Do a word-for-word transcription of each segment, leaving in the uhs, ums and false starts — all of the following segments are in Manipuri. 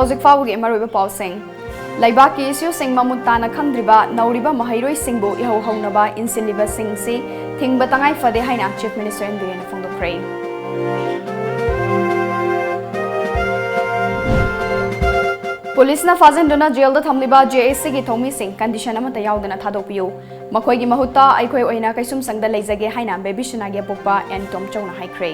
ꯍꯧꯖꯤꯛ ꯐꯥꯎꯕꯒꯤ ꯃꯔꯨꯑꯣꯏꯕ ꯄꯥꯎꯁꯤꯡ꯫ ꯂꯩꯕꯥꯛꯀꯤ ꯏꯁꯨꯁꯤꯡ ꯃꯃꯨꯠ ꯇꯥꯅ ꯈꯪꯗ꯭ꯔꯤꯕ ꯅꯧꯔꯤꯕ ꯃꯍꯩꯔꯣꯏꯁꯤꯡꯕꯨ ꯏꯍꯧ ꯍꯧꯅꯕ ꯏꯟꯁꯤꯜꯂꯤꯕꯁꯤꯡꯁꯤ ꯊꯤꯡꯕ ꯇꯉꯥꯏ ꯐꯗꯦ ꯍꯥꯏꯅ Chief Minister N Biren ꯐꯣꯡꯗꯣꯛꯈ꯭ꯔꯦ꯫ ꯄꯨꯂꯤꯁꯅ ꯐꯥꯖꯤꯟꯗꯨꯅ ꯖꯦꯜꯗ ꯊꯝꯂꯤꯕ J A Cꯒꯤ ꯊꯧꯃꯤꯁꯤꯡ condition ꯑꯃꯠꯇ ꯌꯥꯎꯗꯅ ꯊꯥꯗꯣꯛꯄꯤꯌꯨ꯫ ꯃꯈꯣꯏꯒꯤ ꯃꯍꯨꯠꯇ ꯑꯩꯈꯣꯏ ꯑꯣꯏꯅ ꯀꯩꯁꯨꯝꯁꯪꯗ ꯂꯩꯖꯒꯦ ꯍꯥꯏꯅ ꯕꯦꯕꯤ ꯁꯤꯅꯥꯒꯤ ꯑꯄꯣꯛꯄ N ꯇꯣꯝꯆꯧꯅ ꯍꯥꯏꯈ꯭ꯔꯦ꯫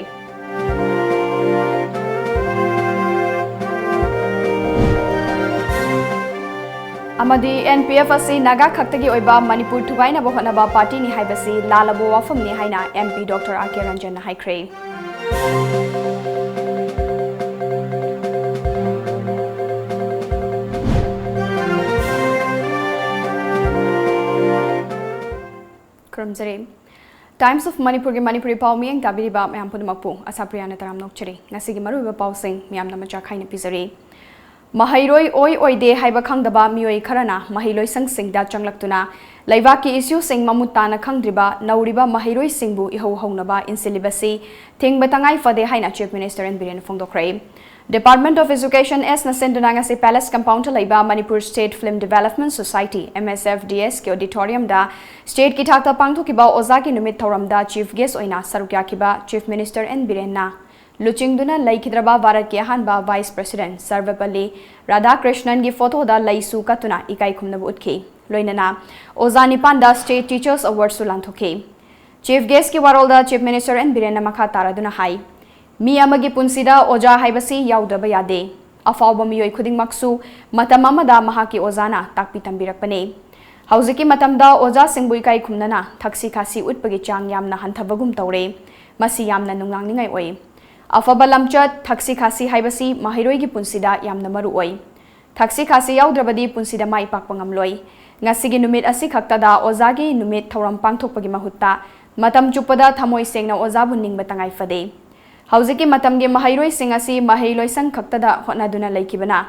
ꯑꯃꯗꯤ N P F ꯑꯁꯤ ꯅꯥꯒꯥ ꯈꯛꯇꯒꯤ ꯑꯣꯏꯕ ꯃꯅꯤꯄꯨꯔ ꯊꯨꯒꯥꯏꯅꯕ ꯍꯣꯠꯅꯕ partyꯅꯤ ꯍꯥꯏꯕꯁꯤ ꯂꯥꯜꯂꯕ ꯋꯥꯐꯝꯅꯤ ꯍꯥꯏꯅ M P Doctor R K ꯔꯟꯖꯟꯅ ꯍꯥꯏꯈ꯭ꯔꯦ꯫ ꯈꯨꯔꯨꯝꯖꯔꯤ꯫ Times of Manipurꯒꯤ ꯃꯅꯤꯄꯨꯔꯤ ꯄꯥꯎ ꯃꯤꯠꯌꯦꯡ ꯇꯥꯕꯤꯔꯤꯕ ꯃꯌꯥꯝ ꯄꯨꯝꯅꯃꯛꯄꯨ ꯑꯁꯥꯄ꯭ꯔꯤꯌꯥꯅ ꯇꯔꯥꯝꯅ ꯑꯣꯛꯆꯔꯤ꯫ ꯉꯁꯤꯒꯤ ꯃꯔꯨꯑꯣꯏꯕ ꯄꯥꯎꯁꯤꯡ ꯃꯌꯥꯝꯅ ꯃꯆꯥ ꯈꯥꯏꯅ ꯄꯤꯖꯔꯤ꯫ ꯃꯍꯩꯔꯣꯏ ꯑꯣꯏ ꯑꯣꯏꯗꯦ ꯍꯥꯏꯕ ꯈꯪꯗꯕ ꯃꯤꯑꯣꯏ ꯈꯔꯅ ꯃꯍꯩ ꯂꯣꯏꯁꯪꯁꯤꯡꯗ ꯆꯪꯂꯛꯇꯨꯅ ꯂꯩꯕꯥꯛꯀꯤ ꯏꯁꯨꯁꯤꯡ ꯃꯃꯨꯠ ꯇꯥꯅ ꯈꯪꯗ꯭ꯔꯤꯕ ꯅꯧꯔꯤꯕ ꯃꯍꯩꯔꯣꯏꯁꯤꯡꯕꯨ ꯏꯍꯧ ꯍꯧꯅꯕ ꯏꯟꯁꯤꯜꯂꯤꯕꯁꯤ ꯊꯤꯡꯕ ꯇꯉꯥꯏ ꯐꯗꯦ ꯍꯥꯏꯅ Chief Minister N Biren ꯐꯣꯡꯗꯣꯛꯈ꯭ꯔꯦ꯫ Department of Education S ꯅ ꯁꯤꯟꯗꯨꯅ ꯉꯁꯤ Palace Compoundꯇ ꯂꯩꯕ Manipur State Film Development Society, M S F D S ꯀꯤ auditoriumꯗ stateꯀꯤ ꯊꯥꯛꯇ ꯄꯥꯡꯊꯣꯛꯈꯤꯕ ꯑꯣꯖꯥꯒꯤ ꯅꯨꯃꯤꯠ ꯊꯧꯔꯝꯗ chief guest ꯑꯣꯏꯅ ꯁꯔꯨꯛ ꯌꯥꯈꯤꯕ Chief Minister N Birenꯅ ꯂꯨꯆꯤꯡꯗꯨꯅ ꯂꯩꯈꯤꯗ꯭ꯔꯕ ꯚꯥꯔꯠꯀꯤ ꯑꯍꯥꯟꯕ Vice President ꯁꯔꯚꯄꯜꯂꯤ ꯔꯥꯙꯥꯀ꯭ꯔꯤꯁꯅꯟꯒꯤ photoꯗ ꯂꯩꯁꯨ ꯀꯠꯇꯨꯅ ꯏꯀꯥꯏ ꯈꯨꯝꯅꯕ ꯎꯠꯈꯤ꯫ ꯂꯣꯏꯅꯅ ꯑꯣꯖꯥ ꯅꯤꯄꯥꯟꯗ State Teachers Awardꯁꯨ ꯂꯥꯟꯊꯣꯛꯈꯤ꯫ Chief guestꯀꯤ ꯋꯥꯔꯣꯜꯗ Chief Minister N Birenꯅ ꯃꯈꯥ ꯇꯥꯔꯗꯨꯅ ꯍꯥꯏ, ꯃꯤ ꯑꯃꯒꯤ ꯄꯨꯟꯁꯤꯗ ꯑꯣꯖꯥ ꯍꯥꯏꯕꯁꯤ ꯌꯥꯎꯗꯕ ꯌꯥꯗꯦ꯫ ꯑꯐꯥꯎꯕ ꯃꯤꯑꯣꯏ ꯈꯨꯗꯤꯡꯃꯛꯁꯨ ꯃꯇꯝ ꯑꯃꯗ ꯃꯍꯥꯛꯀꯤ ꯑꯣꯖꯥꯅ ꯇꯥꯛꯄꯤ ꯇꯝꯕꯤꯔꯛꯄꯅꯤ꯫ ꯍꯧꯖꯤꯛꯀꯤ ꯃꯇꯝꯗ ꯑꯣꯖꯥꯁꯤꯡꯕꯨ ꯏꯀꯥꯏ ꯈꯨꯝꯅꯅ ꯊꯛꯁꯤ ꯈꯥꯁꯤ ꯎꯠꯄꯒꯤ ꯆꯥꯡ ꯌꯥꯝꯅ ꯍꯟꯊꯕꯒꯨꯝ ꯇꯧꯔꯦ꯫ ꯃꯁꯤ ꯌꯥꯝꯅ ꯅꯨꯡꯅꯥꯡꯅꯤꯡꯉꯥꯏ ꯑꯣꯏ꯫ ꯑꯐꯕ ꯂꯝꯆꯠ, ꯊꯛꯁꯤ ꯈꯥꯁꯤ ꯍꯥꯏꯕꯁꯤ ꯃꯍꯩꯔꯣꯏꯒꯤ ꯄꯨꯟꯁꯤꯗ ꯌꯥꯝꯅ ꯃꯔꯨ ꯑꯣꯏ꯫ ꯊꯛꯁꯤ ꯈꯥꯁꯤ ꯌꯥꯎꯗ꯭ꯔꯕꯗꯤ ꯄꯨꯟꯁꯤꯗ ꯃꯥꯏ ꯄꯥꯛꯄ ꯉꯝꯂꯣꯏ꯫ ꯉꯁꯤꯒꯤ ꯅꯨꯃꯤꯠ ꯑꯁꯤꯈꯛꯇꯗ ꯑꯣꯖꯥꯒꯤ ꯅꯨꯃꯤꯠ ꯊꯧꯔꯝ ꯄꯥꯡꯊꯣꯛꯄꯒꯤ ꯃꯍꯨꯠꯇ ꯃꯇꯝ ꯆꯨꯞꯄꯗ ꯊꯃꯣꯏ ꯁꯦꯡꯅ ꯑꯣꯖꯥꯕꯨ ꯅꯤꯡꯕ ꯇꯉꯥꯏ ꯐꯗꯦ꯫ ꯍꯧꯖꯤꯛꯀꯤ ꯃꯇꯝꯒꯤ ꯃꯍꯩꯔꯣꯏꯁꯤꯡ ꯑꯁꯤ ꯃꯍꯩ ꯂꯣꯏꯁꯪ ꯈꯛꯇꯗ ꯍꯣꯠꯅꯗꯨꯅ ꯂꯩꯈꯤꯕꯅ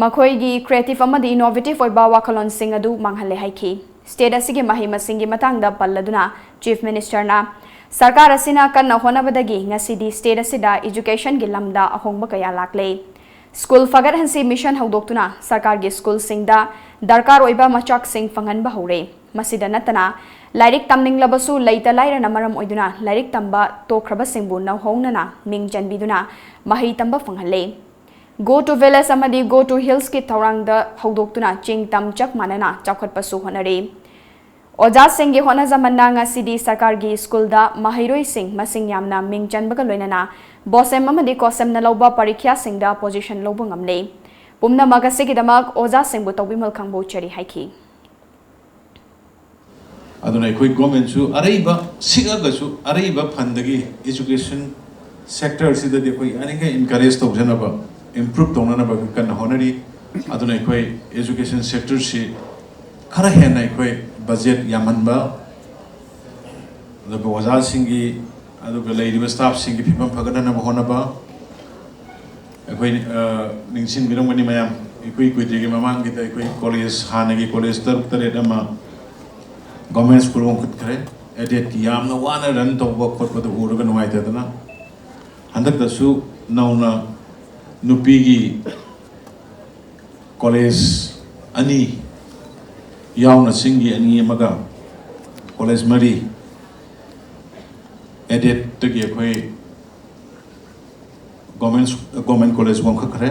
ꯃꯈꯣꯏꯒꯤ creative ꯑꯃꯗꯤ innovative ꯑꯣꯏꯕ ꯋꯥꯈꯜꯂꯣꯟꯁꯤꯡ ꯑꯗꯨ ꯃꯥꯡꯍꯜꯂꯦ ꯍꯥꯏꯈꯤ꯫ State ꯑꯁꯤꯒꯤ ꯃꯍꯩ ꯃꯁꯤꯡꯒꯤ ꯃꯇꯥꯡꯗ ꯄꯜꯂꯗꯨꯅ Chief Ministerꯅ, ꯁꯔꯀꯥꯔ ꯑꯁꯤꯅ ꯀꯟꯅ ꯍꯣꯠꯅꯕꯗꯒꯤ ꯉꯁꯤꯗꯤ state ꯑꯁꯤꯗ educationꯒꯤ ꯂꯝꯗ ꯑꯍꯣꯡꯕ ꯀꯌꯥ ꯂꯥꯛꯂꯦ꯫ ꯁ꯭ꯀꯨꯜ ꯐꯒꯠꯍꯟꯁꯤ ꯃꯤꯁꯟ ꯍꯧꯗꯣꯛꯇꯨꯅ ꯁꯔꯀꯥꯔꯒꯤ ꯁ꯭ꯀꯨꯜꯁꯤꯡꯗ ꯗꯔꯀꯥꯔ ꯑꯣꯏꯕ ꯃꯆꯥꯛꯁꯤꯡ ꯐꯪꯍꯟꯕ ꯍꯧꯔꯦ꯫ ꯃꯁꯤꯗ ꯅꯠꯇꯅ ꯂꯥꯏꯔꯤꯛ ꯇꯝꯅꯤꯡꯂꯕꯁꯨ ꯂꯩꯇ ꯂꯥꯏꯔꯅ ꯃꯔꯝ ꯑꯣꯏꯗꯨꯅ ꯂꯥꯏꯔꯤꯛ ꯇꯝꯕ ꯇꯣꯛꯈ꯭ꯔꯕꯁꯤꯡꯕꯨ ꯅꯧꯍꯧꯅꯅ ꯃꯤꯡ ꯆꯟꯕꯤꯗꯨꯅ ꯃꯍꯩ ꯇꯝꯕ ꯐꯪꯍꯜꯂꯦ꯫ Go to Village ꯑꯃꯗꯤ Go to Hillsꯀꯤ ꯊꯧꯔꯥꯡꯗ ꯍꯧꯗꯣꯛꯇꯨꯅ ꯆꯤꯡ ꯇꯝ ꯆꯞ ꯃꯥꯟꯅꯅ ꯆꯥꯎꯈꯠꯄꯁꯨ ꯍꯣꯠꯅꯔꯤ꯫ ꯑꯣꯖꯥꯁꯤꯡꯒꯤ ꯍꯣꯠꯅꯖꯃꯟꯅ ꯉꯁꯤꯗꯤ ꯁꯔꯀꯥꯔꯒꯤ ꯁ꯭ꯀꯨꯜꯗ ꯃꯍꯩꯔꯣꯏꯁꯤꯡ ꯃꯁꯤꯡ ꯌꯥꯝꯅ ꯃꯤꯡ ꯆꯟꯕꯒ ꯂꯣꯏꯅꯅ ꯕꯣꯁꯦꯝ ꯑꯃꯗꯤ ꯀꯣꯁꯦꯝꯅ ꯂꯧꯕ ꯄꯔꯤꯈ꯭ꯌꯥꯁꯤꯡꯗ ꯄꯣꯖꯤꯁꯟ ꯂꯧꯕ ꯉꯝꯂꯦ꯫ ꯄꯨꯝꯅꯃꯛ ꯑꯁꯤꯒꯤꯗꯃꯛ ꯑꯣꯖꯥꯁꯤꯡꯕꯨ ꯇꯧꯕꯤꯃꯜ ꯈꯪꯕꯨ ꯆꯦꯔꯤ ꯍꯥꯏꯈꯤ꯫ ꯑꯗꯨꯅ ꯑꯩꯈꯣꯏ ꯒꯣꯔꯃꯦꯟꯁꯨ ꯑꯔꯩꯕ ꯁꯤꯛꯑꯒꯁꯨ ꯑꯔꯩꯕ ꯐꯟꯗꯒꯤ ꯏꯖꯨꯀꯦꯁꯟ ꯁꯦꯛꯇꯔꯁꯤꯗꯗꯤ ꯑꯩꯈꯣꯏ ꯌꯥꯔꯤꯈꯩ ꯏꯟꯀꯔꯦꯖ ꯇꯧꯖꯅꯕ, ꯏꯝꯄ꯭ꯔꯨꯞ ꯇꯧꯅꯅꯕ ꯑꯩꯈꯣꯏ ꯀꯟꯅ ꯍꯣꯠꯅꯔꯤ꯫ ꯑꯗꯨꯅ ꯑꯩꯈꯣꯏ ꯏꯖꯨꯀꯦꯁꯟ ꯁꯦꯛꯇꯔꯁꯤ ꯈꯔ ꯍꯦꯟꯅ ꯑꯩꯈꯣꯏ ꯕꯖꯦꯠ ꯌꯥꯝꯍꯟꯕ, ꯑꯗꯨꯒ ꯑꯣꯖꯥꯁꯤꯡꯒꯤ, ꯑꯗꯨꯒ ꯂꯩꯔꯤꯕ ꯁ꯭ꯇꯥꯐꯁꯤꯡꯒꯤ ꯐꯤꯕꯝ ꯐꯒꯠꯅꯅꯕ ꯍꯣꯠꯅꯕ꯫ ꯑꯩꯈꯣꯏ ꯅꯤꯡꯁꯤꯡꯕꯤꯔꯝꯒꯅꯤ ꯃꯌꯥꯝ, ꯏꯀꯨꯏ ꯀꯨꯏꯗ꯭ꯔꯤꯒꯤ ꯃꯃꯥꯡꯒꯤꯗ ꯑꯩꯈꯣꯏ ꯀꯣꯂꯦꯖ, ꯍꯥꯟꯅꯒꯤ ꯀꯣꯂꯦꯖ ꯇꯔꯨꯛ ꯇꯔꯦꯠ ꯑꯃ ꯒꯣꯔꯃꯦꯟ ꯁ꯭ꯀꯨꯜ ꯍꯣꯡꯈꯠꯈ꯭ꯔꯦ꯫ ꯑꯦꯗꯦꯠꯀꯤ ꯌꯥꯝꯅ ꯋꯥꯅ ꯔꯟ ꯇꯧꯕ ꯈꯣꯠꯄꯗꯨ ꯎꯔꯒ ꯅꯨꯡꯉꯥꯏꯇꯗꯅ ꯍꯟꯗꯛꯇꯁꯨ ꯅꯧꯅ ꯅꯨꯄꯤꯒꯤ ꯀꯣꯂꯦꯖ ꯑꯅꯤ ꯌꯥꯎꯅ ꯆꯤꯡꯒꯤ ꯑꯅꯤ ꯑꯃꯒ ꯀꯣꯂꯦꯖ ꯃꯔꯤ ꯑꯦꯗꯦꯠꯇꯒꯤ ꯑꯩꯈꯣꯏ ꯒꯣꯔꯃꯦꯟ ꯒꯣꯔꯃꯦꯟ ꯀꯣꯂꯦꯖ ꯋꯥꯡꯈꯠꯈ꯭ꯔꯦ꯫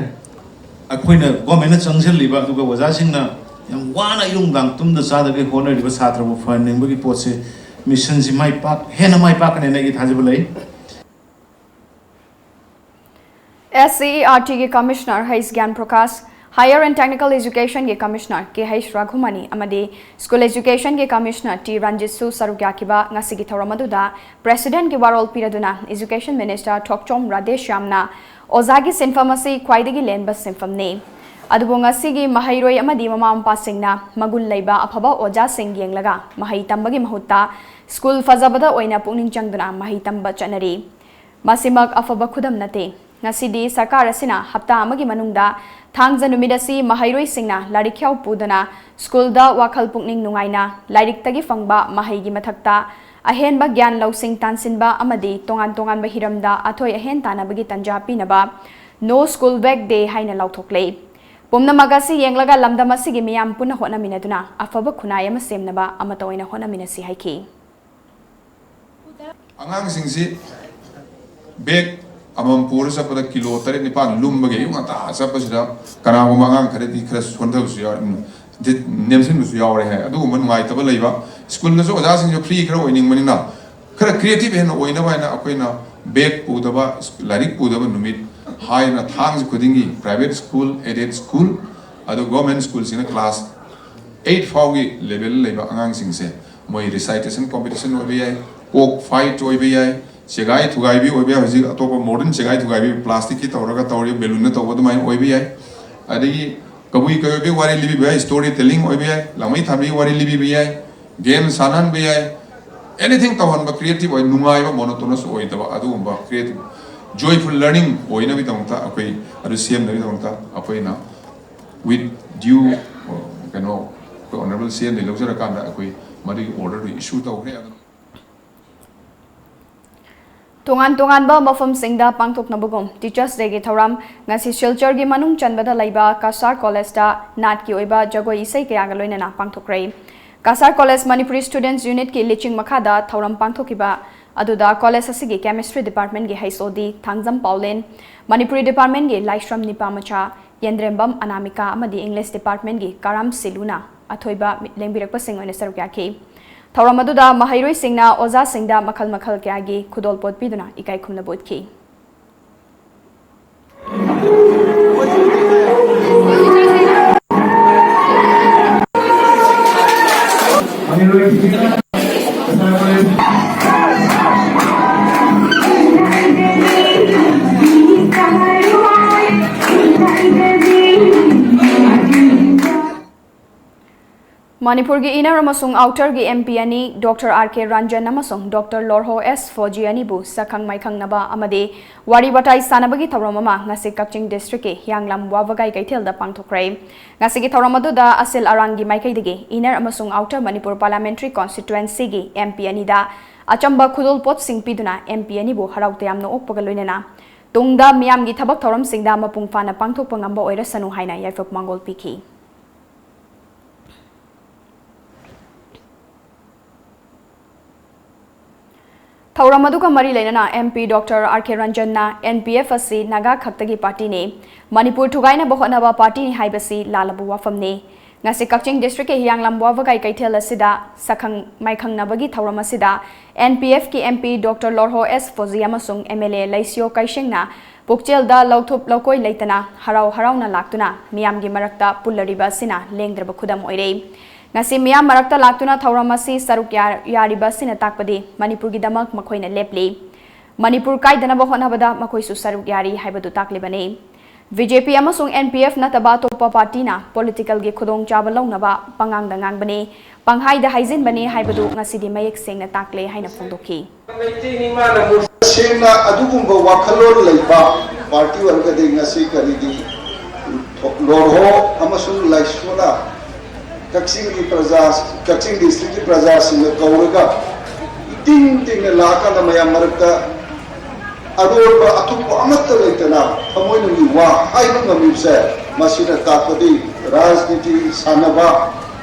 ꯑꯩꯈꯣꯏꯅ ꯒꯣꯔꯃꯦꯟꯅ ꯆꯪꯁꯤꯜꯂꯤꯕ ꯑꯗꯨꯒ ꯑꯣꯖꯥꯁꯤꯡꯅ ꯌꯥꯝ ꯋꯥꯅ ꯑꯌꯨꯛ ꯅꯨꯡꯗꯥꯡ ꯇꯨꯝꯗ ꯆꯥꯗꯒꯩ ꯍꯣꯠꯅꯔꯤꯕ ꯁꯥꯇ꯭ꯔꯕꯨ ꯐꯍꯟꯅꯤꯡꯕꯒꯤ ꯄꯣꯠꯁꯦ, ꯃꯤꯁꯟꯁꯤ ꯃꯥꯏ ꯄꯥꯛ ꯍꯦꯟꯅ ꯃꯥꯏ ꯄꯥꯛꯀꯅꯦꯅ ꯑꯩꯒꯤ ꯊꯥꯖꯕ ꯂꯩ꯫ SCERTꯒꯤ commissioner H Gyan Prakash, Higher and Technical Educationꯒꯤ ꯀꯃꯤꯁꯅꯔ Kh Raghumani ꯑꯃꯗꯤ School Educationꯒꯤ ꯀꯃꯤꯁꯅꯔ T Ranjitꯁꯨ ꯁꯔꯨꯛ ꯌꯥꯈꯤꯕ ꯉꯁꯤꯒꯤ ꯊꯧꯔꯝ ꯑꯗꯨꯗ Presidentꯀꯤ ꯋꯥꯔꯣꯜ ꯄꯤꯔꯗꯨꯅ Education Minister Thokchom Radheshyamꯅ ꯑꯣꯖꯥꯒꯤ ꯁꯤꯟꯐꯝ ꯑꯁꯤ ꯈ꯭ꯋꯥꯏꯗꯒꯤ ꯂꯦꯟꯕ ꯁꯤꯟꯐꯝꯅꯤ꯫ ꯑꯗꯨꯕꯨ ꯉꯁꯤꯒꯤ ꯃꯍꯩꯔꯣꯏ ꯑꯃꯗꯤ ꯃꯃꯥ ꯃꯄꯥꯁꯤꯡꯅ ꯃꯒꯨꯟ ꯂꯩꯕ ꯑꯐꯕ ꯑꯣꯖꯥꯁꯤꯡ ꯌꯦꯡꯂꯒ ꯃꯍꯩ ꯇꯝꯕꯒꯤ ꯃꯍꯨꯠꯇ ꯁ꯭ꯀꯨꯜ ꯐꯖꯕꯗ ꯑꯣꯏꯅ ꯄꯨꯛꯅꯤꯡ ꯆꯪꯗꯨꯅ ꯃꯍꯩ ꯇꯝꯕ ꯆꯠꯅꯔꯤ꯫ ꯃꯁꯤꯃꯛ ꯑꯐꯕ ꯈꯨꯗꯝ ꯅꯠꯇꯦ꯫ ꯉꯁꯤꯗꯤ ꯁꯔꯀꯥꯔ ꯑꯁꯤꯅ ꯍꯞꯇꯥ ꯑꯃꯒꯤ ꯃꯅꯨꯡꯗ ꯊꯥꯡꯖ ꯅꯨꯃꯤꯠ ꯑꯁꯤ ꯃꯍꯩꯔꯣꯏꯁꯤꯡꯅ ꯂꯥꯏꯔꯤꯛ ꯈꯌꯥꯎ ꯄꯨꯗꯨꯅ ꯁ꯭ꯀꯨꯜꯗ ꯋꯥꯈꯜ ꯄꯨꯛꯅꯤꯡ ꯅꯨꯡꯉꯥꯏꯅ ꯂꯥꯏꯔꯤꯛꯇꯒꯤ ꯐꯪꯕ ꯃꯍꯩꯒꯤ ꯃꯊꯛꯇ ꯑꯍꯦꯟꯕ ꯒ꯭ꯌꯥꯟ ꯂꯧꯁꯤꯡ ꯇꯥꯟꯁꯤꯟꯕ ꯑꯃꯗꯤ ꯇꯣꯉꯥꯟ ꯇꯣꯉꯥꯟꯕ ꯍꯤꯔꯝꯗ ꯑꯊꯣꯏ ꯑꯍꯦꯟ ꯇꯥꯟꯅꯕꯒꯤ ꯇꯟꯖꯥ ꯄꯤꯅꯕ No School Bag Day ꯍꯥꯏꯅ ꯂꯥꯎꯊꯣꯛꯂꯦ꯫ ꯄꯨꯝꯅꯃꯛ ꯑꯁꯤ ꯌꯦꯡꯂꯒ ꯂꯝꯗꯝ ꯑꯁꯤꯒꯤ ꯃꯤꯌꯥꯝ ꯄꯨꯟꯅ ꯍꯣꯠꯅꯃꯤꯟꯅꯗꯨꯅ ꯑꯐꯕ ꯈꯨꯟꯅꯥꯏ ꯑꯃ ꯁꯦꯝꯅꯕ ꯑꯃꯠꯇ ꯑꯣꯏꯅ ꯍꯣꯠꯅꯃꯤꯟꯅꯁꯤ ꯍꯥꯏꯈꯤ꯫ ꯑꯉꯥꯡꯁꯤꯡꯁꯤ ꯕꯦꯒ ꯑꯃꯃꯝ ꯄꯨꯔ ꯆꯠꯄꯗ ꯀꯤꯂꯣ ꯇꯔꯦꯠ ꯅꯤꯄꯥꯜ ꯂꯨꯝꯕꯒꯤ ꯑꯌꯨꯛ ꯉꯟꯇꯥ ꯆꯠꯄꯁꯤꯗ ꯀꯅꯥꯒꯨꯝꯕ ꯑꯉꯥꯡ ꯈꯔꯗꯤ ꯈꯔ ꯁꯣꯟꯊꯕꯁꯨ ꯌꯥꯎꯔꯤ, ꯅꯦꯝꯁꯤꯟꯕꯁꯨ ꯌꯥꯎꯔꯦ ꯍꯥꯏ꯫ ꯑꯗꯨꯒꯨꯝꯕ ꯅꯨꯡꯉꯥꯏꯇꯕ ꯂꯩꯕ, ꯁ꯭ꯀꯨꯜꯗꯁꯨ ꯑꯣꯖꯥꯁꯤꯡꯁꯨ ꯐ꯭ꯔꯤ ꯈꯔ ꯑꯣꯏꯅꯤꯡꯕꯅꯤꯅ ꯈꯔ ꯀ꯭ꯔꯤꯌꯦꯇꯤꯚ ꯍꯦꯟꯅ ꯑꯣꯏꯅꯕ ꯍꯥꯏꯅ ꯑꯩꯈꯣꯏꯅ ꯕꯦꯒ ꯄꯨꯗꯕ, ꯂꯥꯏꯔꯤꯛ ꯄꯨꯗꯕ ꯅꯨꯃꯤꯠ ꯍꯥꯏꯅ ꯊꯥꯡꯖ ꯈꯨꯗꯤꯡꯒꯤ ꯄ꯭ꯔꯥꯏꯚꯦꯠ ꯁ꯭ꯀꯨꯜ, ꯑꯦꯗꯦꯗ ꯁ꯭ꯀꯨꯜ, ꯑꯗꯨ ꯒꯣꯔꯃꯦꯟ ꯁ꯭ꯀꯨꯜꯁꯤꯡꯅ ꯀ꯭ꯂꯥꯁ ꯑꯩꯠ ꯐꯥꯎꯒꯤ ꯂꯦꯚꯦꯜ ꯂꯩꯕ ꯑꯉꯥꯡꯁꯤꯡꯁꯦ ꯃꯣꯏ ꯔꯤꯁꯥꯏꯇꯦꯁꯟ ꯀꯣꯝꯄꯤꯇꯤꯁꯟ ꯑꯣꯏꯕ ꯌꯥꯏ, ꯀꯣꯛ ꯐꯥꯏꯠ ꯑꯣꯏꯕ ꯌꯥꯏ, ꯆꯦꯒꯥꯏ ꯊꯨꯒꯥꯏꯕꯤ ꯑꯣꯏꯕ ꯌꯥꯏ, ꯍꯧꯖꯤꯛ ꯑꯇꯣꯞꯄ ꯃꯣꯗꯔꯟ ꯆꯦꯒꯥꯏ ꯊꯨꯒꯥꯏꯕꯤ ꯄ꯭ꯂꯥꯁꯇꯤꯛꯀꯤ ꯇꯧꯔꯒ ꯇꯧꯔꯤ, ꯕꯦꯂꯨꯟꯅ ꯇꯧꯕ ꯑꯗꯨꯃꯥꯏꯅ ꯑꯣꯏꯕ ꯌꯥꯏ꯫ ꯑꯗꯒꯤ ꯀꯕꯨꯏ ꯀꯕꯨꯏ ꯋꯥꯔꯤ ꯂꯤꯕꯤꯕ ꯌꯥꯏ, ꯁ꯭ꯇꯣꯔꯤ ꯇꯦꯂꯤꯡ ꯑꯣꯏꯕ ꯌꯥꯏ, ꯂꯥꯡꯃꯩ ꯊꯥꯕꯤ ꯋꯥꯔꯤ ꯂꯤꯕꯤꯕ ꯌꯥꯏ, ꯒꯦꯝ ꯁꯥꯟꯅꯍꯟꯕ ꯌꯥꯏ, ꯑꯦꯅꯤꯊꯤꯡ ꯇꯧꯍꯟꯕ, ꯀ꯭ꯔꯤꯌꯦꯇꯤꯚ ꯑꯣꯏ, ꯅꯨꯡꯉꯥꯏꯕ, ꯃꯣꯅꯣꯇꯣꯅꯁ ꯑꯣꯏꯗꯕ ꯑꯗꯨꯒꯨꯝꯕ ꯀ꯭ꯔꯤꯌꯦꯇꯤꯚ ꯖꯣꯏꯐꯨꯜ ꯂꯔꯅꯤꯡ ꯑꯣꯏꯅꯕꯒꯤꯗꯃꯛꯇ ꯑꯩꯈꯣꯏ ꯑꯗꯨ ꯁꯦꯝꯅꯕꯒꯤꯗꯃꯛꯇ ꯑꯩꯈꯣꯏꯅ with due ꯀꯩꯅꯣ ꯑꯩꯈꯣꯏ ꯑꯣꯅꯔꯦꯕꯜ ꯁꯤ ꯑꯦꯝꯗꯒꯤ ꯂꯧꯖꯔꯀꯥꯟꯗ ꯑꯩꯈꯣꯏ ꯃꯗꯨꯒꯤ ꯑꯣꯔꯗꯔꯗꯨ ꯏꯁꯨ ꯇꯧꯈ꯭ꯔꯦ꯫ ꯑꯗꯨꯅ ꯇꯣꯉꯥꯟ ꯇꯣꯉꯥꯟꯕ ꯃꯐꯝꯁꯤꯡꯗ ꯄꯥꯡꯊꯣꯛꯅꯕꯒꯨꯝ Teachers Dayꯒꯤ ꯊꯧꯔꯝ ꯉꯁꯤ ꯁꯤꯜꯆꯔꯒꯤ ꯃꯅꯨꯡ ꯆꯟꯕꯗ ꯂꯩꯕ ꯀꯁꯥꯔ ꯀꯣꯂꯦꯖꯇ ꯅꯥꯠꯀꯤ ꯑꯣꯏꯕ ꯖꯒꯣꯏ ꯏꯁꯩ ꯀꯌꯥꯒ ꯂꯣꯏꯅꯅ ꯄꯥꯡꯊꯣꯛꯈ꯭ꯔꯦ꯫ ꯀꯁꯥꯔ ꯀꯣꯂꯦꯖ ꯃꯅꯤꯄꯨꯔꯤ ꯁ꯭ꯇꯨꯗꯦꯟꯠꯁ ꯌꯨꯅꯤꯠꯀꯤ ꯂꯤꯆꯤꯡ ꯃꯈꯥꯗ ꯊꯧꯔꯝ ꯄꯥꯡꯊꯣꯛꯈꯤꯕ ꯑꯗꯨꯗ ꯀꯣꯂꯦꯖ ꯑꯁꯤꯒꯤ ꯀꯦꯃꯤꯁꯇ꯭ꯔꯤ ꯗꯤꯄꯥꯔꯠꯃꯦꯟꯠꯀꯤ ꯍꯩꯁ ꯑꯣ ꯗꯤ ꯊꯥꯡꯖꯝ ꯄꯥꯎꯂꯦꯟ, ꯃꯅꯤꯄꯨꯔꯤ ꯗꯤꯄꯥꯔꯠꯃꯦꯟꯠꯀꯤ ꯂꯥꯏꯁ꯭ꯔꯝ ꯅꯤꯄꯥꯃꯆꯥ, ꯌꯦꯟꯗ꯭ꯔꯦꯝꯕꯝ ꯑꯅꯥꯃꯤꯀꯥ ꯑꯃꯗꯤ ꯏꯪꯂꯤꯁ ꯗꯤꯄꯥꯔꯠꯃꯦꯟꯠꯀꯤ ꯀꯥꯔꯥꯝ ꯁꯤꯂꯨꯅ ꯑꯊꯣꯏꯕ ꯂꯦꯡꯕꯤꯔꯛꯄꯁꯤꯡ ꯑꯣꯏꯅ ꯁꯔꯨꯛ ꯌꯥꯈꯤ꯫ ꯊꯧꯔꯝ ꯑꯗꯨꯗ ꯃꯍꯩꯔꯣꯏꯁꯤꯡꯅ ꯑꯣꯖꯥꯁꯤꯡꯗ ꯃꯈꯜ ꯃꯈꯜ ꯀꯌꯥꯒꯤ ꯈꯨꯗꯣꯜꯄꯣꯠ ꯄꯤꯗꯨꯅ ꯏꯀꯥꯏ ꯈꯨꯝꯅꯕ ꯎꯠꯈꯤ꯫ ꯃꯅꯤꯄꯨꯔꯒꯤ ꯏꯟꯅꯔ ꯑꯃꯁꯨꯡ ꯑꯥꯎꯇꯔꯒꯤ ꯑꯦꯝ ꯄꯤ ꯑꯅꯤ ꯗꯣꯛꯇꯔ ꯑꯥꯔ ꯀꯦ ꯔꯟꯖꯟ ꯑꯃꯁꯨꯡ ꯗꯣꯛꯇꯔ ꯂꯣꯔꯍꯣ ꯑꯦꯁ ꯐꯣꯖꯤ ꯑꯅꯤꯕꯨ ꯁꯛꯈꯪ ꯃꯥꯏꯈꯪꯅꯕ ꯑꯃꯗꯤ ꯋꯥꯔꯤ ꯋꯥꯇꯥꯏ ꯁꯥꯟꯅꯕꯒꯤ ꯊꯧꯔꯝ ꯑꯃ ꯉꯁꯤ ꯀꯛꯆꯤꯡ ꯗꯤꯁꯇ꯭ꯔꯤꯛꯀꯤ ꯍꯤꯌꯥꯡꯂꯝ ꯋꯥꯕꯒꯥꯏ ꯀꯩꯊꯦꯜꯗ ꯄꯥꯡꯊꯣꯛꯈ꯭ꯔꯦ꯫ ꯉꯁꯤꯒꯤ ꯊꯧꯔꯝ ꯑꯗꯨꯗ ꯑꯁꯤꯜ ꯑꯔꯥꯟꯒꯤ ꯃꯥꯏꯀꯩꯗꯒꯤ ꯏꯟꯅꯔ ꯑꯃꯁꯨꯡ ꯑꯥꯎꯇꯔ ꯃꯅꯤꯄꯨꯔ ꯄꯥꯔꯂꯤꯌꯥꯃꯦꯟꯇꯔꯤ ꯀꯣꯟꯁꯇꯤꯇ꯭ꯋꯦꯟꯁꯤꯒꯤ ꯑꯦꯝ ꯄꯤ ꯑꯅꯤꯗ ꯑꯆꯝꯕ ꯈꯨꯗꯣꯜꯄꯣꯠꯁꯤꯡ ꯄꯤꯗꯨꯅ ꯑꯦꯝ ꯄꯤ ꯑꯅꯤꯕꯨ ꯍꯔꯥꯎ ꯇꯌꯥꯝꯅ ꯑꯣꯛꯄꯒ ꯂꯣꯏꯅꯅ ꯇꯨꯡꯗ ꯃꯤꯌꯥꯝꯒꯤ ꯊꯕꯛ ꯊꯧꯔꯝꯁꯤꯡꯗ ꯃꯄꯨꯡ ꯐꯥꯅ ꯄꯥꯡꯊꯣꯛꯄ ꯉꯝꯕ ꯑꯣꯏꯔꯁꯅꯨ ꯍꯥꯏꯅ ꯌꯥꯏꯐ ꯃꯥꯡꯒꯣꯜ ꯄꯤꯈꯤ꯫ ꯊꯧꯔꯝ ꯑꯗꯨꯒ ꯃꯔꯤ ꯂꯩꯅꯅ M P Doctor R K Ranjan ꯅ N P F ꯑꯁꯤ ꯅꯥꯒꯥ ꯈꯛꯇꯒꯤ party ꯅꯤ, ꯃꯅꯤꯄꯨꯔ ꯊꯨꯒꯥꯏꯅꯕ ꯍꯣꯠꯅꯕ party ꯅꯤ ꯍꯥꯏꯕꯁꯤ ꯂꯥꯜꯂꯕ ꯋꯥꯐꯝꯅꯤ꯫ ꯉꯁꯤ ꯀꯛꯆꯤꯡ district ꯀꯤ ꯍꯤꯌꯥꯡꯂꯝ ꯋꯥꯕꯒꯥꯏ ꯀꯩꯊꯦꯜ ꯑꯁꯤꯗ ꯁꯛꯈꯪ ꯃꯥꯏꯈꯪꯅꯕꯒꯤ ꯊꯧꯔꯝ ꯑꯁꯤꯗ N P F ꯀꯤ M P Doctor ꯂꯣꯔꯍꯣ ꯑꯦꯁ ꯐꯣꯖꯤ ꯑꯃꯁꯨꯡ M L A ꯂꯩꯁꯤꯌꯣ ꯀꯩꯁꯦꯡꯅ ꯄꯨꯛꯆꯦꯜꯗ ꯂꯧꯊꯣꯛ ꯂꯧꯀꯣꯏ ꯂꯩꯇꯅ ꯍꯔꯥꯎ ꯍꯔꯥꯎꯅ ꯂꯥꯛꯇꯨꯅ ꯃꯤꯌꯥꯝꯒꯤ ꯃꯔꯛꯇ ꯄꯨꯜꯂꯔꯤꯕ ꯑꯁꯤꯅ ꯂꯦꯡꯗ꯭ꯔꯕ ꯈꯨꯗꯝ ꯑꯣꯏꯔꯦ꯫ ꯉꯁꯤ ꯃꯤꯌꯥꯝ ꯃꯔꯛꯇ ꯂꯥꯛꯇꯨꯅ ꯊꯧꯔꯝ ꯑꯁꯤ ꯁꯔꯨꯛ ꯌꯥ-, ꯌꯥꯔꯤꯕ ꯑꯁꯤꯅ ꯇꯥꯛꯄꯗꯤ ꯃꯅꯤꯄꯨꯔꯒꯤꯗꯃꯛ ꯃꯈꯣꯏꯅ ꯂꯦꯞꯂꯤ꯫ ꯃꯅꯤꯄꯨꯔ ꯀꯥꯏꯗꯅꯕ ꯍꯣꯠꯅꯕꯗ ꯃꯈꯣꯏꯁꯨ ꯁꯔꯨꯛ ꯌꯥꯔꯤ ꯍꯥꯏꯕꯗꯨ ꯇꯥꯛꯂꯤꯕꯅꯤ꯫ B J P ꯑꯃꯁꯨꯡ N P F ꯅꯠꯇꯕ ꯑꯇꯣꯞꯄ party ꯅ political ꯒꯤ ꯈꯨꯗꯣꯡꯆꯥꯕ ꯂꯧꯅꯕ ꯄꯉꯥꯡꯗ ꯉꯥꯡꯕꯅꯤ, ꯄꯪꯍꯥꯏꯗ ꯍꯥꯏꯖꯤꯟꯕꯅꯤ ꯍꯥꯏꯕꯗꯨ ꯉꯁꯤꯗꯤ ꯃꯌꯦꯛ ꯁꯦꯡꯅ ꯇꯥꯛꯂꯦ ꯍꯥꯏꯅ ꯐꯣꯡꯗꯣꯛꯈꯤ꯫ ꯇꯁꯦꯡꯅ ꯑꯗꯨꯒꯨꯝꯕ ꯋꯥꯈꯜꯂꯣꯟ ꯂꯩꯕ party ꯑꯣꯏꯔꯒꯗꯤ ꯉꯁꯤ ꯀꯔꯤꯒꯤ ꯂꯣꯔꯍꯣ ꯑꯃꯁꯨꯡ ꯂꯩꯁꯤꯌꯣꯅ ꯀꯛꯆꯤꯡꯒꯤ ꯄ꯭ꯔꯖꯥ, ꯀꯛꯆꯤꯡ district ꯀꯤ ꯄ꯭ꯔꯖꯥꯁꯤꯡꯒ ꯀꯧꯔꯒ ꯏꯇꯤꯡ ꯇꯤꯡꯅ ꯂꯥꯛꯑꯀꯥꯟꯗ ꯃꯌꯥꯝ ꯃꯔꯛꯇ ꯑꯔꯣꯏꯕ ꯑꯊꯨꯞꯄ ꯑꯃꯠꯇ ꯂꯩꯇꯅ ꯊꯃꯣꯏꯅꯨꯡꯒꯤ ꯋꯥ ꯍꯥꯏꯕ ꯉꯝꯂꯤꯕꯁꯦ, ꯃꯁꯤꯅ ꯇꯥꯛꯄꯗꯤ ꯔꯥꯖꯅꯤꯇꯤ ꯁꯥꯟꯅꯕ,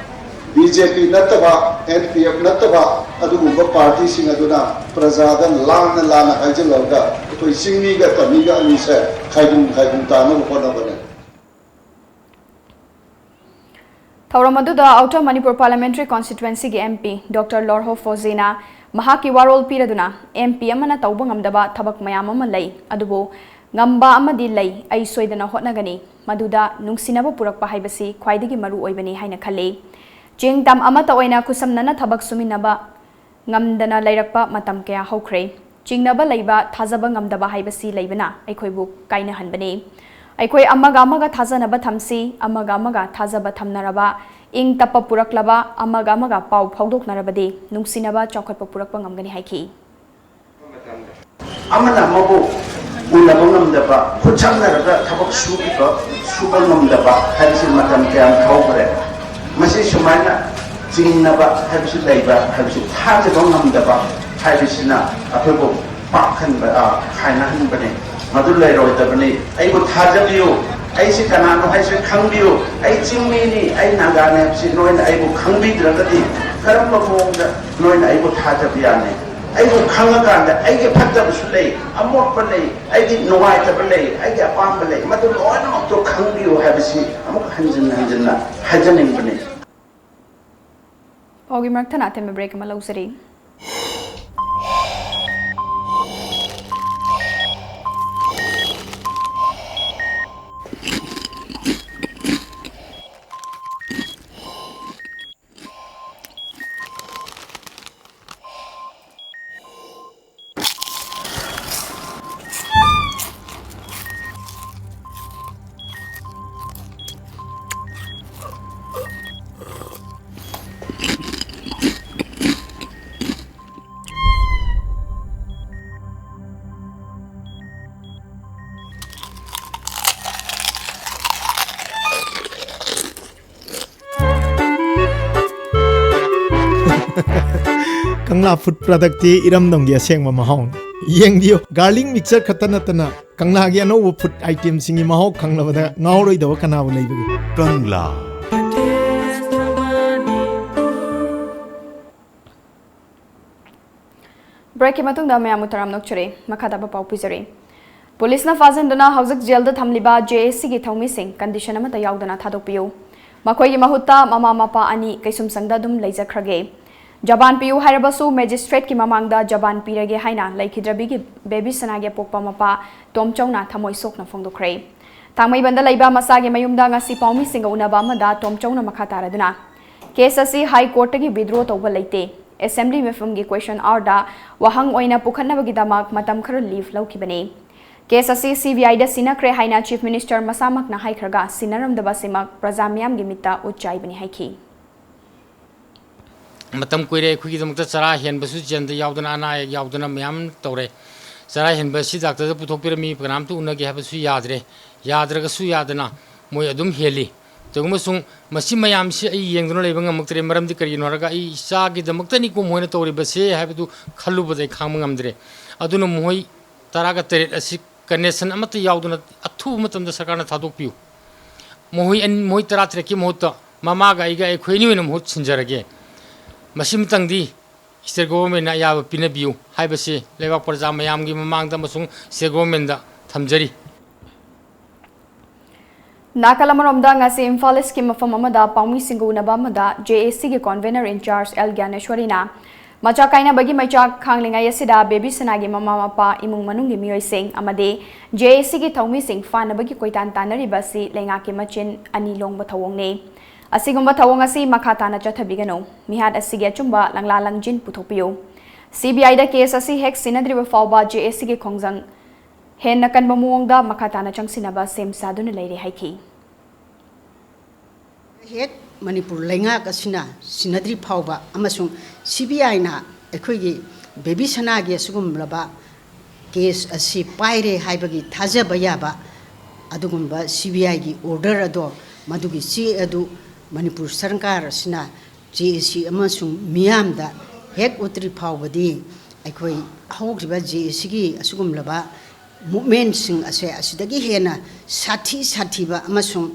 B J P ꯅꯠꯇꯕ, N P F ꯅꯠꯇꯕ ꯑꯗꯨꯒꯨꯝꯕ party ꯁꯤꯡ ꯑꯗꯨꯅ ꯄ꯭ꯔꯖꯥꯗ ꯂꯥꯟꯅ ꯂꯥꯟꯅ ꯍꯥꯏꯖꯤꯜꯂꯒ ꯑꯩꯈꯣꯏ ꯆꯤꯡꯃꯤꯒ ꯇꯝꯃꯤꯒ ꯑꯅꯤꯁꯦ ꯈꯥꯏꯗꯨꯝ ꯈꯥꯏꯗꯨꯝ ꯇꯥꯅꯕ ꯍꯣꯠꯅꯕꯅꯦ꯫ ꯊꯧꯔꯝ ꯑꯗꯨꯗ Outer Manipur Parliamentary Constituency ꯒꯤ M P Doctor ꯂꯣꯔꯍꯣ ꯐꯣꯖꯤꯅ ꯃꯍꯥꯛꯀꯤ ꯋꯥꯔꯣꯜ ꯄꯤꯔꯗꯨꯅ, M P ꯑꯃꯅ ꯇꯧꯕ ꯉꯝꯗꯕ ꯊꯕꯛ ꯃꯌꯥꯝ ꯑꯃ ꯂꯩ, ꯑꯗꯨꯕꯨ ꯉꯝꯕ ꯑꯃꯗꯤ ꯂꯩ, ꯑꯩ ꯁꯣꯏꯗꯅ ꯍꯣꯠꯅꯒꯅꯤ, ꯃꯗꯨꯗ ꯅꯨꯡꯁꯤꯅꯕ ꯄꯨꯔꯛꯄ ꯍꯥꯏꯕꯁꯤ ꯈ꯭ꯋꯥꯏꯗꯒꯤ ꯃꯔꯨ ꯑꯣꯏꯕꯅꯤ ꯍꯥꯏꯅ ꯈꯜꯂꯤ꯫ ꯆꯤꯡ ꯇꯝ ꯑꯃꯠꯇ ꯑꯣꯏꯅ ꯈꯨꯠꯁꯝꯅꯅ ꯊꯕꯛ ꯁꯨꯃꯤꯟꯅꯕ ꯉꯝꯗꯅ ꯂꯩꯔꯛꯄ ꯃꯇꯝ ꯀꯌꯥ ꯍꯧꯈ꯭ꯔꯦ꯫ ꯆꯤꯡꯅꯕ ꯂꯩꯕ, ꯊꯥꯖꯕ ꯉꯝꯗꯕ ꯍꯥꯏꯕꯁꯤ ꯂꯩꯕꯅ ꯑꯩꯈꯣꯏꯕꯨ ꯀꯥꯏꯅꯍꯟꯕꯅꯤ꯫ ꯑꯩꯈꯣꯏ ꯑꯃꯒ ꯑꯃꯒ ꯊꯥꯖꯅꯕ ꯊꯝꯁꯤ, ꯑꯃꯒ ꯑꯃꯒ ꯊꯥꯖꯕ ꯊꯝꯅꯔꯕ, ꯏꯪ ꯇꯞꯄ ꯄꯨꯔꯛꯂꯕ, ꯑꯃꯒ ꯑꯃꯒ ꯄꯥꯎ ꯐꯥꯎꯗꯣꯛꯅꯔꯕꯗꯤ ꯅꯨꯡꯁꯤꯅꯕ ꯆꯥꯎꯈꯠꯄ ꯄꯨꯔꯛꯄ ꯉꯝꯒꯅꯤ ꯍꯥꯏꯈꯤ꯫ ꯑꯃꯅ ꯑꯃꯕꯨ ꯎꯅꯕ ꯉꯝꯗꯕ, ꯈꯨꯠꯁꯝꯅꯔꯒ ꯊꯕꯛ ꯁꯨꯕ, ꯁꯨꯕ ꯉꯝꯗꯕ ꯍꯥꯏꯕꯁꯤ ꯃꯇꯝ ꯀꯌꯥꯝ ꯍꯧꯈ꯭ꯔꯦ꯫ ꯃꯁꯤ ꯁꯨꯃꯥꯏꯅ ꯆꯤꯡꯅꯕ ꯍꯥꯏꯕꯁꯤ ꯂꯩꯕ ꯍꯥꯏꯕꯁꯤ ꯊꯥꯖꯕ ꯉꯝꯗꯕ ꯍꯥꯏꯕꯁꯤꯅ ꯑꯩꯈꯣꯏꯕꯨ ꯄꯥꯛꯍꯟꯕ, ꯑ, ꯈꯥꯏꯅꯍꯟꯕꯅꯤ꯫ ꯃꯗꯨ ꯂꯩꯔꯣꯏꯗꯕꯅꯤ꯫ ꯑꯩꯕꯨ ꯊꯥꯖꯕꯤꯌꯨ꯫ ꯑꯩꯁꯤ ꯀꯅꯥꯅꯣ ꯍꯥꯏꯁꯤ ꯈꯪꯕꯤꯌꯨ꯫ ꯑꯩ ꯆꯤꯡꯃꯤꯅꯤ, ꯑꯩ ꯅꯥꯒꯥꯅꯤ ꯍꯥꯏꯕꯁꯤ ꯅꯣꯏꯅ ꯑꯩꯕꯨ ꯈꯪꯕꯤꯗ꯭ꯔꯒꯗꯤ ꯀꯔꯝꯕ ꯃꯑꯣꯡꯗ ꯅꯣꯏꯅ ꯑꯩꯕꯨ ꯊꯥꯖꯕ ꯌꯥꯅꯤ? ꯑꯩꯕꯨ ꯈꯪꯉꯀꯥꯟꯗ ꯑꯩꯒꯤ ꯐꯠꯇꯕꯁꯨ ꯂꯩ, ꯑꯃꯣꯠꯄ ꯂꯩ, ꯑꯩꯒꯤ ꯅꯨꯡꯉꯥꯏꯇꯕ ꯂꯩ, ꯑꯩꯒꯤ ꯑꯄꯥꯝꯕ ꯂꯩ, ꯃꯗꯨ ꯂꯣꯏꯅꯃꯛꯇꯣ ꯈꯪꯕꯤꯌꯨ ꯍꯥꯏꯕꯁꯤ ꯑꯃꯨꯛ ꯍꯟꯖꯤꯟ ꯍꯟꯖꯤꯟꯅ ꯍꯥꯏꯖꯅꯤꯡꯕꯅꯤ꯫ ꯄꯥꯎꯒꯤ ꯃꯔꯛ ꯊꯠꯅ ꯑꯇꯦꯟꯕ break ꯑꯃ ꯂꯧꯖꯔꯤ꯫ ꯀꯪꯂꯥ food productꯇꯤ ꯏꯔꯝꯗꯝꯒꯤ ꯑꯁꯦꯡꯕ ꯃꯍꯥꯎꯅꯤ꯫ ꯌꯦꯡꯕꯤꯌꯨ, garlic mixture ꯈꯛꯇ ꯅꯠꯇꯅ ꯀꯪꯂꯥꯒꯤ ꯑꯅꯧꯕ food itemꯁꯤꯡꯒꯤ ꯃꯍꯥꯎ ꯈꯪꯂꯕꯗ ꯉꯥꯎꯔꯣꯏꯗꯕ ꯀꯅꯥꯕꯨ ꯂꯩꯕꯒꯦ? ꯀꯪꯂꯥ꯫ Breakꯀꯤ ꯃꯇꯨꯡꯗ ꯃꯌꯥꯝꯕꯨ ꯇꯔꯥꯝꯅ ꯑꯣꯛꯆꯔꯤ꯫ ꯃꯈꯥ ꯇꯥꯕ ꯄꯥꯎ ꯄꯤꯖꯔꯤ꯫ ꯄꯨꯂꯤꯁꯅ ꯐꯥꯖꯤꯟꯗꯨꯅ ꯍꯧꯖꯤꯛ jailꯗ ꯊꯝꯂꯤꯕ JACꯒꯤ ꯊꯧꯃꯤꯁꯤꯡ condition ꯑꯃꯠꯇ ꯌꯥꯎꯗꯅ ꯊꯥꯗꯣꯛꯄꯤꯌꯨ꯫ ꯃꯈꯣꯏꯒꯤ ꯃꯍꯨꯠꯇ ꯃꯃꯥ ꯃꯄꯥ ꯑꯅꯤ ꯀꯩꯁꯨꯝꯁꯪꯗ ꯑꯗꯨꯝ ꯂꯩꯖꯈ꯭ꯔꯒꯦ꯫ ꯖꯕꯥꯟ ꯄꯤꯌꯨ ꯍꯥꯏꯔꯕꯁꯨ magistrateꯀꯤ ꯃꯃꯥꯡꯗ ꯖꯕꯥꯟ ꯄꯤꯔꯒꯦ ꯍꯥꯏꯅ ꯂꯩꯈꯤꯗ꯭ꯔꯕꯤꯒꯤ baby ꯁꯅꯥꯒꯤ ꯑꯄꯣꯛꯄ ꯃꯄꯥ ꯇꯣꯝꯆꯧꯅ ꯊꯃꯣꯏ ꯁꯣꯛꯅ ꯐꯣꯡꯗꯣꯛꯈ꯭ꯔꯦ꯫ ꯊꯥꯡꯃꯩꯕꯟꯗ ꯂꯩꯕ ꯃꯆꯥꯒꯤ ꯃꯌꯨꯝꯗ ꯉꯁꯤ ꯄꯥꯎꯃꯤꯁꯤꯡꯒ ꯎꯅꯕ ꯑꯃꯗ ꯇꯣꯝꯆꯧꯅ ꯃꯈꯥ ꯇꯥꯔꯗꯨꯅ, case ꯑꯁꯤ High Courtꯇꯒꯤ withdraw ꯇꯧꯕ ꯂꯩꯇꯦ꯫ Assembly ꯃꯤꯐꯝꯒꯤ question hourꯗ ꯋꯥꯍꯪ ꯑꯣꯏꯅ ꯄꯨꯈꯠꯅꯕꯒꯤꯗꯃꯛ ꯃꯇꯝ ꯈꯔ leave ꯂꯧꯈꯤꯕꯅꯤ꯫ Case ꯑꯁꯤ CBIꯗ ꯁꯤꯟꯅꯈ꯭ꯔꯦ ꯍꯥꯏꯅ Chief Minister ꯃꯁꯥꯃꯛꯅ ꯍꯥꯏꯈ꯭ꯔꯒ ꯁꯤꯟꯅꯔꯝꯗꯕ ꯑꯁꯤꯃꯛ ꯄ꯭ꯔꯖꯥ ꯃꯤꯌꯥꯝꯒꯤ ꯃꯤꯠꯇ ꯎꯠ ꯆꯥꯏꯕꯅꯤ ꯍꯥꯏꯈꯤ꯫ ꯃꯇꯝ ꯀꯨꯏꯔꯦ ꯑꯩꯈꯣꯏꯒꯤꯗꯃꯛꯇ ꯆꯔꯥ ꯍꯦꯟꯕꯁꯨ jailꯗ ꯌꯥꯎꯗꯅ, ꯑꯅꯥ ꯑꯌꯦꯛ ꯌꯥꯎꯗꯅ ꯃꯌꯥꯝ ꯇꯧꯔꯦ꯫ ꯆꯔꯥ ꯍꯦꯟꯕ ꯑꯁꯤ doctorꯗ ꯄꯨꯊꯣꯛꯄꯤꯔꯝꯃꯤ, ꯀꯅꯥꯝꯇ ꯎꯅꯒꯦ ꯍꯥꯏꯕꯁꯨ ꯌꯥꯗ꯭ꯔꯦ꯫ ꯌꯥꯗ꯭ꯔꯒꯁꯨ ꯌꯥꯗꯅ ꯃꯣꯏ ꯑꯗꯨꯝ ꯍꯦꯜꯂꯤ꯫ ꯇꯧꯕ ꯑꯃꯁꯨꯡ ꯃꯁꯤ ꯃꯌꯥꯝꯁꯤ ꯑꯩ ꯌꯦꯡꯗꯨꯅ ꯂꯩꯕ ꯉꯝꯃꯛꯇ꯭ꯔꯦ꯫ ꯃꯔꯝꯗꯤ ꯀꯔꯤꯒꯤꯅꯣ ꯍꯥꯏꯔꯒ, ꯑꯩ ꯏꯆꯥꯒꯤꯗꯃꯛꯇꯅꯤꯀꯣ ꯃꯈꯣꯏꯅ ꯇꯧꯔꯤꯕꯁꯦ ꯍꯥꯏꯕꯗꯨ ꯈꯜꯂꯨꯕꯗ ꯑꯩ ꯈꯥꯡꯕ ꯉꯝꯗ꯭ꯔꯦ꯫ ꯑꯗꯨꯅ ꯃꯈꯣꯏ ꯇꯔꯥꯒ ꯇꯔꯦꯠ ꯑꯁꯤ ꯀꯟꯗꯤꯁꯟ ꯑꯃꯠꯇ ꯌꯥꯎꯗꯅ ꯑꯊꯨꯕ ꯃꯇꯝꯗ ꯁꯔꯀꯥꯔꯅ ꯊꯥꯗꯣꯛꯄꯤꯌꯨ꯫ ꯃꯈꯣꯏ ꯑꯅꯤ, ꯃꯈꯣꯏ ꯇꯔꯥꯇꯔꯦꯠꯀꯤ ꯃꯍꯨꯠꯇ ꯃꯃꯥꯒ ꯑꯩꯒ, ꯑꯩꯈꯣꯏ ꯑꯅꯤ ꯑꯣꯏꯅ ꯃꯍꯨꯠ ꯁꯤꯟꯖꯔꯒꯦ꯫ ꯃꯁꯤꯃꯇꯪꯗꯤ ꯁ꯭ꯇꯦꯠ ꯒꯣꯚꯔꯟꯃꯦꯟꯠꯅ ꯑꯌꯥꯕ ꯄꯤꯅꯕꯤꯌꯨ ꯍꯥꯏꯕꯁꯤ ꯂꯩꯕꯥꯛ ꯄ꯭ꯔꯖꯥ ꯃꯌꯥꯝꯒꯤ ꯃꯃꯥꯡꯗ ꯑꯃꯁꯨꯡ ꯁ꯭ꯇꯦꯠ ꯒꯣꯚꯔꯟꯃꯦꯟꯠꯇ ꯊꯝꯖꯔꯤ꯫ ꯅꯥꯀꯜ ꯑꯃꯔꯣꯝꯗ, ꯉꯁꯤ ꯏꯝꯐꯥꯜ ꯏꯁꯀꯤ ꯃꯐꯝ ꯑꯃꯗ ꯄꯥꯎꯃꯤꯁꯤꯡꯒ ꯎꯅꯕ ꯑꯃꯗ J A C ꯒꯤ convener in charge L ꯒ꯭ꯌꯥꯅꯦꯁ꯭ꯋꯔꯤꯅ ꯃꯆꯥ ꯀꯥꯏꯅꯕꯒꯤ ꯃꯩꯆꯥꯛ ꯈꯥꯡꯂꯤꯉꯩ ꯑꯁꯤꯗ ꯕꯦꯕꯤ ꯁꯅꯥꯒꯤ ꯃꯃꯥ ꯃꯄꯥ, ꯏꯃꯨꯡ ꯃꯅꯨꯡꯒꯤ ꯃꯤꯑꯣꯏꯁꯤꯡ ꯑꯃꯗꯤ J A C ꯒꯤ ꯊꯧꯃꯤꯁꯤꯡ ꯐꯥꯅꯕꯒꯤ ꯀꯣꯏꯇꯥꯟ ꯇꯥꯟꯅꯔꯤꯕ ꯑꯁꯤ ꯂꯩꯉꯥꯛꯀꯤ ꯃꯆꯤꯟ ꯑꯅꯤ ꯂꯣꯡꯕ ꯊꯧꯑꯣꯡꯅꯤ꯫ ꯑꯁꯤꯒꯨꯝꯕ ꯊꯧꯑꯣꯡ ꯑꯁꯤ ꯃꯈꯥ ꯇꯥꯅ ꯆꯠꯊꯕꯤꯒꯅꯨ꯫ ꯃꯤꯍꯥꯠ ꯑꯁꯤꯒꯤ ꯑꯆꯨꯝꯕ ꯂꯪꯂꯥ ꯂꯪꯖꯤꯟ ꯄꯨꯊꯣꯛꯄꯤꯌꯨ꯫ C B I the case ꯑꯁꯤ ꯍꯦꯛ ꯁꯤꯟꯅꯗ꯭ꯔꯤꯕ ꯐꯥꯎꯕ J A C ꯒꯤ ꯈꯣꯡꯖꯪ ꯍꯦꯟꯅ ꯀꯟꯕ ꯃꯑꯣꯡꯗ ꯃꯈꯥ ꯇꯥꯅ ꯆꯪꯁꯤꯟꯅꯕ ꯁꯦꯝ ꯁꯥꯗꯨꯅ ꯂꯩꯔꯦ ꯍꯥꯏꯈꯤ꯫ ꯍꯦꯛ ꯃꯅꯤꯄꯨꯔ ꯂꯩꯉꯥꯛ ꯑꯁꯤꯅ ꯁꯤꯟꯅꯗ꯭ꯔꯤ ꯐꯥꯎꯕ ꯑꯃꯁꯨꯡ C B I ꯅ ꯑꯩꯈꯣꯏꯒꯤ ꯕꯦꯕꯤ ꯁꯅꯥꯒꯤ ꯑꯁꯤꯒꯨꯝꯂꯕ case ꯑꯁꯤ ꯄꯥꯏꯔꯦ ꯍꯥꯏꯕꯒꯤ ꯊꯥꯖꯕ ꯌꯥꯕ ꯑꯗꯨꯒꯨꯝꯕ C B I ꯒꯤ order ꯑꯗꯣ, ꯃꯗꯨꯒꯤ ꯆꯦ ꯑꯗꯨ ꯃꯅꯤꯄꯨꯔ ꯁꯔꯀꯥꯔ ꯑꯁꯤꯅ J A C ꯑꯃꯁꯨꯡ ꯃꯤꯌꯥꯝꯗ ꯍꯦꯛ ꯎꯠꯇ꯭ꯔꯤ ꯐꯥꯎꯕꯗꯤ ꯑꯩꯈꯣꯏ ꯍꯧꯈꯤꯕ J A C ꯒꯤ ꯑꯁꯤꯒꯨꯝꯂꯕ movement ꯁꯤꯡ ꯑꯁꯦ ꯑꯁꯤꯗꯒꯤ ꯍꯦꯟꯅ ꯁꯥꯊꯤ ꯁꯥꯊꯤꯕ ꯑꯃꯁꯨꯡ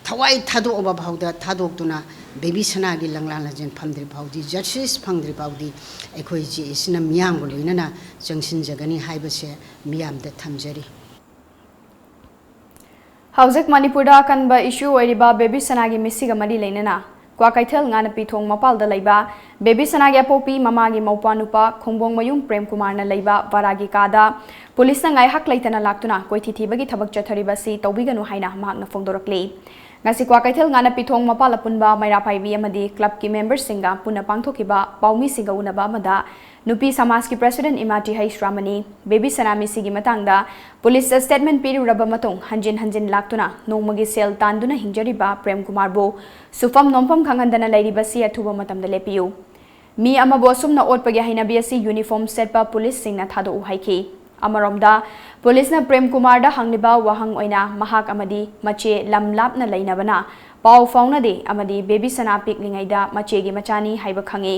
ꯊꯋꯥꯏ ꯊꯥꯗꯣꯛꯑꯕ ꯐꯥꯎꯗ ꯊꯥꯗꯣꯛꯇꯨꯅ ꯕꯦꯕꯤ ꯁꯅꯥꯒꯤ ꯂꯪꯂꯥ ꯂꯪꯖꯤꯟ ꯐꯝꯗ꯭ꯔꯤ ꯐꯥꯎꯗꯤ, justice ꯐꯪꯗ꯭ꯔꯤ ꯐꯥꯎꯗꯤ ꯑꯩꯈꯣꯏ J A C ꯅ ꯃꯤꯌꯥꯝꯒ ꯂꯣꯏꯅꯅ ꯆꯪꯁꯤꯟꯖꯒꯅꯤ ꯍꯥꯏꯕꯁꯦ ꯃꯤꯌꯥꯝꯗ ꯊꯝꯖꯔꯤ꯫ ꯍꯧꯖꯤꯛ ꯃꯅꯤꯄꯨꯔꯗ ꯑꯀꯟꯕ issue ꯑꯣꯏꯔꯤꯕ ꯕꯦꯕꯤ ꯁꯅꯥꯒꯤ ꯃꯤꯁꯤꯒ ꯃꯔꯤ ꯂꯩꯅꯅ ꯀ꯭ꯋꯥꯀꯩꯊꯦꯜ ꯉꯥꯅꯄꯤꯊꯣꯡ ꯃꯄꯥꯜꯗ ꯂꯩꯕ ꯕꯦꯕꯤ ꯁꯅꯥꯒꯤ ꯑꯄꯣꯛꯄꯤ ꯃꯃꯥꯒꯤ ꯃꯧꯄ꯭ꯋꯥꯅꯨꯄꯥ ꯈꯣꯡꯕꯣꯡꯃꯌꯨꯝ ꯄ꯭ꯔꯦꯝ ꯀꯨꯃꯥꯔꯅ ꯂꯩꯕ ꯚꯔꯥꯒꯤ ꯀꯥꯗ ꯄꯨꯂꯤꯁꯅ ꯉꯥꯏꯍꯥꯛ ꯂꯩꯇꯅ ꯂꯥꯛꯇꯨꯅ ꯀꯣꯏꯊꯤ ꯊꯤꯕꯒꯤ ꯊꯕꯛ ꯆꯠꯊꯔꯤꯕ ꯑꯁꯤ ꯇꯧꯕꯤꯒꯅꯨ ꯍꯥꯏꯅ ꯃꯍꯥꯛꯅ ꯐꯣꯡꯗꯣꯔꯛꯂꯤ꯫ ꯉꯁꯤ ꯀ꯭ꯋꯥꯀꯩꯊꯦꯜ ꯉꯥꯅꯄꯤꯊꯣꯡ ꯃꯄꯥꯜ ꯑꯄꯨꯟꯕ ꯃꯩꯔꯥ ꯄꯥꯏꯕꯤ ꯑꯃꯗꯤ club ꯀꯤ member ꯁꯤꯡꯒ ꯄꯨꯟꯅ ꯄꯥꯡꯊꯣꯛꯈꯤꯕ ꯄꯥꯎꯃꯤꯁꯤꯡꯒ ꯎꯅꯕ ꯑꯃꯗ ꯅꯨꯄꯤ ꯁꯃꯥꯖꯀꯤ president ꯏꯃꯥ ꯇꯤꯍꯩ ꯁ꯭ꯔꯥꯃꯅꯤ, ꯕꯦꯕꯤ ꯁꯅꯥ ꯃꯤꯁꯤꯒꯤ ꯃꯇꯥꯡꯗ ꯄꯨꯂꯤꯁꯇ statement ꯄꯤꯔꯨꯔꯕ ꯃꯇꯨꯡ, ꯍꯟꯖꯤꯟ ꯍꯟꯖꯤꯟ ꯂꯥꯛꯇꯨꯅ ꯅꯣꯡꯃꯒꯤ ꯁꯦꯜ ꯇꯥꯟꯗꯨꯅ ꯍꯤꯡꯖꯔꯤꯕ ꯄ꯭ꯔꯦꯝ ꯀꯨꯃꯥꯔꯕꯨ ꯁꯨꯐꯝ ꯅꯣꯝꯐꯝ ꯈꯪꯍꯟꯗꯅ ꯂꯩꯔꯤꯕꯁꯤ ꯑꯊꯨꯕ ꯃꯇꯝꯗ ꯂꯦꯞꯄꯤꯌꯨ꯫ ꯃꯤ ꯑꯃꯕꯨ ꯑꯁꯨꯝꯅ ꯑꯣꯠꯄꯒꯤ ꯍꯩꯅꯕꯤ ꯑꯁꯤ uniform ꯁꯦꯠꯄ ꯄꯨꯂꯤꯁꯁꯤꯡꯅ ꯊꯥꯗꯣꯛꯎ ꯍꯥꯏꯈꯤ꯫ ꯑꯃꯔꯣꯝꯗ, ꯄꯨꯂꯤꯁꯅ ꯄ꯭ꯔꯦꯝ ꯀꯨꯃꯥꯔꯗ ꯍꯪꯂꯤꯕ ꯋꯥꯍꯪ ꯑꯣꯏꯅ ꯃꯍꯥꯛ ꯑꯃꯗꯤ ꯃꯆꯦ ꯂꯝ ꯂꯥꯞꯅ ꯂꯩꯅꯕꯅ ꯄꯥꯎ ꯐꯥꯎꯅꯗꯦ ꯑꯃꯗꯤ ꯕꯦꯕꯤ ꯁꯅꯥ ꯄꯤꯛꯂꯤꯉꯩꯗ ꯃꯆꯦꯒꯤ ꯃꯆꯥꯅꯤ ꯍꯥꯏꯕ ꯈꯪꯉꯤ꯫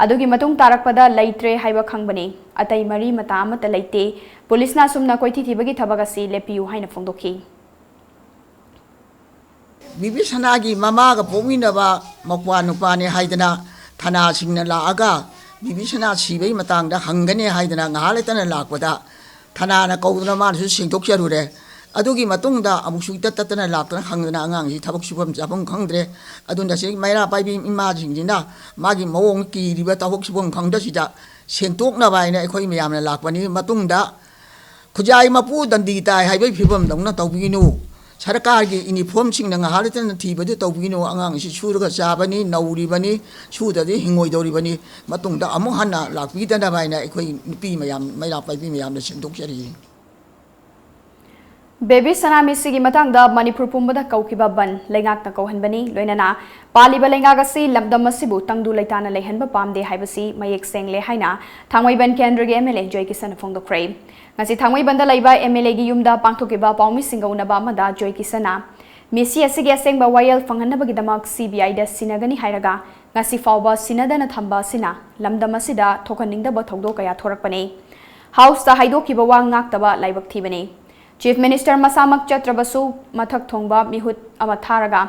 ꯑꯗꯨꯒꯤ ꯃꯇꯨꯡ ꯇꯥꯔꯛꯄꯗ ꯂꯩꯇ꯭ꯔꯦ ꯍꯥꯏꯕ ꯈꯪꯕꯅꯤ꯫ ꯑꯇꯩ ꯃꯔꯤ ꯃꯇꯥ ꯑꯃꯠꯇ ꯂꯩꯇꯦ꯫ ꯄꯨꯂꯤꯁꯅ ꯑꯁꯨꯝꯅ ꯀꯣꯏꯊꯤ ꯊꯤꯕꯒꯤ ꯊꯕꯛ ꯑꯁꯤ ꯂꯦꯞꯄꯤꯌꯨ ꯍꯥꯏꯅ ꯐꯣꯡꯗꯣꯛꯈꯤ꯫ ꯕꯤꯕꯤꯁꯅꯥꯒꯤ ꯃꯃꯥꯒ ꯄꯣꯛꯃꯤꯟꯅꯕ ꯃꯧꯄ꯭ꯋꯥ ꯅꯨꯄꯥꯅꯤ ꯍꯥꯏꯗꯅ ꯊꯅꯥꯁꯤꯡꯅ ꯂꯥꯛꯑꯒ ꯕꯤꯕꯤꯁꯅꯥ ꯁꯤꯕꯒꯤ ꯃꯇꯥꯡꯗ ꯍꯪꯒꯅꯤ ꯍꯥꯏꯗꯅ ꯉꯥꯏꯍꯥꯛ ꯂꯩꯇꯅ ꯂꯥꯛꯄꯗ, ꯊꯅꯥꯅ ꯀꯧꯗꯨꯅ ꯃꯥꯅꯁꯨ ꯁꯦꯡꯗꯣꯛꯆꯔꯨꯔꯦ꯫ ꯑꯗꯨꯒꯤ ꯃꯇꯨꯡꯗ ꯑꯃꯨꯛꯁꯨ ꯏꯇꯠ ꯇꯠꯇꯅ ꯂꯥꯛꯇꯅ ꯍꯪꯗꯅ ꯑꯉꯥꯡꯁꯤ ꯊꯕꯛ ꯁꯨꯐꯝ ꯆꯥꯐꯝ ꯈꯪꯗ꯭ꯔꯦ꯫ ꯑꯗꯨꯅ ꯁꯤ ꯃꯩꯔꯥ ꯄꯥꯏꯕꯤ ꯏꯃꯥꯁꯤꯡꯁꯤꯅ ꯃꯥꯒꯤ ꯃꯑꯣꯡ ꯀꯤꯔꯤꯕ ꯊꯕꯛ ꯁꯨꯐꯝ ꯈꯪꯗꯁꯤꯗ ꯁꯦꯡꯗꯣꯛꯅꯕ ꯍꯥꯏꯅ ꯑꯩꯈꯣꯏ ꯃꯌꯥꯝꯅ ꯂꯥꯛꯄꯅꯤ꯫ ꯃꯇꯨꯡꯗ ꯈꯨꯖꯥꯏ ꯃꯄꯨ ꯗꯟꯗꯤ ꯇꯥꯏ ꯍꯥꯏꯕꯒꯤ ꯐꯤꯕꯝꯗꯧꯅ ꯇꯧꯕꯤꯒꯅꯨ꯫ ꯁꯔꯀꯥꯔꯒꯤ ꯏꯅꯤꯐꯣꯔꯝꯁꯤꯡꯅ ꯉꯥꯏꯍꯥꯛ ꯂꯩꯇꯅ ꯊꯤꯕꯗꯨ ꯇꯧꯕꯤꯒꯅꯨ꯫ ꯑꯉꯥꯡ ꯑꯁꯤ ꯁꯨꯔꯒ ꯆꯥꯕꯅꯤ, ꯅꯧꯔꯤꯕꯅꯤ, ꯁꯨꯗ꯭ꯔꯗꯤ ꯍꯤꯡꯉꯣꯏꯗꯧꯔꯤꯕꯅꯤ꯫ ꯃꯇꯨꯡꯗ ꯑꯃꯨꯛ ꯍꯟꯅ ꯂꯥꯛꯄꯤꯗꯅꯕ ꯍꯥꯏꯅ ꯑꯩꯈꯣꯏ ꯅꯨꯄꯤ ꯃꯌꯥꯝ, ꯃꯩꯔꯥ ꯄꯥꯏꯕꯤ ꯃꯌꯥꯝꯅ ꯁꯦꯡꯗꯣꯛꯆꯔꯤ꯫ ꯕꯦꯕꯤ ꯁꯅꯥ ꯃꯤꯁꯤꯒꯤ ꯃꯇꯥꯡꯗ ꯃꯅꯤꯄꯨꯔ ꯄꯨꯝꯕꯗ ꯀꯧꯈꯤꯕ ꯕꯟ ꯂꯩꯉꯥꯛꯅ ꯀꯧꯍꯟꯕꯅꯤ꯫ ꯂꯣꯏꯅꯅ ꯄꯥꯜꯂꯤꯕ ꯂꯩꯉꯥꯛ ꯑꯁꯤ ꯂꯝꯗꯝ ꯑꯁꯤꯕꯨ ꯇꯪꯗꯨ ꯂꯩꯇꯥꯅ ꯂꯩꯍꯟꯕ ꯄꯥꯝꯗꯦ ꯍꯥꯏꯕꯁꯤ ꯃꯌꯦꯛ ꯁꯦꯡꯂꯦ ꯍꯥꯏꯅ ꯊꯥꯡꯃꯩꯕꯟ ꯀꯦꯟꯗ꯭ꯔꯒꯤ ꯑꯦꯝ ꯑꯦꯜ ꯑꯦ ꯖꯣꯏ ꯀꯤꯁꯟꯅ ꯐꯣꯡꯗꯣꯛꯈ꯭ꯔꯦ꯫ ꯉꯁꯤ ꯊꯥꯡꯃꯩꯕꯟꯗ ꯂꯩꯕ ꯑꯦꯝ ꯑꯦꯜ ꯑꯦꯒꯤ ꯌꯨꯝꯗ ꯄꯥꯡꯊꯣꯛꯈꯤꯕ ꯄꯥꯎꯃꯤꯁꯤꯡꯒ ꯎꯅꯕ ꯑꯃꯗ ꯖꯣꯏ ꯀꯤꯁꯟꯅ ꯃꯤꯁꯤ ꯑꯁꯤꯒꯤ ꯑꯁꯦꯡꯕ ꯋꯥꯌꯦꯜ ꯐꯪꯍꯟꯅꯕꯒꯤꯗꯃꯛ ꯁꯤ ꯕꯤ ꯑꯥꯏꯗ ꯁꯤꯟꯅꯒꯅꯤ ꯍꯥꯏꯔꯒ ꯉꯁꯤ ꯐꯥꯎꯕ ꯁꯤꯟꯅꯗꯅ ꯊꯝꯕ ꯑꯁꯤꯅ ꯂꯝꯗꯝ ꯑꯁꯤꯗ ꯊꯣꯛꯍꯟꯅꯤꯡꯗꯕ ꯊꯧꯗꯣꯛ ꯀꯌꯥ ꯊꯣꯔꯛꯄꯅꯤ꯫ ꯍꯥꯎꯁꯇ ꯍꯥꯏꯗꯣꯛꯈꯤꯕ ꯋꯥ ꯉꯥꯛꯇꯕ ꯂꯥꯏꯕꯛ ꯊꯤꯕꯅꯤ꯫ ꯆꯤꯐ ꯃꯤꯅꯤꯁꯇꯔ ꯃꯁꯥꯃꯛ ꯆꯠꯇ꯭ꯔꯕꯁꯨ ꯃꯊꯛ ꯊꯣꯡꯕ ꯃꯤꯍꯨꯠ ꯑꯃ ꯊꯥꯔꯒ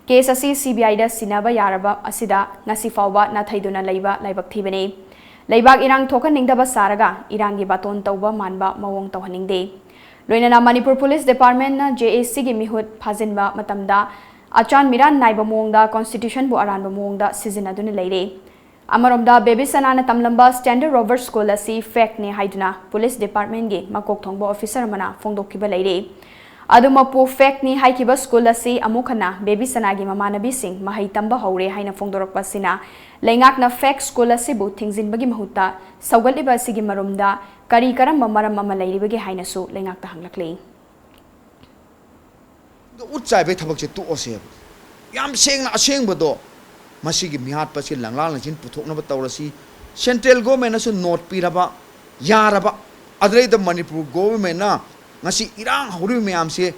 ꯀꯦꯁ ꯑꯁꯤ ꯁꯤ ꯕꯤ ꯑꯥꯏꯗ ꯁꯤꯟꯅꯕ ꯌꯥꯔꯕ ꯑꯁꯤꯗ ꯉꯁꯤ ꯐꯥꯎꯕ ꯅꯥꯊꯩꯗꯨꯅ ꯂꯩꯕ ꯂꯥꯏꯕꯛ ꯊꯤꯕꯅꯤ꯫ ꯂꯩꯕꯥꯛ ꯏꯔꯥꯡ ꯊꯣꯛꯍꯟꯅꯤꯡꯗꯕ ꯁꯥꯔꯒ ꯏꯔꯥꯡꯒꯤ ꯕꯥꯇꯣꯟ ꯇꯧꯕ ꯃꯥꯟꯕ ꯃꯑꯣꯡ ꯇꯧꯍꯟꯅꯤꯡꯗꯦ꯫ ꯂꯣꯏꯅꯅ ꯃꯅꯤꯄꯨꯔ ꯄꯨꯂꯤꯁ ꯗꯤꯄꯥꯔꯠꯃꯦꯟꯠꯅ ꯖꯦ ꯑꯦ ꯁꯤꯒꯤ ꯃꯤꯍꯨꯠ ꯐꯥꯖꯤꯟꯕ ꯃꯇꯝꯗ ꯑꯆꯥꯟ ꯃꯤꯔꯥꯟ ꯅꯥꯏꯕ ꯃꯑꯣꯡꯗ ꯀꯣꯟꯁꯇꯤꯇ꯭ꯌꯨꯁꯟꯕꯨ ꯑꯔꯥꯟꯕ ꯃꯑꯣꯡꯗ ꯁꯤꯖꯤꯟꯅꯗꯨꯅ ꯂꯩꯔꯦ꯫ ꯑꯃꯔꯣꯝꯗ ꯕꯦꯕꯤ ꯁꯅꯥꯅ ꯇꯝꯂꯝꯕ ꯁ꯭ꯇꯦꯟꯗꯔꯗ ꯔꯣꯚꯔ ꯁ꯭ꯀꯨꯜ ꯑꯁꯤ ꯐꯦꯛꯅꯤ ꯍꯥꯏꯗꯨꯅ ꯄꯨꯂꯤꯁ ꯗꯤꯄꯥꯔꯠꯃꯦꯟꯠꯀꯤ ꯃꯀꯣꯛ ꯊꯣꯡꯕ ꯑꯣꯐꯤꯁꯔ ꯑꯃꯅ ꯐꯣꯡꯗꯣꯛꯈꯤꯕ ꯂꯩꯔꯦ꯫ ꯑꯗꯨꯃꯛꯄꯨ ꯐꯦꯛꯅꯤ ꯍꯥꯏꯈꯤꯕ ꯁ꯭ꯀꯨꯜ ꯑꯁꯤ ꯑꯃꯨꯛ ꯍꯟꯅ ꯕꯦꯕꯤ ꯁꯅꯥꯒꯤ ꯃꯃꯥꯟꯅꯕꯤꯁꯤꯡ ꯃꯍꯩ ꯇꯝꯕ ꯍꯧꯔꯦ ꯍꯥꯏꯅ ꯐꯣꯡꯗꯣꯔꯛꯄ ꯑꯁꯤꯅ ꯂꯩꯉꯥꯛꯅ ꯐꯦꯛ ꯁ꯭ꯀꯨꯜ ꯑꯁꯤꯕꯨ ꯊꯤꯡꯖꯤꯟꯕꯒꯤ ꯃꯍꯨꯠꯇ ꯁꯧꯒꯠꯂꯤꯕ ꯑꯁꯤꯒꯤ ꯃꯔꯨꯝꯗ ꯀꯔꯤ ꯀꯔꯝꯕ ꯃꯔꯝ ꯑꯃ ꯂꯩꯔꯤꯕꯒꯦ ꯍꯥꯏꯅꯁꯨ ꯂꯩꯉꯥꯛꯇ ꯍꯪꯂꯛꯂꯤ꯫ ꯎꯠ ꯆꯥꯏꯕꯒꯤ ꯊꯕꯛꯁꯦ ꯇꯣꯛꯑꯁꯦꯕ꯫ ꯌꯥꯝ ꯁꯦꯡꯅ ꯑꯁꯦꯡꯕꯗꯣ ꯃꯁꯤꯒꯤ ꯃꯤꯍꯥꯠꯄꯁꯤ ꯂꯪꯂꯥ ꯂꯪꯁꯤꯟ ꯄꯨꯊꯣꯛꯅꯕ ꯇꯧꯔꯁꯤ꯫ ꯁꯦꯟꯇ꯭ꯔꯦꯜ ꯒꯣꯔꯃꯦꯟꯅꯁꯨ ꯅꯣꯠ ꯄꯤꯔꯕ ꯌꯥꯔꯕ, ꯑꯗꯨꯗꯩꯗ ꯃꯅꯤꯄꯨꯔ ꯒꯣꯔꯃꯦꯟꯅ ꯉꯁꯤ ꯏꯔꯥꯡ ꯍꯧꯔꯤꯕ ꯃꯌꯥꯝꯁꯦ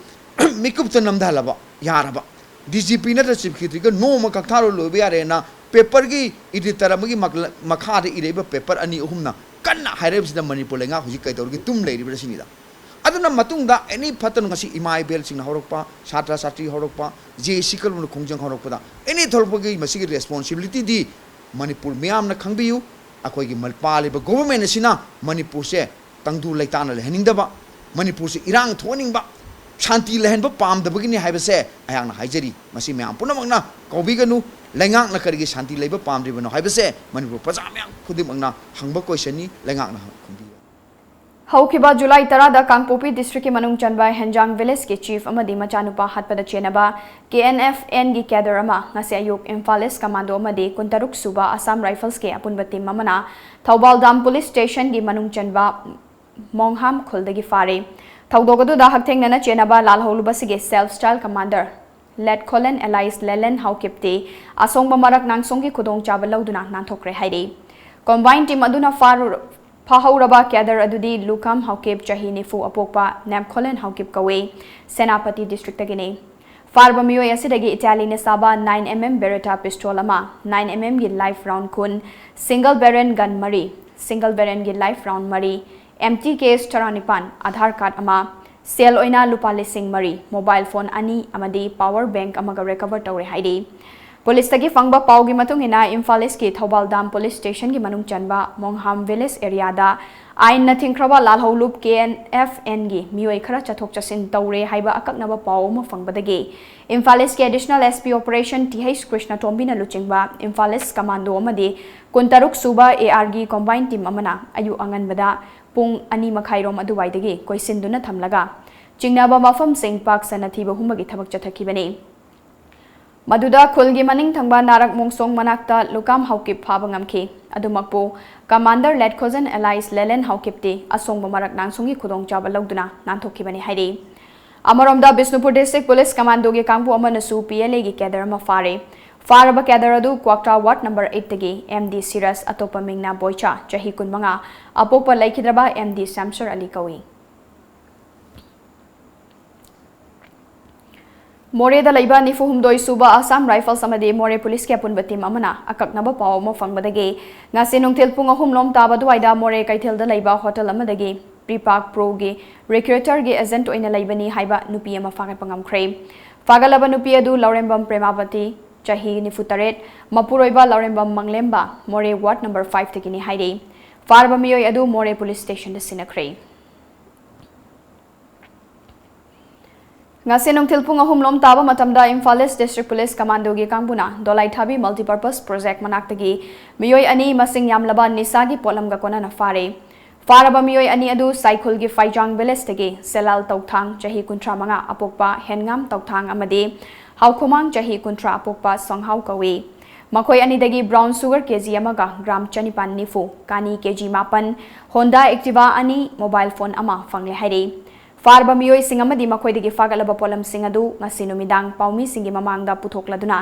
ꯃꯤꯀꯨꯞꯇ ꯅꯝꯊꯍꯜꯂꯕ ꯌꯥꯔꯕ꯫ ꯗꯤ ꯖꯤ ꯄꯤ ꯅꯠꯇ꯭ꯔ ꯆꯤꯐ ꯁꯦꯀ꯭ꯔꯦꯇꯔꯤꯒ ꯅꯣꯡꯃ ꯀꯛꯊꯥꯔꯨ ꯂꯣꯏꯕ ꯌꯥꯔꯦꯅ ꯄꯦꯄꯔꯒꯤ ꯏꯗꯤꯇꯔ ꯑꯃꯒꯤ ꯃꯈꯥꯗ ꯏꯔꯛꯏꯕ ꯄꯦꯄꯔ ꯑꯅꯤ ꯑꯍꯨꯝꯅ ꯀꯟꯅ ꯍꯥꯏꯔꯛꯏꯕꯁꯤꯗ ꯃꯅꯤꯄꯨꯔ ꯂꯩꯉꯥꯛ ꯍꯧꯖꯤꯛ ꯀꯩꯗꯧꯔꯒꯦ, ꯇꯨꯝ ꯂꯩꯔꯤꯕ꯭ꯔꯥ ꯁꯤꯅꯤꯗ꯫ ꯑꯗꯨꯅ ꯃꯇꯨꯡꯗ ꯑꯦꯅꯤ ꯐꯠꯇꯅ ꯉꯁꯤ ꯏꯃꯥ ꯏꯕꯦꯜꯁꯤꯡꯅ ꯍꯧꯔꯛꯄ, ꯁꯥꯇ꯭ꯔ ꯁꯥꯇ꯭ꯔꯤ ꯍꯧꯔꯛꯄ, ꯖꯦ ꯁꯤ ꯀꯜꯕꯅ ꯈꯣꯡꯖꯪ ꯍꯧꯔꯛꯄꯗ ꯑꯦꯅꯤ ꯊꯣꯛꯂꯛꯄꯒꯤ ꯃꯁꯤꯒꯤ ꯔꯦꯁꯄꯣꯟꯁꯤꯕꯤꯂꯤꯇꯤꯗꯤ ꯃꯅꯤꯄꯨꯔ ꯃꯤꯌꯥꯝꯅ ꯈꯪꯕꯤꯌꯨ꯫ ꯑꯩꯈꯣꯏꯒꯤ ꯃ-, ꯄꯥꯜꯂꯤꯕ ꯒꯣꯚꯔꯟꯃꯦꯟꯠ ꯑꯁꯤꯅ ꯃꯅꯤꯄꯨꯔꯁꯦ ꯇꯪꯗꯨ ꯂꯩꯇꯥꯅ ꯂꯩꯍꯟꯅꯤꯡꯗꯕ, ꯃꯅꯤꯄꯨꯔꯁꯦ ꯏꯔꯥꯡ ꯊꯣꯛꯍꯟꯅꯤꯡꯕ, ꯁꯥꯟꯇꯤ ꯂꯩꯍꯟꯕ ꯄꯥꯝꯗꯕꯒꯤꯅꯤ ꯍꯥꯏꯕꯁꯦ ꯑꯩꯍꯥꯛꯅ ꯍꯥꯏꯖꯔꯤ꯫ ꯃꯁꯤ ꯃꯌꯥꯝ ꯄꯨꯝꯅꯃꯛꯅ ꯀꯥꯎꯕꯤꯒꯅꯨ꯫ ꯂꯩꯉꯥꯛꯅ ꯀꯔꯤꯒꯤ ꯁꯥꯟꯇꯤ ꯂꯩꯕ ꯄꯥꯝꯗ꯭ꯔꯤꯕꯅꯣ ꯍꯥꯏꯕꯁꯦ ꯃꯅꯤꯄꯨꯔ ꯄ꯭ꯔꯖꯥ ꯃꯌꯥꯝ ꯈꯨꯗꯤꯡꯃꯛꯅ ꯍꯪꯕ ꯀꯣꯏꯁꯟꯅꯤ, ꯂꯩꯉꯥꯛꯅ ꯈꯨꯝꯕꯤꯌꯨ꯫ ꯍꯧꯈꯤꯕ ꯖꯨꯂꯥꯏ ꯇꯔꯥꯗ ꯀꯥꯡꯄꯣꯛꯄꯤ ꯗꯤꯁꯇ꯭ꯔꯤꯛꯀꯤ ꯃꯅꯨꯡ ꯆꯟꯕ ꯍꯦꯟꯖꯥꯡ ꯚꯤꯂꯦꯖꯀꯤ ꯆꯤꯐ ꯑꯃꯗꯤ ꯃꯆꯥꯅꯨꯄꯥ ꯍꯥꯠꯄꯗ ꯆꯦꯟꯅꯕ ꯀꯦ ꯑꯦꯟ ꯑꯦꯐ ꯑꯦꯟꯒꯤ ꯀꯦꯗꯔ ꯑꯃ ꯉꯁꯤ ꯑꯌꯨꯛ ꯏꯝꯐꯥꯜ ꯏꯁ ꯀꯃꯥꯟꯗꯣ ꯑꯃꯗꯤ ꯀꯨꯟꯇꯔꯨꯛ ꯁꯨꯕ ꯑꯁꯥꯝ ꯔꯥꯏꯐꯜꯁꯀꯤ ꯑꯄꯨꯟꯕ ꯇꯤꯝ ꯑꯃꯅ ꯊꯧꯕꯥꯜ ꯗꯥꯝ ꯄꯨꯂꯤꯁ ꯁ꯭ꯇꯦꯁꯟꯒꯤ ꯃꯅꯨꯡ ꯆꯟꯕ ꯃꯣꯡꯍꯥꯝ ꯈꯨꯜꯗꯒꯤ ꯐꯥꯔꯦ꯫ ꯊꯧꯗꯣꯛ ꯑꯗꯨꯗ ꯍꯛꯊꯦꯡꯅꯅ ꯆꯦꯟꯅꯕ ꯂꯥꯜꯍꯧꯂꯨꯕꯁꯤꯒꯤ ꯁꯦꯜꯐ ꯁ꯭ꯇꯥꯏꯜ ꯀꯃꯥꯟꯗꯔ ꯂꯦꯠ ꯈꯣꯂꯦꯟ ꯑꯦꯂꯥꯏꯁ ꯂꯦꯂꯦꯟ ꯍꯥꯎꯀꯤꯞꯇꯤ ꯑꯁꯣꯡꯕ ꯃꯔꯛ ꯅꯥꯡꯁꯣꯡꯒꯤ ꯈꯨꯗꯣꯡꯆꯥꯕ ꯂꯧꯗꯨꯅ ꯅꯥꯟꯊꯣꯛꯈ꯭ꯔꯦ ꯍꯥꯏꯔꯤ꯫ ꯀꯣꯝꯕꯥꯏꯟ ꯇꯤꯝ ꯑꯗꯨꯅ ꯐꯥꯔꯨ-, ꯐꯥꯍꯧꯔꯕ ꯀꯦꯗꯔ ꯑꯗꯨꯗꯤ ꯂꯨꯈꯝ ꯍꯥꯎꯀꯤꯞ, ꯆꯍꯤ ꯅꯤꯐꯨ, ꯑꯄꯣꯛꯄ ꯅꯦꯞꯈꯣꯂꯦꯟ ꯍꯥꯎꯀꯤꯞ ꯀꯧꯏ, ꯁꯦꯅꯥꯄꯇꯤ ꯗꯤꯁꯇ꯭ꯔꯤꯛꯇꯒꯤꯅꯤ꯫ ꯐꯥꯔꯕ ꯃꯤꯑꯣꯏ ꯑꯁꯤꯗꯒꯤ ꯏꯇꯥꯂꯤꯅ ꯁꯥꯕ nine M M Beretta pistol ꯑꯃ, ꯅꯥꯏꯟ ꯑꯦꯝ ꯑꯦꯝꯒꯤ ꯂꯥꯏꯐ ꯔꯥꯎꯟ ꯀꯨꯟ, ꯁꯤꯡꯒꯜ ꯕꯦꯔꯦꯜ ꯒꯟ ꯃꯔꯤ, ꯁꯤꯡꯒꯜ ꯕꯦꯔꯦꯜꯒꯤ ꯂꯥꯏꯐ ꯔꯥꯎꯟ ꯃꯔꯤ, ꯑꯦꯝ ꯇꯤ ꯀꯦꯁ ꯇꯔꯥꯅꯤꯄꯥꯟ, ꯑꯥꯙꯥꯔ ꯀꯥꯔꯗ ꯑꯃ, ꯁꯦꯜ ꯑꯣꯏꯅ ꯂꯨꯄꯥ ꯂꯤꯁꯤꯡ ꯃꯔꯤ, ꯃꯣꯕꯥꯏꯜ ꯐꯣꯟ ꯑꯅꯤ ꯑꯃꯗꯤ ꯄꯥꯋꯔ ꯕꯦꯡꯛ ꯑꯃꯒ ꯔꯤꯀꯚꯔ ꯇꯧꯔꯦ ꯍꯥꯏꯔꯤ꯫ ꯄꯨꯂꯤꯁꯇꯒꯤ ꯐꯪꯕ ꯄꯥꯎꯒꯤ ꯃꯇꯨꯡ ꯏꯟꯅ, ꯏꯝꯐꯥꯜ ꯏꯁꯀꯤ ꯊꯧꯕꯥꯜ ꯗꯥꯝ ꯄꯨꯂꯤꯁ ꯁ꯭ꯇꯦꯁꯟꯒꯤ ꯃꯅꯨꯡ ꯆꯟꯕ ꯃꯣꯡꯍꯥꯝ ꯚꯤꯂꯦꯖ ꯑꯦꯔꯤꯌꯥꯗ ꯑꯥꯏꯟꯅ ꯊꯤꯡꯈ꯭ꯔꯕ ꯂꯥꯜꯍꯧꯂꯨꯞ ꯀꯦ ꯑꯦꯟ ꯑꯦꯐ ꯑꯦꯟꯒꯤ ꯃꯤꯑꯣꯏ ꯈꯔ ꯆꯠꯊꯣꯛ ꯆꯠꯁꯤꯟ ꯇꯧꯔꯦ ꯍꯥꯏꯕ ꯑꯀꯛꯅꯕ ꯄꯥꯎ ꯑꯃ ꯐꯪꯕꯗꯒꯤ ꯏꯝꯐꯥꯜ ꯏꯁꯀꯤ additional S P operation T H ꯀ꯭ꯔꯤꯁꯅꯇꯣꯝꯕꯤꯅ ꯂꯨꯆꯤꯡꯕ ꯏꯝꯐꯥꯜ ꯏꯁ ꯀꯃꯥꯟꯗꯣ ꯑꯃꯗꯤ ꯀꯨꯟꯇꯔꯨꯛ ꯁꯨꯕ ꯑꯦ ꯑꯥꯔꯒꯤ ꯀꯣꯝꯕꯥꯏꯟ ꯇꯤꯝ ꯑꯃꯅ ꯑꯌꯨꯛ ꯑꯉꯟꯕꯗ ꯄꯨꯡ ꯑꯅꯤ ꯃꯈꯥꯏꯔꯣꯝ ꯑꯗꯨꯋꯥꯏꯗꯒꯤ ꯀꯣꯏꯁꯤꯟꯗꯨꯅ ꯊꯝꯂꯒ ꯆꯤꯡꯅꯕ ꯃꯐꯝꯁꯤꯡ ꯄꯥꯛ ꯁꯟꯅ ꯊꯤꯕ ꯍꯨꯝꯕꯒꯤ ꯊꯕꯛ ꯆꯠꯊꯈꯤꯕꯅꯤ꯫ ꯃꯗꯨꯗ ꯈꯨꯜꯒꯤ ꯃꯅꯤꯡ ꯊꯪꯕ ꯅꯥꯔꯛ ꯃꯣꯡꯁꯣꯡ ꯃꯅꯥꯛꯇ ꯂꯨꯀꯥꯝ ꯍꯥꯎꯀꯤꯞ ꯐꯥꯕ ꯉꯝꯈꯤ꯫ ꯑꯗꯨꯃꯛꯄꯨ ꯀꯃꯥꯟꯗꯔ ꯂꯦꯠ ꯈꯣꯖꯟ ꯑꯦꯂꯥꯏꯁ ꯂꯦꯂꯦꯟ ꯍꯥꯎꯀꯤꯞꯇꯤ ꯑꯁꯣꯡꯕ ꯃꯔꯛ ꯅꯥꯡꯁꯣꯡꯒꯤ ꯈꯨꯗꯣꯡꯆꯥꯕ ꯂꯧꯗꯨꯅ ꯅꯥꯟꯊꯣꯛꯈꯤꯕꯅꯤ ꯍꯥꯏꯔꯤ꯫ ꯑꯃꯔꯣꯝꯗ ꯕꯤꯁꯅꯨꯄꯨꯔ ꯗꯤꯁꯇ꯭ꯔꯤꯛ ꯄꯨꯂꯤꯁ ꯀꯃꯥꯟꯗꯣꯒꯤ ꯀꯥꯡꯕꯨ ꯑꯃꯅꯁꯨ ꯄꯤ ꯑꯦꯜ ꯑꯦꯒꯤ ꯀꯦꯗꯔ ꯑꯃ ꯐꯥꯔꯦ꯫ ꯐꯥꯔꯕ ꯀꯦꯗꯔ ꯑꯗꯨ ꯀ꯭ꯋꯥꯛꯇꯥ ꯋꯥꯔꯗ ꯅꯝꯕꯔ ꯑꯩꯠꯇꯒꯤ ꯑꯦꯝ ꯗꯤ ꯁꯤꯔꯁ, ꯑꯇꯣꯞꯄ ꯃꯤꯡꯅ ꯕꯣꯏꯆꯥ, ꯆꯍꯤ ꯀꯨꯟꯃꯉꯥ, ꯑꯄꯣꯛꯄ ꯂꯩꯈꯤꯗ꯭ꯔꯕ ꯑꯦꯝ ꯗꯤ ꯁꯦꯝꯁꯔ ꯑꯂꯤ ꯀꯧꯏ꯫ ꯃꯣꯔꯦꯗ ꯂꯩꯕ ꯅꯤꯐꯨ ꯍꯨꯝꯗꯣꯏ ꯁꯨꯕ ꯑꯁꯥꯝ ꯔꯥꯏꯐꯜꯁ ꯑꯃꯗꯤ ꯃꯣꯔꯦ ꯄꯨꯂꯤꯁꯀꯤ ꯑꯄꯨꯟꯕ ꯇꯤꯝ ꯑꯃꯅ ꯑꯀꯛꯅꯕ ꯄꯥꯎ ꯑꯃ ꯐꯪꯕꯗꯒꯤ ꯉꯁꯤ ꯅꯨꯡꯊꯤꯜ ꯄꯨꯡ ꯑꯍꯨꯝ ꯂꯣꯝ ꯇꯥꯕ ꯑꯗꯨꯋꯥꯏꯗ ꯃꯣꯔꯦ ꯀꯩꯊꯦꯜꯗ ꯂꯩꯕ ꯍꯣꯇꯦꯜ ꯑꯃꯗꯒꯤ ꯄ꯭ꯔꯤꯄꯥꯛ ꯄ꯭ꯔꯣꯒꯤ ꯔꯤꯀ꯭ꯔꯨꯇꯔꯒꯤ ꯑꯦꯖꯦꯟꯠ ꯑꯣꯏꯅ ꯂꯩꯕꯅꯤ ꯍꯥꯏꯕ ꯅꯨꯄꯤ ꯑꯃ ꯐꯥꯒꯠꯄ ꯉꯝꯈ꯭ꯔꯦ꯫ ꯐꯥꯒꯠꯂꯕ ꯅꯨꯄꯤ ꯑꯗꯨ ꯂꯧꯔꯦꯝꯕꯝ ꯄ꯭ꯔꯦꯃꯥꯕꯇꯤ, ꯆꯍꯤ ꯅꯤꯐꯨ ꯇꯔꯦꯠ, ꯃꯄꯨꯔꯣꯏꯕ ꯂꯧꯔꯦꯝꯕꯝ ꯃꯪꯂꯦꯝꯕ, ꯃꯣꯔꯦ ꯋꯥꯔꯗ ꯅꯝꯕꯔ ꯐꯥꯏꯚꯇꯒꯤꯅꯤ ꯍꯥꯏꯔꯤ꯫ ꯐꯥꯔꯕ ꯃꯤꯑꯣꯏ ꯑꯗꯨ ꯃꯣꯔꯦ ꯄꯨꯂꯤꯁ ꯁ꯭ꯇꯦꯁꯟꯗ ꯁꯤꯟꯅꯈ꯭ꯔꯦ꯫ ꯉꯁꯤ ꯅꯨꯡꯊꯤꯜ ꯄꯨꯡ ꯑꯍꯨꯝ ꯂꯣꯝ ꯇꯥꯕ ꯃꯇꯝꯗ ꯏꯝꯐꯥꯜ ꯏꯁ ꯗꯤꯁꯇ꯭ꯔꯤꯛ ꯄꯨꯂꯤꯁ ꯀꯃꯥꯟꯗꯣꯒꯤ ꯀꯥꯡꯕꯨꯅ ꯗꯣꯂꯥꯏꯊꯥꯕꯤ ꯃꯜꯇꯤꯄꯔꯄꯁ ꯄ꯭ꯔꯣꯖꯦꯛ ꯃꯅꯥꯛꯇꯒꯤ ꯃꯤꯑꯣꯏ ꯑꯅꯤ ꯃꯁꯤꯡ ꯌꯥꯝꯂꯕ ꯅꯤꯁꯥꯒꯤ ꯄꯣꯠꯂꯝꯒ ꯀꯣꯟꯅꯅ ꯐꯥꯔꯦ꯫ ꯐꯥꯔꯕ ꯃꯤꯑꯣꯏ ꯑꯅꯤ ꯑꯗꯨ ꯁꯥꯏꯈꯨꯜꯒꯤ ꯐꯥꯏꯖꯥꯡ ꯚꯤꯂꯦꯖꯇꯒꯤ ꯁꯦꯂꯥꯜ ꯇꯧꯊꯥꯡ, ꯆꯍꯤ ꯀꯨꯟꯊ꯭ꯔꯥ ꯃꯉꯥ, ꯑꯄꯣꯛꯄ ꯍꯦꯟꯉꯥꯝ ꯇꯧꯊꯥꯡ ꯑꯃꯗꯤ ꯍꯥꯎꯈꯨꯃꯥꯡ, ꯆꯍꯤ ꯀꯨꯟꯊ꯭ꯔꯥ, ꯑꯄꯣꯛꯄ ꯁꯣꯡꯍꯥꯎ ꯀꯧꯏ꯫ ꯃꯈꯣꯏ ꯑꯅꯤꯗꯒꯤ ꯕ꯭ꯔꯥꯎꯟ ꯁꯨꯒꯔ ꯀꯦꯖꯤ ꯑꯃꯒ ꯒ꯭ꯔꯥꯝ ꯆꯅꯤꯄꯥꯟ ꯅꯤꯐꯨ, ꯀꯥꯅꯤ ꯀꯦꯖꯤ ꯃꯥꯄꯟ, ꯍꯣꯟꯗꯥ ꯑꯦꯛꯇꯤꯚꯥ ꯑꯅꯤ, ꯃꯣꯕꯥꯏꯜ ꯐꯣꯟ ꯑꯃ ꯐꯪꯂꯦ ꯍꯥꯏꯔꯤ꯫ ꯐꯥꯔꯕ ꯃꯤꯑꯣꯏꯁꯤꯡ ꯑꯃꯗꯤ ꯃꯈꯣꯏꯗꯒꯤ ꯐꯥꯒꯠꯂꯕ ꯄꯣꯠꯂꯝꯁꯤꯡ ꯑꯗꯨ ꯉꯁꯤ ꯅꯨꯃꯤꯗꯥꯡ ꯄꯥꯎꯃꯤꯁꯤꯡꯒꯤ ꯃꯃꯥꯡꯗ ꯄꯨꯊꯣꯛꯂꯗꯨꯅ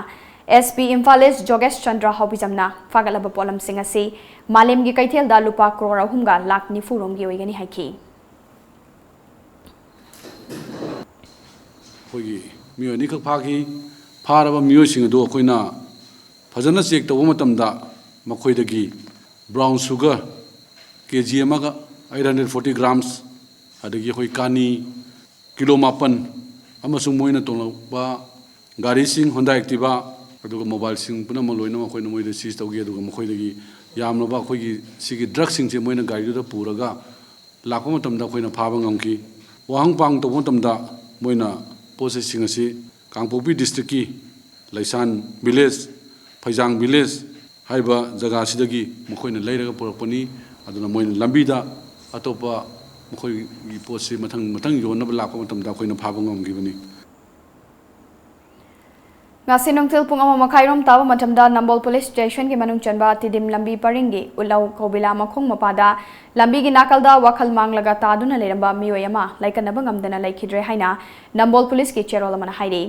ꯑꯦꯁ ꯄꯤ ꯏꯝꯐꯥꯜ ꯏꯁ ꯖꯣꯒꯦꯁ ꯆꯟꯗ꯭ꯔ ꯍꯥꯎꯕꯤꯖꯝꯅ ꯐꯥꯒꯠꯂꯕ ꯄꯣꯠꯂꯝꯁꯤꯡ ꯑꯁꯤ ꯃꯥꯂꯦꯝꯒꯤ ꯀꯩꯊꯦꯜꯗ ꯂꯨꯄꯥ ꯀ꯭ꯔꯣꯔ ꯑꯍꯨꯝꯒ ꯂꯥꯈ ꯅꯤꯐꯨ ꯔꯣꯝꯒꯤ ꯑꯣꯏꯒꯅꯤ ꯍꯥꯏꯈꯤ꯫ ꯑꯩꯈꯣꯏꯒꯤ ꯃꯤꯑꯣꯏ ꯑꯅꯤꯈꯛ ꯐꯥꯈꯤ꯫ ꯐꯥꯔꯕ ꯃꯤꯑꯣꯏꯁꯤꯡ ꯑꯗꯨ ꯑꯩꯈꯣꯏꯅ ꯐꯖꯅ ꯆꯦꯛ ꯇꯧꯕ ꯃꯇꯝꯗ ꯃꯈꯣꯏꯗꯒꯤ ꯕ꯭ꯔꯥꯎꯟ ꯁꯨꯒꯔ ꯀꯦ ꯖꯤ ꯑꯃꯒ ꯑꯩꯠ ꯍꯟꯗ꯭ꯔꯦꯠ ꯐꯣꯔꯇꯤ ꯒ꯭ꯔꯥꯝꯁ, ꯑꯗꯒꯤ ꯑꯩꯈꯣꯏ ꯀꯥꯅꯤ ꯀꯤꯂꯣ ꯃꯥꯄꯟ, ꯑꯃꯁꯨꯡ ꯃꯣꯏꯅ ꯇꯣꯡꯂꯛꯄ ꯒꯥꯔꯤꯁꯤꯡ, ꯍꯣꯟꯗꯥ ꯑꯦꯛꯇꯤꯚꯥ, ꯑꯗꯨꯒ ꯃꯣꯕꯥꯏꯜꯁꯤꯡ ꯄꯨꯝꯅꯃꯛ ꯂꯣꯏꯅꯃꯛ ꯑꯩꯈꯣꯏꯅ ꯃꯣꯏꯗ ꯁꯤꯖ ꯇꯧꯈꯤ꯫ ꯑꯗꯨꯒ ꯃꯈꯣꯏꯗꯒꯤ ꯌꯥꯝꯂꯕ ꯑꯩꯈꯣꯏꯒꯤ ꯁꯤꯒꯤ ꯗ꯭ꯔꯒꯁꯤꯡꯁꯦ ꯃꯣꯏꯅ ꯒꯥꯔꯤꯗꯨꯗ ꯄꯨꯔꯒ ꯂꯥꯛꯄ ꯃꯇꯝꯗ ꯑꯩꯈꯣꯏꯅ ꯐꯥꯕ ꯉꯝꯈꯤ꯫ ꯋꯥꯍꯪ ꯄꯥꯎꯍꯪ ꯇꯧꯕ ꯃꯇꯝꯗ ꯃꯣꯏꯅ ꯄꯣꯠ ꯆꯩꯁꯤꯡ ꯑꯁꯤ ꯀꯥꯡꯄꯣꯛꯄꯤ ꯗꯤꯁꯇ꯭ꯔꯤꯛꯀꯤ ꯂꯩꯁꯥꯟ ꯚꯤꯂꯦꯖ, ꯐꯩꯖꯥꯡ ꯚꯤꯂꯦꯖ ꯍꯥꯏꯕ ꯖꯒꯥꯁꯤꯗꯒꯤ ꯃꯈꯣꯏꯅ ꯂꯩꯔꯒ ꯄꯨꯔꯛꯄꯅꯤ꯫ ꯑꯗꯨꯅ ꯃꯣꯏꯅ ꯂꯝꯕꯤꯗ ꯑꯇꯣꯞꯄ ꯃꯈꯣꯏꯒꯤ ꯄꯣꯠꯁꯤ ꯃꯊꯪ ꯃꯊꯪ ꯌꯣꯟꯅꯕ ꯂꯥꯛꯄ ꯃꯇꯝꯗ ꯑꯩꯈꯣꯏꯅ ꯐꯥꯕ ꯉꯝꯈꯤꯕꯅꯤ꯫ ꯉꯁꯤ ꯅꯨꯡꯊꯤꯜ ꯄꯨꯡ ꯑꯃ ꯃꯈꯥꯏꯔꯣꯝ ꯇꯥꯕ ꯃꯇꯝꯗ ꯅꯝꯕꯣꯜ ꯄꯨꯂꯤꯁ ꯁ꯭ꯇꯦꯁꯟꯒꯤ ꯃꯅꯨꯡ ꯆꯟꯕ ꯇꯤꯗꯤꯝ ꯂꯝꯕꯤ ꯄꯔꯤꯡꯒꯤ ꯎꯠꯂꯧ ꯀꯧꯕꯤꯂꯥ ꯃꯈꯣꯡ ꯃꯄꯥꯗ ꯂꯝꯕꯤꯒꯤ ꯅꯥꯀꯜꯗ ꯋꯥꯈꯜ ꯃꯥꯡꯂꯒ ꯇꯥꯗꯨꯅ ꯂꯩꯔꯝꯕ ꯃꯤꯑꯣꯏ ꯑꯃ ꯂꯥꯏꯀꯠꯅꯕ ꯉꯝꯗꯅ ꯂꯩꯈꯤꯗ꯭ꯔꯦ ꯍꯥꯏꯅ ꯅꯝꯕꯣꯜ ꯄꯨꯂꯤꯁꯀꯤ ꯆꯦꯔꯣꯜ ꯑꯃꯅ ꯍꯥꯏꯔꯤ꯫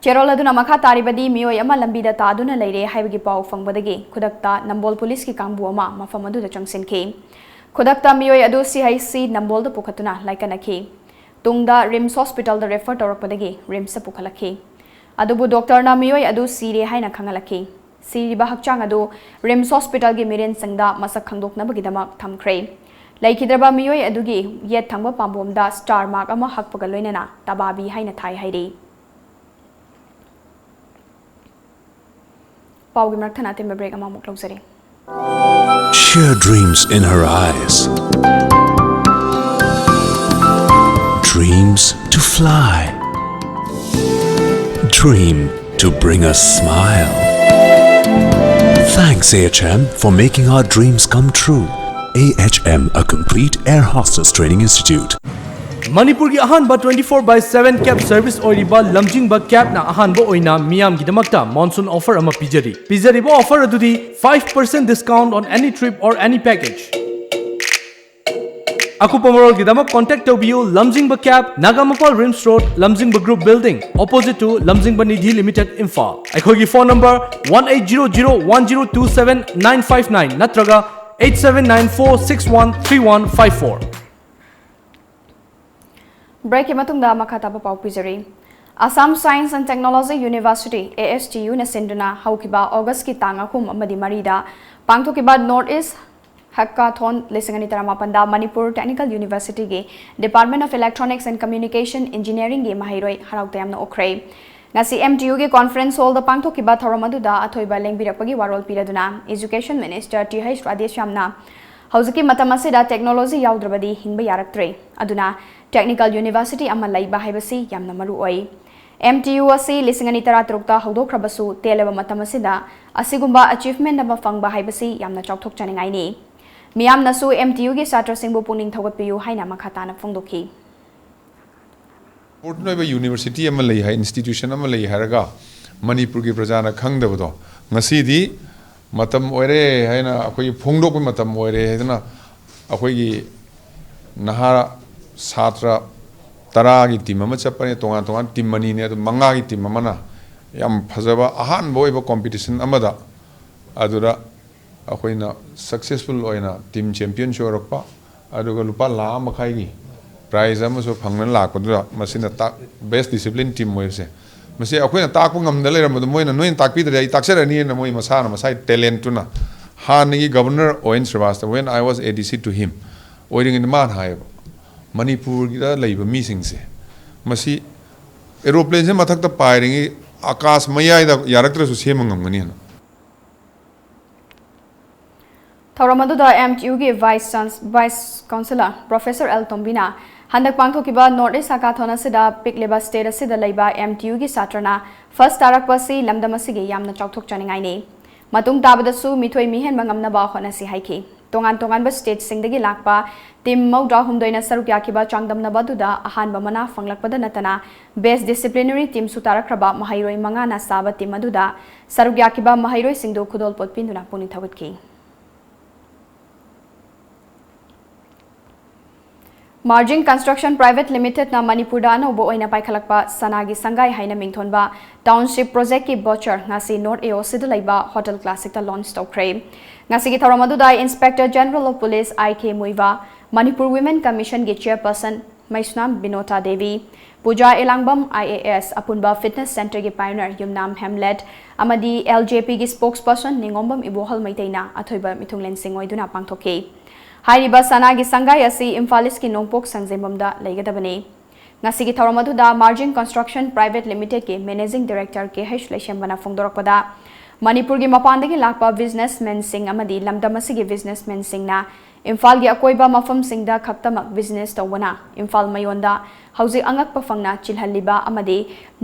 ꯆꯦꯔꯣꯜ ꯑꯗꯨꯅ ꯃꯈꯥ ꯇꯥꯔꯤꯕꯗꯤ ꯃꯤꯑꯣꯏ ꯑꯃ ꯂꯝꯕꯤꯗ ꯇꯥꯗꯨꯅ ꯂꯩꯔꯦ ꯍꯥꯏꯕꯒꯤ ꯄꯥꯎ ꯐꯪꯕꯗꯒꯤ ꯈꯨꯗꯛꯇ ꯅꯝꯕꯣꯜ ꯄꯨꯂꯤꯁꯀꯤ ꯀꯥꯡꯕꯨ ꯑꯃ ꯃꯐꯝ ꯑꯗꯨꯗ ꯆꯪꯁꯤꯟꯈꯤ꯫ ꯈꯨꯗꯛꯇ ꯃꯤꯑꯣꯏ ꯑꯗꯨ ꯁꯤ ꯑꯩꯆ ꯁꯤ ꯅꯝꯕꯣꯜꯗ ꯄꯨꯈꯠꯇꯨꯅ ꯂꯥꯏꯀꯠꯅꯈꯤ꯫ ꯇꯨꯡꯗ ꯔꯤꯝꯁ ꯍꯣꯁꯄꯤꯇꯥꯜꯗ ꯔꯦꯐꯔ ꯇꯧꯔꯛꯄꯗꯒꯤ ꯔꯤꯝꯁꯇ ꯄꯨꯈꯠꯂꯛꯈꯤ꯫ ꯑꯗꯨꯕꯨ ꯗꯣꯛꯇꯔꯅ ꯃꯤꯑꯣꯏ ꯑꯗꯨ ꯁꯤꯔꯦ ꯍꯥꯏꯅ ꯈꯪꯍꯜꯂꯛꯈꯤ꯫ ꯁꯤꯔꯤꯕ ꯍꯛꯆꯥꯡ ꯑꯗꯨ ꯔꯤꯝꯁ ꯍꯣꯁꯄꯤꯇꯥꯜꯒꯤ ꯃꯤꯔꯦꯟꯁꯤꯡꯗ ꯃꯁꯛ ꯈꯪꯗꯣꯛꯅꯕꯒꯤꯗꯃꯛ ꯊꯝꯈ꯭ꯔꯦ꯫ ꯂꯩꯈꯤꯗ꯭ꯔꯕ ꯃꯤꯑꯣꯏ ꯑꯗꯨꯒꯤ ꯌꯦꯠ ꯊꯪꯕ ꯄꯥꯝꯕꯣꯝꯗ ꯁ꯭ꯇꯥꯔ ꯃꯥꯔꯛ ꯑꯃ ꯍꯛꯄꯒ ꯂꯣꯏꯅꯅ ꯇꯕꯥꯕꯤ ꯍꯥꯏꯅ ꯊꯥꯏ ꯍꯥꯏꯔꯤ꯫ ꯄꯥꯎꯒꯤ ꯃꯔꯛ ꯊꯠꯅ ꯑꯇꯦꯟꯕ ꯕ꯭ꯔꯦꯛ ꯑꯃꯃꯨꯛ ꯂꯧꯖꯔꯤ꯫ Sheer dreams in her eyes. Dreams to fly. Dream to bring a smile. Thanks, A H M, for making our dreams come true. A H M, a complete air hostess training institute. ꯃꯅꯤꯄꯨꯔꯒꯤ ꯑꯍꯥꯟꯕ twenty four by seven cab service ꯑꯣꯏꯔꯤꯕ ꯂꯝꯖꯤꯡꯕ cabꯅ ꯑꯍꯥꯟꯕ ꯑꯣꯏꯅ ꯃꯤꯌꯥꯝꯒꯤꯗꯃꯛꯇ monsoon offer ꯑꯃ ꯄꯤꯖꯔꯤ꯫ ꯄꯤꯖꯔꯤꯕ offer ꯑꯗꯨꯗꯤ five percent discount on any trip or any package꯫ ꯑꯀꯨꯞꯄ ꯃꯔꯣꯜꯒꯤꯗꯃꯛ contact ꯇꯧꯕꯤꯌꯨ ꯂꯝꯖꯤꯡꯕ cab, ꯅꯥꯒꯥꯃꯄꯥꯜ ꯔꯤꯝꯁ ꯔꯣꯗ, ꯂꯝꯖꯤꯡꯕ group building, opposite to ꯂꯝꯖꯤꯡꯕ ꯅꯤꯙꯤ ꯂꯤꯃꯤꯇꯦꯗ, ꯏꯝꯐꯥꯜ꯫ ꯑꯩꯈꯣꯏꯒꯤ phone number one eight zero zero one zero two seven nine five nine ꯅꯠꯇ꯭ꯔꯒ eight seven nine four six one three one five four꯫ ꯕ꯭ꯔꯦꯛꯀꯤ ꯃꯇꯨꯡꯗ ꯃꯈꯥ ꯇꯥꯕ ꯄꯥꯎ ꯄꯤꯖꯔꯤ꯫ Assam Science and Technology University, A S T U, ꯅ ꯁꯤꯟꯗꯨꯅ ꯍꯧꯈꯤꯕ ꯑꯣꯒꯁꯀꯤ ꯇꯥꯡ ꯑꯍꯨꯝ ꯑꯃꯗꯤ ꯃꯔꯤꯗ ꯄꯥꯡꯊꯣꯛꯈꯤꯕ North East Hackathon ꯂꯤꯁꯤꯡ ꯑꯅꯤ ꯇꯔꯥꯃꯥꯄꯟꯗ Manipur Technical Universityꯒꯤ Department of Electronics and Communication Engineeringꯒꯤ ꯃꯍꯩꯔꯣꯏ ꯍꯔꯥꯎ ꯇꯌꯥꯝꯅ ꯑꯣꯛꯈ꯭ꯔꯦ꯫ ꯉꯁꯤ M T Uꯒꯤ conference hallꯗ ꯄꯥꯡꯊꯣꯛꯈꯤꯕ ꯊꯧꯔꯝ ꯑꯗꯨꯗ ꯑꯊꯣꯏꯕ ꯂꯦꯡꯕꯤꯔꯛꯄꯒꯤ ꯋꯥꯔꯣꯜ ꯄꯤꯔꯗꯨꯅ Education Minister ꯊꯤ ꯍꯩꯁ ꯔꯥꯙꯦꯁ꯭ꯌꯥꯝꯅ ꯍꯧꯖꯤꯛꯀꯤ ꯃꯇꯝ ꯑꯁꯤꯗ technology ꯌꯥꯎꯗ꯭ꯔꯕꯗꯤ ꯍꯤꯡꯕ ꯌꯥꯔꯛꯇ꯭ꯔꯦ꯫ ꯑꯗꯨꯅ technical university ꯑꯃ ꯂꯩꯕ ꯍꯥꯏꯕꯁꯤ ꯌꯥꯝꯅ ꯃꯔꯨ ꯑꯣꯏ꯫ M T U ꯑꯁꯤ ꯂꯤꯁꯤꯡ ꯑꯅꯤ ꯇꯔꯥꯇꯔꯨꯛꯇ ꯍꯧꯗꯣꯛꯈ꯭ꯔꯕꯁꯨ, ꯇꯦꯜꯂꯕ ꯃꯇꯝ ꯑꯁꯤꯗ ꯑꯁꯤꯒꯨꯝꯕ achievement ꯑꯃ ꯐꯪꯕ ꯍꯥꯏꯕꯁꯤ ꯌꯥꯝꯅ ꯆꯥꯎꯊꯣꯛꯆꯅꯤꯡꯉꯥꯏꯅꯤ꯫ ꯃꯤꯌꯥꯝꯅꯁꯨ M T Uꯒꯤ ꯁꯥꯇ꯭ꯔꯁꯤꯡꯕꯨ ꯄꯨꯛꯅꯤꯡ ꯊꯧꯒꯠꯄꯤꯌꯨ ꯍꯥꯏꯅ ꯃꯈꯥ ꯇꯥꯅ ꯐꯣꯡꯗꯣꯛꯈꯤ꯫ Important ꯑꯣꯏꯕ university ꯑꯃ ꯂꯩ ꯍꯥꯏ, institution ꯑꯃ ꯂꯩ ꯍꯥꯏꯔꯒ ꯃꯅꯤꯄꯨꯔꯒꯤ ꯄ꯭ꯔꯖꯥꯅ ꯈꯪꯗꯕꯗꯣ ꯉꯁꯤꯗꯤ ꯃꯇꯝ ꯑꯣꯏꯔꯦ ꯍꯥꯏꯅ ꯑꯩꯈꯣꯏꯒꯤ ꯐꯣꯡꯗꯣꯛꯄꯒꯤ ꯃꯇꯝ ꯑꯣꯏꯔꯦ ꯍꯥꯏꯗꯅ ꯑꯩꯈꯣꯏꯒꯤ ꯅꯍꯥ ꯁꯥꯇ꯭ꯔ ꯇꯔꯥꯒꯤ team ꯑꯃ ꯆꯠꯄꯅꯦ, ꯇꯣꯉꯥꯟ ꯇꯣꯉꯥꯟ team ꯑꯅꯤꯅꯦ, ꯑꯗꯨ ꯃꯉꯥꯒꯤ team ꯑꯃꯅ ꯌꯥꯝ ꯐꯖꯕ ꯑꯍꯥꯟꯕ ꯑꯣꯏꯕ competition ꯑꯃꯗ ꯑꯗꯨꯗ ꯑꯩꯈꯣꯏꯅ successful ꯑꯣꯏꯅ team championꯁꯨ ꯑꯣꯏꯔꯛꯄ, ꯑꯗꯨꯒ ꯂꯨꯄꯥ ꯂꯥꯈ ꯑꯃ ꯃꯈꯥꯏꯒꯤ ꯄ꯭ꯔꯥꯏꯖ ꯑꯃꯁꯨ ꯐꯪꯅ ꯂꯥꯛꯄꯗꯨꯗ ꯃꯁꯤꯅ ꯇꯥꯛ-, ꯕꯦꯁ ꯗꯤꯁꯤꯄ꯭ꯂꯤꯟ ꯇꯤꯝ ꯑꯣꯏꯕꯁꯦ, ꯃꯁꯤ ꯑꯩꯈꯣꯏꯅ ꯇꯥꯛꯄ ꯉꯝꯗ ꯂꯩꯔꯝꯕꯗꯣ ꯃꯣꯏꯅ "ꯅꯣꯏꯅ ꯇꯥꯛꯄꯤꯗ꯭ꯔꯗꯤ ꯑꯩ ꯇꯥꯛꯆꯔꯅꯤꯅ" ꯃꯣꯏ ꯃꯁꯥꯅ ꯃꯁꯥꯒꯤ ꯇꯦꯂꯦꯟꯠꯇꯨꯅ ꯍꯥꯟꯅꯒꯤ ꯒꯕꯔꯅꯔ ꯑꯣ and ꯁ꯭ꯔꯤꯕꯥꯁꯇꯕ, "When I was A D C to him" ꯑꯣꯏꯔꯤꯉꯩꯗ ꯃꯥꯅ ꯍꯥꯏꯌꯦꯕ, "ꯃꯅꯤꯄꯨꯔꯒꯤꯗ ꯂꯩꯕ ꯃꯤꯁꯤꯡꯁꯦ ꯃꯁꯤ ꯑꯦꯔꯣꯄ꯭ꯂꯦꯟꯁꯦ ꯃꯊꯛꯇ ꯄꯥꯏꯔꯤꯉꯩ ꯑꯀꯥꯁ ꯃꯌꯥꯏꯗ ꯌꯥꯔꯛꯇ꯭ꯔꯁꯨ ꯁꯦꯝꯕ ꯉꯝꯒꯅꯤꯅ"꯫ ꯊꯧꯔꯝ ꯑꯗꯨꯗ M T Uꯒꯤ Vice Chance-, Vice Chancellor Professor L ꯇꯣꯝꯕꯤꯅ ꯍꯟꯗꯛ ꯄꯥꯡꯊꯣꯛꯈꯤꯕ North East Hackathon ꯑꯁꯤꯗ ꯄꯤꯛꯂꯤꯕ state ꯑꯁꯤꯗ ꯂꯩꯕ M T Uꯒꯤ ꯁꯥꯇ꯭ꯔꯅ first ꯇꯥꯔꯛꯄ ꯑꯁꯤ ꯂꯝꯗꯝ ꯑꯁꯤꯒꯤ ꯌꯥꯝꯅ ꯆꯥꯎꯊꯣꯛꯆꯅꯤꯡꯉꯥꯏꯅꯤ꯫ ꯃꯇꯨꯡ ꯇꯥꯕꯗꯁꯨ ꯃꯤꯊꯣꯏ ꯃꯤꯍꯦꯟꯕ ꯉꯝꯅꯕ ꯍꯣꯠꯅꯁꯤ ꯍꯥꯏꯈꯤ꯫ ꯇꯣꯉꯥꯟ ꯇꯣꯉꯥꯟꯕ stateꯁꯤꯡꯗꯒꯤ ꯂꯥꯛꯄ team ꯃꯧꯗ꯭ꯔꯥ ꯍꯨꯝꯗꯣꯏꯅ ꯁꯔꯨꯛ ꯌꯥꯈꯤꯕ ꯆꯥꯡꯗꯝꯅꯕ ꯑꯗꯨꯗ ꯑꯍꯥꯟꯕ ꯃꯅꯥ ꯐꯪꯂꯛꯄꯗ ꯅꯠꯇꯅ best disciplinary teamꯁꯨ ꯇꯥꯔꯛꯈ꯭ꯔꯕ ꯃꯍꯩꯔꯣꯏ ꯃꯉꯥꯅ ꯁꯥꯕ team ꯑꯗꯨꯗ ꯁꯔꯨꯛ ꯌꯥꯈꯤꯕ ꯃꯍꯩꯔꯣꯏꯁꯤꯡꯗꯨ ꯈꯨꯗꯣꯜꯄꯣꯠ ꯄꯤꯗꯨꯅ ꯄꯨꯛꯅꯤꯡ ꯊꯧꯒꯠꯈꯤ꯫ Margin Construction Private Limitedꯅ ꯃꯅꯤꯄꯨꯔꯗ ꯑꯅꯧꯕ ꯑꯣꯏꯅ ꯄꯥꯏꯈꯠꯂꯛꯄ ꯁꯅꯥꯒꯤ ꯁꯪꯒꯥꯏ ꯍꯥꯏꯅ ꯃꯤꯡꯊꯣꯟꯕ township projectꯀꯤ voucher ꯉꯁꯤ North A O Cꯗ ꯂꯩꯕ Hotel Classicꯇ launch ꯇꯧꯈ꯭ꯔꯦ꯫ ꯉꯁꯤꯒꯤ ꯊꯧꯔꯝ ꯑꯗꯨꯗ Inspector General of Police I K ꯃꯨꯏꯕ, Manipur Women Commissionꯒꯤ chairperson Meisnam ꯕꯤꯅꯣꯇꯥ Devi, Puja ꯏꯂꯥꯡꯕꯝ I A S, ꯑꯄꯨꯟꯕ fitness centreꯒꯤ pioneer ꯌꯨꯝꯅꯥꯝ ꯍꯦꯝꯂꯦꯠ ꯑꯃꯗꯤ L J Pꯒꯤ spokesperson ꯅꯤꯉꯣꯝꯕꯝ ꯏꯕꯣꯍꯜ ꯃꯩꯇꯩꯅ ꯑꯊꯣꯏꯕ ꯃꯤꯊꯨꯡꯂꯦꯟꯁꯤꯡ ꯑꯣꯏꯗꯨꯅ ꯄꯥꯡꯊꯣꯛꯈꯤ꯫ ꯍꯥꯏꯔꯤꯕ ꯁꯅꯥꯒꯤ ꯁꯪꯒꯥꯏ ꯑꯁꯤ ꯏꯝꯐꯥꯜ ꯏꯁꯀꯤ ꯅꯣꯡꯄꯣꯛ ꯁꯟꯖꯦꯝꯕꯝꯗ ꯂꯩꯒꯗꯕꯅꯤ꯫ ꯉꯁꯤꯒꯤ ꯊꯧꯔꯝ ꯑꯗꯨꯗ Margin Construction Private Limitedꯀꯤ Managing Director K H ꯂꯩꯁꯦꯝꯕꯅ ꯐꯣꯡꯗꯣꯔꯛꯄꯗ, ꯃꯅꯤꯄꯨꯔꯒꯤ ꯃꯄꯥꯟꯗꯒꯤ ꯂꯥꯛꯄ businessmenꯁꯤꯡ ꯑꯃꯗꯤ ꯂꯝꯗꯝ ꯑꯁꯤꯒꯤ businessmenꯁꯤꯡꯅ ꯏꯝꯐꯥꯜꯒꯤ ꯑꯀꯣꯏꯕ ꯃꯐꯝꯁꯤꯡꯗ ꯈꯛꯇꯃꯛ business ꯇꯧꯕꯅ ꯏꯝꯐꯥꯜ ꯃꯌꯣꯟꯗ ꯍꯧꯖꯤꯛ ꯑꯉꯛꯄ ꯐꯪꯅ ꯆꯤꯜꯍꯜꯂꯤꯕ ꯑꯃꯗꯤ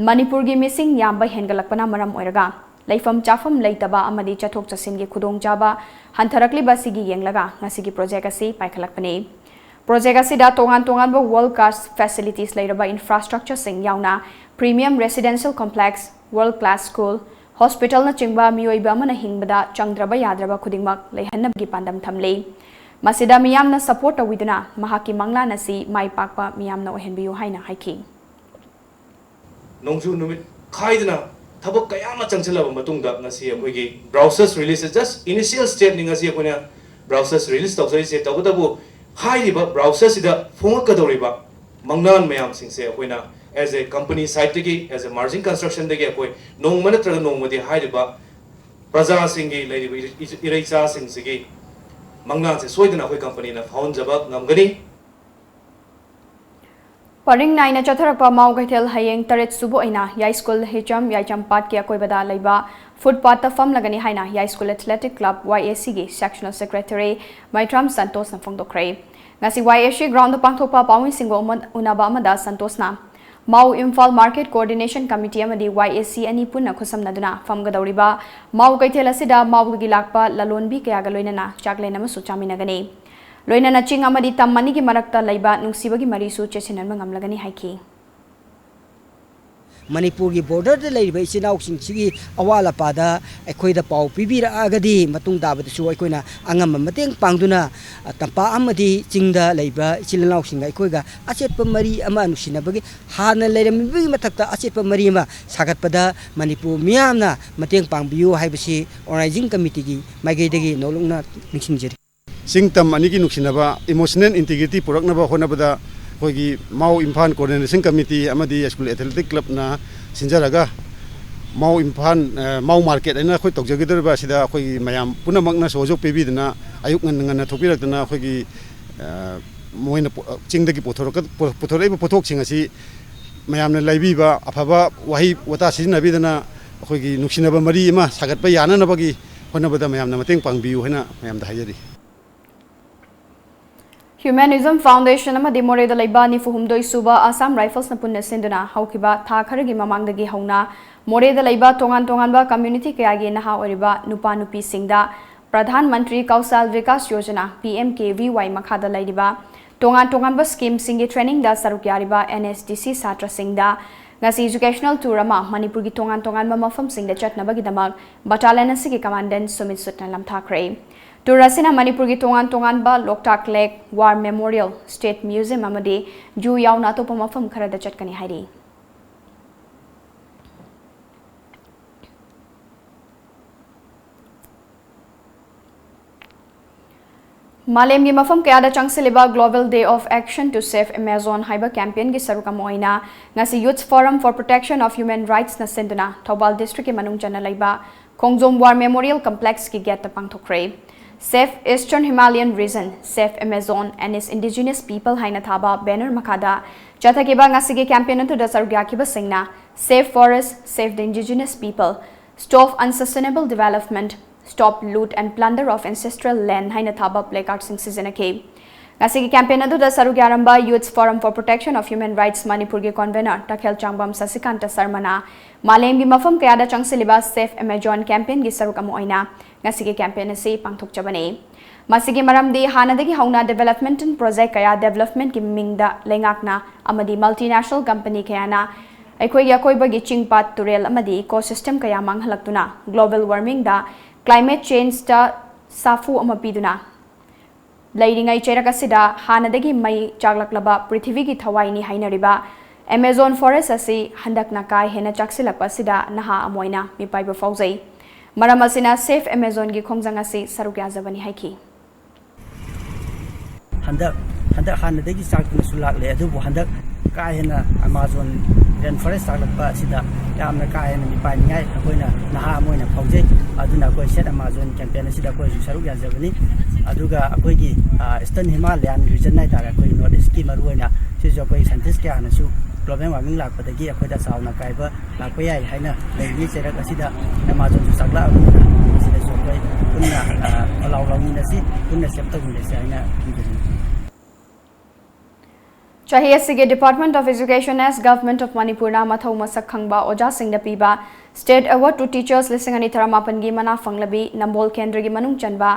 ꯃꯅꯤꯄꯨꯔꯒꯤ ꯃꯤꯁꯤꯡ ꯌꯥꯝꯕ ꯍꯦꯟꯒꯠꯂꯛꯄꯅ ꯃꯔꯝ ꯑꯣꯏꯔꯒ ꯂꯩꯐꯝ ꯆꯥꯐꯝ ꯂꯩꯇꯕ ꯑꯃꯗꯤ ꯆꯠꯊꯣꯛ ꯆꯠꯁꯤꯟꯒꯤ ꯈꯨꯗꯣꯡꯆꯥꯕ ꯍꯟꯊꯔꯛꯂꯤꯕ ꯑꯁꯤꯒꯤ ꯌꯦꯡꯂꯒ ꯉꯁꯤꯒꯤ project ꯑꯁꯤ ꯄꯥꯏꯈꯠꯂꯛꯄꯅꯤ꯫ Project ꯑꯁꯤꯗ ꯇꯣꯉꯥꯟ ꯇꯣꯉꯥꯟꯕ world class facilities ꯂꯩꯔꯕ infrastructureꯁꯤꯡ ꯌꯥꯎꯅ premium residential complex, world class school, hospitalꯅꯆꯤꯡꯕ ꯃꯤꯑꯣꯏꯕ ꯑꯃꯅ ꯍꯤꯡꯕꯗ ꯆꯪꯗ꯭ꯔꯕ ꯌꯥꯗ꯭ꯔꯕ ꯈꯨꯗꯤꯡꯃꯛ ꯂꯩꯍꯟꯅꯕꯒꯤ ꯄꯥꯟꯗꯝ ꯊꯝꯂꯤ꯫ ꯃꯁꯤꯗ ꯃꯤꯌꯥꯝꯅ support ꯇꯧꯕꯤꯗꯨꯅ ꯃꯍꯥꯛꯀꯤ ꯃꯪꯂꯥꯟ ꯑꯁꯤ ꯃꯥꯏ ꯄꯥꯛꯄ ꯃꯤꯌꯥꯝꯅ ꯑꯣꯏꯍꯟꯕꯤꯌꯨ ꯍꯥꯏꯅ ꯍꯥꯏꯈꯤ꯫ ꯅꯣꯡꯖꯨ ꯅꯨꯃꯤꯠ ꯈꯥꯏꯗꯅ ꯊꯕꯛ ꯀꯌꯥ ꯑꯃ ꯆꯪꯁꯤꯜꯂꯕ ꯃꯇꯨꯡꯗ ꯉꯁꯤ ꯑꯩꯈꯣꯏꯒꯤ browsers release, just initial stepꯅꯤ ꯉꯁꯤ ꯑꯩꯈꯣꯏꯅ browsers release ꯇꯧꯖꯔꯤꯁꯦ꯫ ꯇꯧꯕꯇꯕꯨ ꯍꯥꯏꯔꯤꯕ ꯕ꯭ꯔꯥꯎꯁꯔꯁꯤꯗ ꯐꯣꯡꯉꯛꯀꯗꯧꯔꯤꯕ ꯃꯪꯂꯥꯟ ꯃꯌꯥꯝꯁꯤꯡꯁꯦ ꯑꯩꯈꯣꯏꯅ as a company sideꯇꯒꯤ, as a Margin Constructionꯗꯒꯤ ꯑꯩꯈꯣꯏ ꯅꯣꯡꯃ ꯅꯠꯇ꯭ꯔꯒ ꯅꯣꯡꯃꯗꯤ ꯍꯥꯏꯔꯤꯕ ꯄ꯭ꯔꯖꯥꯁꯤꯡꯒꯤ, ꯂꯩꯔꯤꯕ ꯏꯔꯩꯆꯥꯁꯤꯡꯁꯤꯒꯤ ꯃꯪꯂꯥꯟꯁꯦ ꯁꯣꯏꯗꯅ ꯑꯩꯈꯣꯏ ꯀꯝꯄꯅꯤꯅ ꯐꯥꯎꯍꯟꯖꯕ ꯉꯝꯒꯅꯤ꯫ ꯄꯔꯤꯡ ꯅꯥꯏꯅ ꯆꯠꯊꯔꯛꯄ ꯃꯥꯎ ꯀꯩꯊꯦꯜ ꯍꯌꯦꯡ ꯇꯔꯦꯠ ꯁꯨꯕ ꯑꯣꯏꯅ ꯌꯥꯏꯁ꯭ꯀꯨꯜ ꯍꯤꯆꯝ ꯌꯥꯏꯆꯝꯄꯥꯠꯀꯤ ꯑꯀꯣꯏꯕꯗ ꯂꯩꯕ ꯐꯨꯠꯄꯥꯠꯇ ꯐꯝꯂꯒꯅꯤ ꯍꯥꯏꯅ ꯌꯥꯏꯁ꯭ꯀꯨꯜ Athletic Club, YACꯒꯤ Sectional Secretary ꯃꯩꯊ꯭ꯔꯥꯝ ꯁꯟꯇꯣꯁꯅ ꯐꯣꯡꯗꯣꯛꯈ꯭ꯔꯦ꯫ ꯉꯁꯤ YAC groundꯗ ꯄꯥꯡꯊꯣꯛꯄ ꯄꯥꯎꯃꯤꯁꯤꯡꯒ ꯎꯃ-, ꯎꯅꯕ ꯑꯃꯗ ꯁꯟꯇꯣꯁꯅ ꯃꯥꯎ ꯏꯝꯐꯥꯜ Market Coordination Committee ꯑꯃꯗꯤ YAC ꯑꯅꯤ ꯄꯨꯟꯅ ꯈꯨꯠꯁꯝꯅꯗꯨꯅ ꯐꯝꯒꯗꯧꯔꯤꯕ ꯃꯥꯎ ꯀꯩꯊꯦꯜ ꯑꯁꯤꯗ ꯃꯥꯎꯗꯒꯤ ꯂꯥꯛꯄ ꯂꯂꯣꯟꯕꯤ ꯀꯌꯥꯒ ꯂꯣꯏꯅꯅ ꯆꯥꯛꯂꯦꯟ ꯑꯃꯁꯨ ꯆꯥꯃꯤꯟꯅꯒꯅꯤ꯫ ꯂꯣꯏꯅꯅ ꯆꯤꯡ ꯑꯃꯗꯤ ꯇꯝ ꯑꯅꯤꯒꯤ ꯃꯔꯛꯇ ꯂꯩꯕ ꯅꯨꯡꯁꯤꯕꯒꯤ ꯃꯔꯤꯁꯨ ꯆꯦꯠꯁꯤꯟꯍꯟꯕ ꯉꯝꯂꯒꯅꯤ ꯍꯥꯏꯈꯤ꯫ ꯃꯅꯤꯄꯨꯔꯒꯤ borderꯗ ꯂꯩꯔꯤꯕ ꯏꯆꯤꯜ ꯏꯅꯥꯎꯁꯤꯡꯁꯤꯒꯤ ꯑꯋꯥꯠ ꯑꯄꯥꯗ ꯑꯩꯈꯣꯏꯗ ꯄꯥꯎ ꯄꯤꯕꯤꯔꯛꯑꯒꯗꯤ ꯃꯇꯨꯡ ꯇꯥꯕꯗꯁꯨ ꯑꯩꯈꯣꯏꯅ ꯑꯉꯝꯕ ꯃꯇꯦꯡ ꯄꯥꯡꯗꯨꯅ, ꯑ, ꯇꯝꯄꯥꯛ ꯑꯃꯗꯤ ꯆꯤꯡꯗ ꯂꯩꯕ ꯏꯆꯤꯜ ꯏꯅꯥꯎꯁꯤꯡꯒ ꯑꯩꯈꯣꯏꯒ ꯑꯆꯦꯠꯄ ꯃꯔꯤ ꯑꯃ ꯅꯨꯡꯁꯤꯅꯕꯒꯤ, ꯍꯥꯟꯅ ꯂꯩꯔꯝꯃꯤꯕꯒꯤ ꯃꯊꯛꯇ ꯑꯆꯦꯠꯄ ꯃꯔꯤ ꯑꯃ ꯁꯥꯒꯠꯄꯗ ꯃꯅꯤꯄꯨꯔ ꯃꯤꯌꯥꯝꯅ ꯃꯇꯦꯡ ꯄꯥꯡꯕꯤꯌꯨ ꯍꯥꯏꯕꯁꯤ Organizing Committeeꯒꯤ ꯃꯥꯏꯀꯩꯗꯒꯤ ꯅꯧꯂꯨꯛꯅ ꯅꯤꯡꯁꯤꯡꯖꯔꯤ꯫ ꯆꯤꯡ ꯇꯝ ꯑꯅꯤꯒꯤ ꯅꯨꯡꯁꯤꯅꯕ, emotional integrity ꯄꯨꯔꯛꯅꯕ ꯍꯣꯠꯅꯕꯗ ꯑꯩꯈꯣꯏꯒꯤ ꯃꯥꯎ ꯏꯝꯐꯥꯜ Coordination Committee ꯑꯃꯗꯤ ꯌꯥꯏꯁ꯭ꯀꯨꯜ Athletic Clubꯅ ꯁꯤꯟꯖꯔꯒ ꯃꯥꯎ ꯏꯝꯐꯥꯜ, ꯑ, ꯃꯥꯎ market ꯍꯥꯏꯅ ꯑꯩꯈꯣꯏ ꯇꯧꯖꯒꯗꯧꯔꯤꯕ ꯑꯁꯤꯗ ꯑꯩꯈꯣꯏꯒꯤ ꯃꯌꯥꯝ ꯄꯨꯝꯅꯃꯛꯅ ꯁꯍꯣꯖꯣꯛ ꯄꯤꯕꯤꯗꯨꯅ ꯑꯌꯨꯛ ꯉꯟꯅ ꯉꯟꯅ ꯊꯣꯛꯄꯤꯔꯛꯇꯨꯅ ꯑꯩꯈꯣꯏꯒꯤ, ꯑ, ꯃꯣꯏꯅ ꯄꯨ-, ꯆꯤꯡꯗꯒꯤ ꯄꯨꯊꯣꯔꯛꯀ-, ꯄꯨ-, ꯄꯨꯊꯣꯔꯛꯏꯕ ꯄꯣꯠꯊꯣꯛꯁꯤꯡ ꯑꯁꯤ ꯃꯌꯥꯝꯅ ꯂꯩꯕꯤꯕ, ꯑꯐꯕ ꯋꯥꯍꯩ ꯋꯥꯇꯥ ꯁꯤꯖꯤꯟꯅꯕꯤꯗꯅ ꯑꯩꯈꯣꯏꯒꯤ ꯅꯨꯡꯁꯤꯅꯕ ꯃꯔꯤ ꯑꯃ ꯁꯥꯒꯠꯄ ꯌꯥꯅꯅꯕꯒꯤ ꯍꯣꯠꯅꯕꯗ ꯃꯌꯥꯝꯅ ꯃꯇꯦꯡ ꯄꯥꯡꯕꯤꯌꯨ ꯍꯥꯏꯅ ꯃꯌꯥꯝꯗ ꯍꯥꯏꯖꯔꯤ꯫ Humanism Foundation ꯑꯃꯗꯤ ꯃꯣꯔꯦꯗ ꯂꯩꯕ ꯅꯤꯐꯨ ꯍꯨꯝꯗꯣꯏ ꯁꯨꯕ Assam Riflesꯅ ꯄꯨꯟꯅ ꯁꯤꯟꯗꯨꯅ ꯍꯧꯈꯤꯕ ꯊꯥ ꯈꯔꯒꯤ ꯃꯃꯥꯡꯗꯒꯤ ꯍꯧꯅ ꯃꯣꯔꯦꯗ ꯂꯩꯕ ꯇꯣꯉꯥꯟ ꯇꯣꯉꯥꯟꯕ community ꯀꯌꯥꯒꯤ ꯅꯍꯥ ꯑꯣꯏꯔꯤꯕ ꯅꯨꯄꯥ ꯅꯨꯄꯤꯁꯤꯡꯗ Pradhan Mantri Kaushal Vikas Yojana, P M K V Y ꯃꯈꯥꯗ ꯂꯩꯔꯤꯕ ꯇꯣꯉꯥꯟ ꯇꯣꯉꯥꯟꯕ schemeꯁꯤꯡꯒꯤ trainingꯗ ꯁꯔꯨꯛ ꯌꯥꯔꯤꯕ N S D C ꯁꯥꯇ꯭ꯔꯁꯤꯡꯗ ꯉꯁꯤ educational tour ꯑꯃ ꯃꯅꯤꯄꯨꯔꯒꯤ ꯇꯣꯉꯥꯟ ꯇꯣꯉꯥꯟꯕ ꯃꯐꯝꯁꯤꯡꯗ ꯆꯠꯅꯕꯒꯤꯗꯃꯛ battalion ꯑꯁꯤꯒꯤ commandant ꯁꯨꯃꯤꯠ ꯁꯨꯠꯅ ꯂꯝꯊꯥꯈ꯭ꯔꯦ꯫ Tour ꯑꯁꯤꯅ ꯃꯅꯤꯄꯨꯔꯒꯤ ꯇꯣꯉꯥꯟ ꯇꯣꯉꯥꯟꯕ ꯂꯣꯛꯇꯥꯛ Lake, War Memorial, State Museum ꯑꯃꯗꯤ zoo ꯌꯥꯎꯅ ꯑꯇꯣꯞꯄ ꯃꯐꯝ ꯈꯔꯗ ꯆꯠꯀꯅꯤ ꯍꯥꯏꯔꯤ꯫ ꯃꯥꯂꯦꯝꯒꯤ ꯃꯐꯝ ꯀꯌꯥꯗ ꯆꯪꯁꯤꯜꯂꯤꯕ Global Day of Action to Save Amazon ꯍꯥꯏꯕ campaignꯒꯤ ꯁꯔꯨꯛ ꯑꯃ ꯑꯣꯏꯅ ꯉꯁꯤ Youth Forum for Protection of Human Rightsꯅ ꯁꯤꯟꯗꯨꯅ ꯊꯧꯕꯥꯜ districtꯀꯤ ꯃꯅꯨꯡ ꯆꯟꯅ ꯂꯩꯕ ꯈꯣꯡꯖꯣꯝ War Memorial Complexꯀꯤ gateꯇ ꯄꯥꯡꯊꯣꯛꯈ꯭ꯔꯦ꯫ Save Eastern Himalayan Region, Save Amazon and its Indigenous People ꯍꯥꯏꯅ ꯊꯥꯕ banner ꯃꯈꯥꯗ ꯆꯠꯊꯈꯤꯕ ꯉꯁꯤꯒꯤ campaign ꯑꯗꯨꯗ ꯁꯔꯨꯛ ꯌꯥꯈꯤꯕꯁꯤꯡꯅ Save Forest, Save the Indigenous People, Stop Unsustainable Development, Stop Loot and Plunder of Ancestral Land ꯍꯥꯏꯅ ꯊꯥꯕ placardsꯁꯤꯡ ꯁꯤꯖꯤꯟꯅꯈꯤ꯫ ꯉꯁꯤꯒꯤ campaign ꯑꯗꯨꯗ ꯁꯔꯨꯛ ꯌꯥꯔꯝꯕ Youth Forum for Protection of Human Rights ꯃꯅꯤꯄꯨꯔꯒꯤ convener ꯇꯈꯦꯜ ꯆꯥꯡꯕꯝ ꯁꯁꯤꯀꯥꯟꯇ ꯁꯔꯃꯅ ꯃꯥꯂꯦꯝꯒꯤ ꯃꯐꯝ ꯀꯌꯥꯗ ꯆꯪꯁꯤꯜꯂꯤꯕ Save Amazon campaignꯒꯤ ꯁꯔꯨꯛ ꯑꯃ ꯑꯣꯏꯅ ꯉꯁꯤꯒꯤ campaign ꯑꯁꯤ ꯄꯥꯡꯊꯣꯛꯆꯕꯅꯤ꯫ ꯃꯁꯤꯒꯤ ꯃꯔꯝꯗꯤ ꯍꯥꯟꯅꯗꯒꯤ ꯍꯧꯅ development project ꯀꯌꯥ developmentꯀꯤ ꯃꯤꯡꯗ ꯂꯩꯉꯥꯛꯅ ꯑꯃꯗꯤ multinational company ꯀꯌꯥꯅ ꯑꯩꯈꯣꯏꯒꯤ ꯑꯀꯣꯏꯕꯒꯤ ꯆꯤꯡ ꯄꯥꯠ ꯇꯨꯔꯦꯜ ꯑꯃꯗꯤ ecosystem ꯀꯌꯥ ꯃꯥꯡꯍꯜꯂꯛꯇꯨꯅ global warmingꯗ climate changeꯇ ꯁꯥꯐꯨ ꯑꯃ ꯄꯤꯗꯨꯅ ꯂꯩꯔꯤꯉꯩ ꯆꯩꯔꯛ ꯑꯁꯤꯗ ꯍꯥꯟꯅꯗꯒꯤ ꯃꯩ ꯆꯥꯛꯂꯛꯂꯕ ꯄ꯭ꯔꯤꯊꯤꯕꯤꯒꯤ ꯊꯋꯥꯏꯅꯤ ꯍꯥꯏꯅꯔꯤꯕ Amazon forest ꯑꯁꯤ ꯍꯟꯗꯛꯅ ꯀꯥ ꯍꯦꯟꯅ ꯆꯥꯛꯁꯤꯜꯂꯛꯄ ꯑꯁꯤꯗ ꯅꯍꯥ ꯑꯃ ꯑꯣꯏꯅ ꯃꯤꯄꯥꯏꯕ ꯐꯥꯎꯖꯩ꯫ ꯃꯔꯝ ꯑꯁꯤꯅ Save Amazonꯒꯤ ꯈꯣꯡꯖꯪ ꯑꯁꯤ ꯁꯔꯨꯛ ꯌꯥꯖꯕꯅꯤ ꯍꯥꯏꯈꯤ꯫ ꯍꯟꯗꯛ ꯍꯟꯗꯛ ꯍꯥꯟꯅꯗꯒꯤ ꯆꯥꯛꯇꯨꯅꯁꯨ ꯂꯥꯛꯂꯦ, ꯑꯗꯨꯕꯨ ꯍꯟꯗꯛ ꯀꯥ ꯍꯦꯟꯅ Amazon rainforest ꯆꯥꯛꯂꯛꯄ ꯑꯁꯤꯗ ꯌꯥꯝꯅ ꯀꯥ ꯍꯦꯟꯅ ꯃꯤꯄꯥꯏꯅꯤꯡꯉꯥꯏ ꯑꯩꯈꯣꯏꯅ ꯅꯍꯥ ꯑꯃ ꯑꯣꯏꯅ ꯐꯥꯎꯖꯩ꯫ ꯑꯗꯨꯅ ꯑꯩꯈꯣꯏ Save Amazon campaign ꯑꯁꯤꯗ ꯑꯩꯈꯣꯏꯁꯨ ꯁꯔꯨꯛ ꯌꯥꯖꯕꯅꯤ꯫ ꯑꯗꯨꯒ ꯑꯩꯈꯣꯏꯒꯤ Eastern Himalayan region ꯍꯥꯏꯇꯥꯔꯦ, ꯑꯩꯈꯣꯏ North Eastꯀꯤ ꯃꯔꯨꯑꯣꯏꯅ ꯁꯤꯁꯨ ꯑꯩꯈꯣꯏ scientist ꯀꯌꯥꯅꯁꯨ global warming ꯂꯥꯛꯄꯗꯒꯤ ꯑꯩꯈꯣꯏꯗ ꯆꯥꯎꯅ ꯑꯀꯥꯏꯕ ꯂꯥꯛꯄ ꯌꯥꯏ ꯍꯥꯏꯅ ꯂꯩꯔꯤꯉꯩ ꯆꯩꯔꯛ ꯑꯁꯤꯗ Amazonꯁꯨ ꯆꯥꯛꯂꯛꯑꯕꯅꯤꯅ ꯃꯁꯤꯗꯁꯨ ꯑꯩꯈꯣꯏ ꯄꯨꯟꯅ ꯄꯂꯥꯎ ꯂꯧꯃꯤꯟꯅꯁꯤ, ꯄꯨꯟꯅ save ꯇꯧꯃꯤꯟꯅꯁꯤ ꯍꯥꯏꯅ ꯊꯝꯖꯅꯤꯡꯏ꯫ ꯆꯍꯤ ꯑꯁꯤꯒꯤ Department of Education as Government of Manipurꯅ ꯃꯊꯧ ꯃꯁꯛ ꯈꯪꯕ ꯑꯣꯖꯥꯁꯤꯡꯗ ꯄꯤꯕ State Award to Teachers ꯂꯤꯁꯤꯡ ꯑꯅꯤ ꯇꯔꯥꯃꯥꯄꯟꯒꯤ ꯃꯅꯥ ꯐꯪꯂꯕꯤ ꯅꯝꯕꯣꯜ ꯀꯦꯟꯗ꯭ꯔꯒꯤ ꯃꯅꯨꯡ ꯆꯟꯕ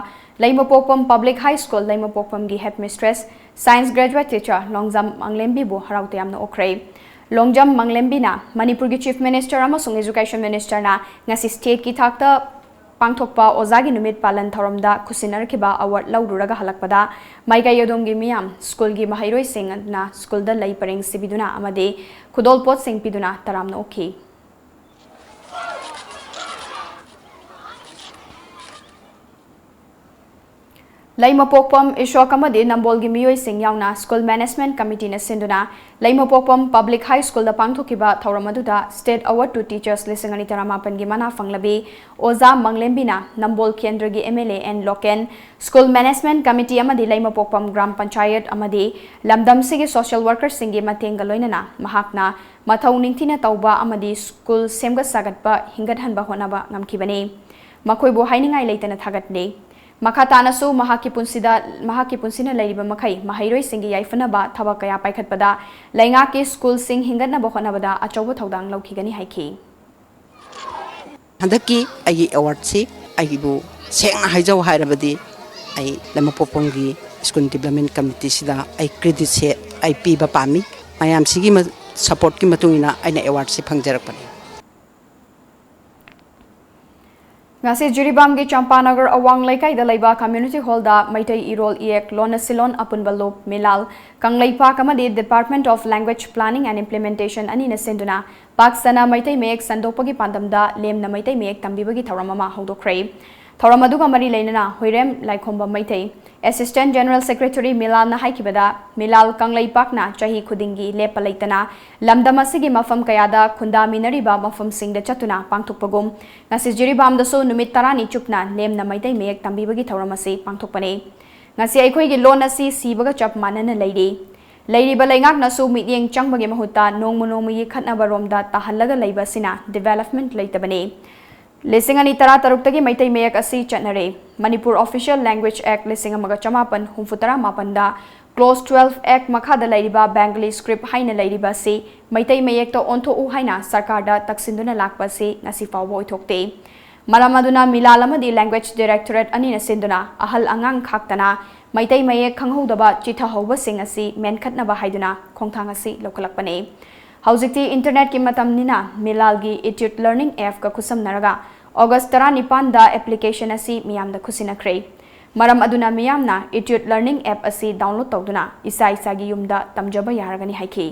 ꯂꯩꯃꯄꯣꯛꯄꯝ Public High School ꯂꯩꯃꯄꯣꯛꯄꯝꯒꯤ headmistress, science graduate teacher Longjam ꯃꯪꯂꯦꯝꯕꯤꯕꯨ ꯍꯔꯥꯎ ꯇꯌꯥꯝꯅ ꯑꯣꯛꯈ꯭ꯔꯦ꯫ ꯂꯣꯡꯖꯝ ꯃꯪꯂꯦꯝꯕꯤꯅ ꯃꯅꯤꯄꯨꯔꯒꯤ Chief Minister ꯑꯃꯁꯨꯡ Education Ministerꯅ ꯉꯁꯤ stateꯀꯤ ꯊꯥꯛꯇ ꯄꯥꯡꯊꯣꯛꯄ ꯑꯣꯖꯥꯒꯤ ꯅꯨꯃꯤꯠ ꯄꯥꯂꯟ ꯊꯧꯔꯝꯗ ꯈꯨꯠꯁꯤꯟꯅꯔꯛꯈꯤꯕ award ꯂꯧꯔꯨꯔꯒ ꯍꯜꯂꯛꯄꯗ ꯃꯥꯏꯀꯩ ꯑꯗꯣꯝꯒꯤ ꯃꯤꯌꯥꯝ, ꯁ꯭ꯀꯨꯜꯒꯤ ꯃꯍꯩꯔꯣꯏꯁꯤꯡ ꯑꯗꯨꯅ ꯁ꯭ꯀꯨꯜꯗ ꯂꯩ ꯄꯔꯦꯡ ꯁꯤꯕꯤꯗꯨꯅ ꯑꯃꯗꯤ ꯈꯨꯗꯣꯜꯄꯣꯠꯁꯤꯡ ꯄꯤꯗꯨꯅ ꯇꯔꯥꯝꯅ ꯑꯣꯛꯈꯤ꯫ ꯂꯩꯃꯄꯣꯛꯄꯝ ꯏꯁ꯭ꯋꯥꯛ ꯑꯃꯗꯤ ꯅꯝꯕꯣꯜꯒꯤ ꯃꯤꯑꯣꯏꯁꯤꯡ ꯌꯥꯎꯅ School Management Committeeꯅ ꯁꯤꯟꯗꯨꯅ ꯂꯩꯃꯄꯣꯛꯄꯝ Public High Schoolꯗ ꯄꯥꯡꯊꯣꯛꯈꯤꯕ ꯊꯧꯔꯝ ꯑꯗꯨꯗ State Award to Teachers ꯂꯤꯁꯤꯡ ꯑꯅꯤ ꯇꯔꯥꯃꯥꯄꯟꯒꯤ ꯃꯅꯥ ꯐꯪꯂꯕꯤ ꯑꯣꯖꯥ ꯃꯪꯂꯦꯝꯕꯤꯅ ꯅꯝꯕꯣꯜ ꯀꯦꯟꯗ꯭ꯔꯒꯤ MLA N Loken, School Management Committee ꯑꯃꯗꯤ ꯂꯩꯃꯄꯣꯛꯄꯝ ꯒ꯭ꯔꯥꯝ ꯄꯟꯆꯥꯌꯠ ꯑꯃꯗꯤ ꯂꯝꯗꯝꯁꯤꯒꯤ social workerꯁꯤꯡꯒꯤ ꯃꯇꯦꯡꯒ ꯂꯣꯏꯅꯅ ꯃꯍꯥꯛꯅ ꯃꯊꯧ ꯅꯤꯡꯊꯤꯅ ꯇꯧꯕ ꯑꯃꯗꯤ school ꯁꯦꯝꯒꯠ ꯁꯥꯒꯠꯄ ꯍꯤꯡꯒꯠꯍꯟꯕ ꯍꯣꯠꯅꯕ ꯉꯝꯈꯤꯕꯅꯤ꯫ ꯃꯈꯣꯏꯕꯨ ꯍꯥꯏꯅꯤꯡꯉꯥꯏ ꯂꯩꯇꯅ ꯊꯥꯒꯠꯂꯤ꯫ ꯃꯈꯥ ꯇꯥꯅꯁꯨ ꯃꯍꯥꯛꯀꯤ ꯄꯨꯟꯁꯤꯗ, ꯃꯍꯥꯛꯀꯤ ꯄꯨꯟꯁꯤꯅ ꯂꯩꯔꯤꯕ ꯃꯈꯩ ꯃꯍꯩꯔꯣꯏꯁꯤꯡꯒꯤ ꯌꯥꯏꯐꯅꯕ ꯊꯕꯛ ꯀꯌꯥ ꯄꯥꯏꯈꯠꯄꯗ ꯂꯩꯉꯥꯛꯀꯤ schoolꯁꯤꯡ ꯍꯤꯡꯒꯠꯅꯕ ꯍꯣꯠꯅꯕꯗ ꯑꯆꯧꯕ ꯊꯧꯗꯥꯡ ꯂꯧꯈꯤꯒꯅꯤ ꯍꯥꯏꯈꯤ꯫ ꯍꯟꯗꯛꯀꯤ ꯑꯩꯒꯤ awardꯁꯤ ꯑꯩꯕꯨ ꯁꯦꯡꯅ ꯍꯥꯏꯖꯧ ꯍꯥꯏꯔꯕꯗꯤ ꯑꯩ ꯂꯩꯃꯄꯣꯛꯄꯝꯒꯤ School Development Committeeꯁꯤꯗ ꯑꯩ creditꯁꯦ ꯑꯩ ꯄꯤꯕ ꯄꯥꯝꯃꯤ꯫ ꯃꯌꯥꯝꯁꯤꯒꯤ ꯃ-, supportꯀꯤ ꯃꯇꯨꯡ ꯏꯟꯅ ꯑꯩꯅ awardꯁꯤ ꯐꯪꯖꯔꯛꯄꯅꯤ꯫ ꯉꯁꯤ ꯖꯤꯔꯤꯕꯥꯝꯒꯤ ꯆꯝꯄꯥꯅꯒꯔ ꯑꯋꯥꯡ ꯂꯩꯀꯥꯏꯗ ꯂꯩꯕ community hallꯗ ꯃꯩꯇꯩ ꯏꯔꯣꯜ ꯏꯌꯦꯛ ꯂꯣꯟ ꯑꯁꯤ ꯂꯣꯟ ꯑꯄꯨꯟꯕ ꯂꯣꯞ ꯃꯤꯂꯥꯜ ꯀꯪꯂꯩꯄꯥꯛ ꯑꯃꯗꯤ Department of Language Planning and Implementation ꯑꯅꯤꯅ ꯁꯤꯟꯗꯨꯅ ꯄꯥꯛ ꯁꯟꯅ ꯃꯩꯇꯩ ꯃꯌꯦꯛ ꯁꯟꯗꯣꯛꯄꯒꯤ ꯄꯥꯟꯗꯝꯗ ꯂꯦꯝꯅ ꯃꯩꯇꯩ ꯃꯌꯦꯛ ꯇꯝꯕꯤꯕꯒꯤ ꯊꯧꯔꯝ ꯑꯃ ꯍꯧꯗꯣꯛꯈ꯭ꯔꯦ꯫ ꯊꯧꯔꯝ ꯑꯗꯨꯒ ꯃꯔꯤ ꯂꯩꯅꯅ ꯍꯨꯏꯔꯦꯝ ꯂꯥꯏꯈꯣꯝꯕꯝ ꯃꯩꯇꯩ Assistant General Secretary ꯃꯤꯂꯥꯜꯅ ꯍꯥꯏꯈꯤꯕꯗ, ꯃꯤꯂꯥꯜ ꯀꯪꯂꯩꯄꯥꯛꯅ ꯆꯍꯤ ꯈꯨꯗꯤꯡꯒꯤ ꯂꯦꯞꯄ ꯂꯩꯇꯅ ꯂꯝꯗꯝ ꯑꯁꯤꯒꯤ ꯃꯐꯝ ꯀꯌꯥꯗ ꯈꯨꯟꯗꯥꯃꯤꯟꯅꯔꯤꯕ ꯃꯐꯝꯁꯤꯡꯗ ꯆꯠꯇꯨꯅ ꯄꯥꯡꯊꯣꯛꯄꯒꯨꯝ, ꯉꯁꯤ ꯖꯤꯔꯤꯕꯥꯝꯗꯁꯨ ꯅꯨꯃꯤꯠ ꯇꯔꯥꯅꯤ ꯆꯨꯞꯅ ꯂꯦꯝꯅ ꯃꯩꯇꯩ ꯃꯌꯦꯛ ꯇꯝꯕꯤꯕꯒꯤ ꯊꯧꯔꯝ ꯑꯁꯤ ꯄꯥꯡꯊꯣꯛꯄꯅꯤ꯫ ꯉꯁꯤ ꯑꯩꯈꯣꯏꯒꯤ ꯂꯣꯟ ꯑꯁꯤ ꯁꯤꯕꯒ ꯆꯞ ꯃꯥꯟꯅꯅ ꯂꯩꯔꯤ꯫ ꯂꯩꯔꯤꯕ ꯂꯩꯉꯥꯛꯅꯁꯨ ꯃꯤꯠꯌꯦꯡ ꯆꯪꯕꯒꯤ ꯃꯍꯨꯠꯇ ꯅꯣꯡꯃ ꯅꯣꯡꯃꯒꯤ ꯈꯠꯅꯕꯔꯣꯝꯗ ꯇꯥꯍꯜꯂꯒ ꯂꯩꯕ ꯑꯁꯤꯅ development ꯂꯩꯇꯕꯅꯤ꯫ ꯂꯤꯁꯤꯡ ꯑꯅꯤ ꯇꯔꯥꯇꯔꯨꯛꯇꯒꯤ ꯃꯩꯇꯩ ꯃꯌꯦꯛ ꯑꯁꯤ ꯆꯠꯅꯔꯦ꯫ Manipur Official Language Act ꯂꯤꯁꯤꯡ ꯑꯃꯒ ꯆꯃꯥꯄꯟ ꯍꯨꯝꯐꯨꯇꯔꯥ ꯃꯥꯄꯟꯗ Clause twelve Act ꯃꯈꯥꯗ ꯂꯩꯔꯤꯕ Bengali script ꯍꯥꯏꯅ ꯂꯩꯔꯤꯕ ꯑꯁꯤ ꯃꯩꯇꯩ ꯃꯌꯦꯛꯇ ꯑꯣꯟꯊꯣꯛꯎ ꯍꯥꯏꯅ ꯁꯔꯀꯥꯔꯗ ꯇꯛꯁꯤꯟꯗꯨꯅ ꯂꯥꯛꯄ ꯑꯁꯤ ꯉꯁꯤ ꯐꯥꯎꯕ ꯑꯣꯏꯊꯣꯛꯇꯦ꯫ ꯃꯔꯝ ꯑꯗꯨꯅ ꯃꯤꯂꯥꯜ ꯑꯃꯗꯤ Language Directorate ꯑꯅꯤꯅ ꯁꯤꯟꯗꯨꯅ ꯑꯍꯜ ꯑꯉꯥꯡ ꯈꯥꯛꯇꯅ ꯃꯩꯇꯩ ꯃꯌꯦꯛ ꯈꯪꯍꯧꯗꯕ ꯆꯤꯊꯍꯧꯕꯁꯤꯡ ꯑꯁꯤ ꯃꯦꯟꯈꯠꯅꯕ ꯍꯥꯏꯗꯨꯅ ꯈꯣꯡꯊꯥꯡ ꯑꯁꯤ ꯂꯧꯈꯠꯂꯛꯄꯅꯤ꯫ ꯍꯧꯖꯤꯛꯇꯤ internetꯀꯤ ꯃꯇꯝꯅꯤꯅ ꯃꯤꯂꯥꯜꯒꯤ Etude Learning appꯀ ꯈꯨꯠꯁꯝꯅꯔꯒ August ꯇꯔꯥꯅꯤꯄꯥꯟꯗ application ꯑꯁꯤ ꯃꯤꯌꯥꯝꯗ ꯈꯨꯠꯁꯤꯟꯅꯈ꯭ꯔꯦ꯫ ꯃꯔꯝ ꯑꯗꯨꯅ ꯃꯤꯌꯥꯝꯅ Etude Learning app ꯑꯁꯤ download ꯇꯧꯗꯨꯅ ꯏꯁꯥ ꯏꯁꯥꯒꯤ ꯌꯨꯝꯗ ꯇꯝꯖꯕ ꯌꯥꯔꯒꯅꯤ ꯍꯥꯏꯈꯤ꯫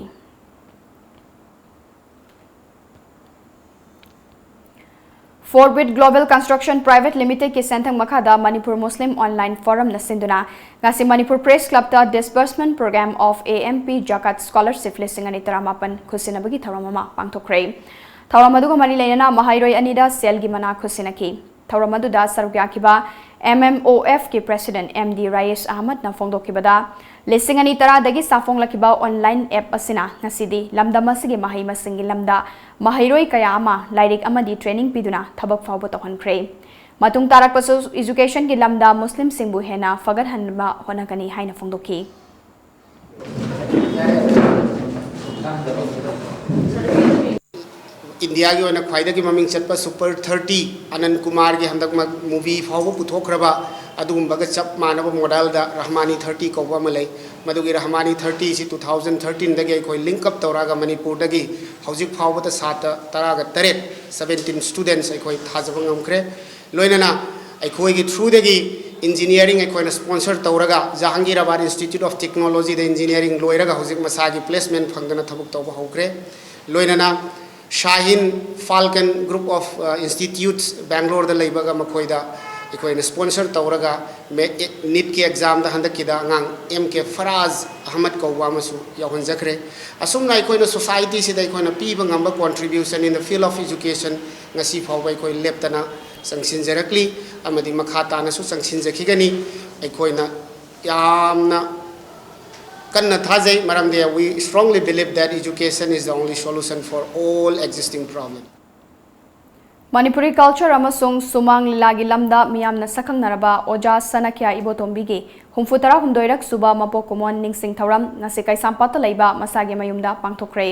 Forbit Global Construction Private Limitedꯀꯤ ꯁꯦꯟꯊꯪ ꯃꯈꯥꯗ ꯃꯅꯤꯄꯨꯔ ꯃꯨꯁꯂꯤꯝ ꯑꯣꯟꯂꯥꯏꯟ ꯐꯣꯔꯝꯅ ꯁꯤꯟꯗꯨꯅ ꯉꯁꯤ ꯃꯅꯤꯄꯨꯔ ꯄ꯭ꯔꯦꯁ ꯀ꯭ꯂꯕꯇ Disbursement Program of A M P Zakat Scholarship ꯂꯤꯁꯤꯡ ꯑꯅꯤ ꯇꯔꯥꯃꯥꯄꯟ ꯈꯨꯠꯁꯤꯟꯅꯕꯒꯤ ꯊꯧꯔꯝ ꯑꯃ ꯄꯥꯡꯊꯣꯛꯈ꯭ꯔꯦ꯫ ꯊꯧꯔꯝ ꯑꯗꯨꯒ ꯃꯔꯤ ꯂꯩꯅꯅ ꯃꯍꯩꯔꯣꯏ ꯑꯅꯤꯗ ꯁꯦꯜꯒꯤ ꯃꯅꯥ ꯈꯨꯠꯁꯤꯟꯅꯈꯤ꯫ ꯊꯧꯔꯝ ꯑꯗꯨꯗ ꯁꯔꯨꯛ ꯌꯥꯈꯤꯕ M M O Fꯀꯤ President M D Rayes Ahmedꯅ ꯐꯣꯡꯗꯣꯛꯈꯤꯕꯗ, ꯂꯤꯁꯤꯡ ꯑꯅꯤ ꯇꯔꯥꯗꯒꯤ ꯁꯥꯐꯣꯡꯂꯛꯈꯤꯕ ꯑꯣꯟꯂꯥꯏꯟ ꯑꯦꯞ ꯑꯁꯤꯅ ꯉꯁꯤꯗꯤ ꯂꯝꯗꯝ ꯑꯁꯤꯒꯤ ꯃꯍꯩ ꯃꯁꯤꯡꯒꯤ ꯂꯝꯗ ꯃꯍꯩꯔꯣꯏ ꯀꯌꯥ ꯑꯃ ꯂꯥꯏꯔꯤꯛ ꯑꯃꯗꯤ ꯇ꯭ꯔꯦꯅꯤꯡ ꯄꯤꯗꯨꯅ ꯊꯕꯛ ꯐꯥꯎꯕ ꯇꯧꯍꯟꯈ꯭ꯔꯦ꯫ ꯃꯇꯨꯡ ꯇꯥꯔꯛꯄꯁꯨ ꯏꯖꯨꯀꯦꯁꯟꯒꯤ ꯂꯝꯗ ꯃꯨꯁꯂꯤꯝꯁꯤꯡꯕꯨ ꯍꯦꯟꯅ ꯐꯒꯠꯍꯟꯕ ꯍꯣꯠꯅꯒꯅꯤ ꯍꯥꯏꯅ ꯐꯣꯡꯗꯣꯛꯈꯤ꯫ ꯏꯟꯗꯤꯌꯥꯒꯤ ꯑꯣꯏꯅ ꯈ꯭ꯋꯥꯏꯗꯒꯤ ꯃꯃꯤꯡ ꯆꯠꯄ ꯁꯨꯄꯔ ꯊꯥꯔꯇꯤ ꯑꯅꯟ ꯀꯨꯃꯥꯔꯒꯤ ꯍꯟꯗꯛꯃꯛ ꯃꯨꯚꯤ ꯐꯥꯎꯕ ꯄꯨꯊꯣꯛꯈ꯭ꯔꯕ ꯑꯗꯨꯒꯨꯝꯕꯒ ꯆꯞ ꯃꯥꯟꯅꯕ ꯃꯣꯗꯦꯜꯗ ꯔꯍꯃꯥꯅꯤ ꯊꯥꯔꯇꯤ ꯀꯧꯕ ꯑꯃ ꯂꯩ꯫ ꯃꯗꯨꯒꯤ ꯔꯍꯃꯥꯅꯤ ꯊꯥꯔꯇꯤꯁꯤ ꯇꯨ ꯊꯥꯎꯖꯟ ꯊꯥꯔꯇꯤꯟꯗꯒꯤ ꯑꯩꯈꯣꯏ ꯂꯤꯡꯛ ꯑꯞ ꯇꯧꯔꯒ ꯃꯅꯤꯄꯨꯔꯗꯒꯤ ꯍꯧꯖꯤꯛ ꯐꯥꯎꯕꯗ ꯁꯥꯇ꯭ꯔ ꯇꯔꯥꯒ ꯇꯔꯦꯠ, ꯁꯕꯦꯟꯇꯤꯟ ꯁ꯭ꯇꯨꯗꯦꯟꯠꯁ ꯑꯩꯈꯣꯏ ꯊꯥꯖꯕ ꯉꯝꯈ꯭ꯔꯦ꯫ ꯂꯣꯏꯅꯅ ꯑꯩꯈꯣꯏꯒꯤ ꯊ꯭ꯔꯨꯗꯒꯤ ꯏꯟꯖꯤꯅꯤꯌꯥꯔꯤꯡ ꯑꯩꯈꯣꯏꯅ ꯁ꯭ꯄꯣꯟꯁꯔ ꯇꯧꯔꯒ ꯖꯍꯥꯡꯒꯤꯔꯥꯕꯥꯗ ꯏꯟꯁꯇꯤꯇ꯭ꯌꯨꯠ ꯑꯣꯐ ꯇꯦꯛꯅꯣꯂꯣꯖꯤꯗ ꯏꯟꯖꯤꯅꯤꯌꯥꯔꯤꯡ ꯂꯣꯏꯔꯒ ꯍꯧꯖꯤꯛ ꯃꯁꯥꯒꯤ ꯄ꯭ꯂꯦꯁꯃꯦꯟ ꯐꯪꯗꯅ ꯊꯕꯛ ꯇꯧꯕ ꯍꯧꯈ꯭ꯔꯦ꯫ ꯂꯣꯏꯅꯅ ꯁꯥꯍꯤꯟ ꯐꯥꯜꯀꯟ ꯒ꯭ꯔꯨꯞ ꯑꯣꯐ ꯏꯟꯁꯇꯤꯇ꯭ꯌꯨꯠꯁ ꯕꯦꯡꯒ꯭ꯂꯣꯔꯗ ꯂꯩꯕꯒ ꯃꯈꯣꯏꯗ ꯑꯩꯈꯣꯏꯅ ꯁ꯭ꯄꯣꯟꯁꯔ ꯇꯧꯔꯒ ꯅꯤꯠꯀꯤ ꯑꯦꯛꯖꯥꯝꯗ ꯍꯟꯗꯛꯀꯤꯗ ꯑꯉꯥꯡ M K Faraz Ahmed ꯀꯧꯕ ꯑꯃꯁꯨ ꯌꯥꯎꯍꯟꯖꯈ꯭ꯔꯦ꯫ ꯑꯁꯨꯝꯅ ꯑꯩꯈꯣꯏꯅ ꯁꯣꯁꯥꯏꯇꯤꯁꯤꯗ ꯑꯩꯈꯣꯏꯅ ꯄꯤꯕ ꯉꯝꯕ contribution in the field of education ꯉꯁꯤ ꯐꯥꯎꯕ ꯑꯩꯈꯣꯏ ꯂꯦꯞꯇꯅ ꯆꯪꯁꯤꯟꯖꯔꯛꯂꯤ ꯑꯃꯗꯤ ꯃꯈꯥ ꯇꯥꯅꯁꯨ ꯆꯪꯁꯤꯟꯖꯈꯤꯒꯅꯤ꯫ ꯑꯩꯈꯣꯏꯅ ꯌꯥꯝꯅ ꯀꯟꯅ ꯊꯥꯖꯩ, ꯃꯔꯝꯗꯤ we strongly believe that education is the only solution for all existing problems. Manipuri culture ꯑꯃꯁꯨꯡ ꯁꯨꯃꯥꯡ ꯂꯤꯂꯥꯒꯤ ꯂꯝꯗ ꯃꯤꯌꯥꯝꯅ ꯁꯛꯈꯪꯅꯔꯕ ꯑꯣꯖꯥ ꯁꯅꯈ꯭ꯌꯥ ꯏꯕꯣꯇꯣꯝꯕꯤꯒꯤ ꯍꯨꯝꯐꯨ ꯇꯔꯥꯍꯨꯝꯗꯣꯏꯔꯛ ꯁꯨꯕ ꯃꯄꯣꯛ ꯀꯨꯝꯑꯣꯟ ꯅꯤꯡꯁꯤꯡ ꯊꯧꯔꯝ ꯉꯁꯤ ꯀꯩꯁꯥꯝꯄꯥꯠꯇ ꯂꯩꯕ ꯃꯁꯥꯒꯤ ꯃꯌꯨꯝꯗ ꯄꯥꯡꯊꯣꯛꯈ꯭ꯔꯦ꯫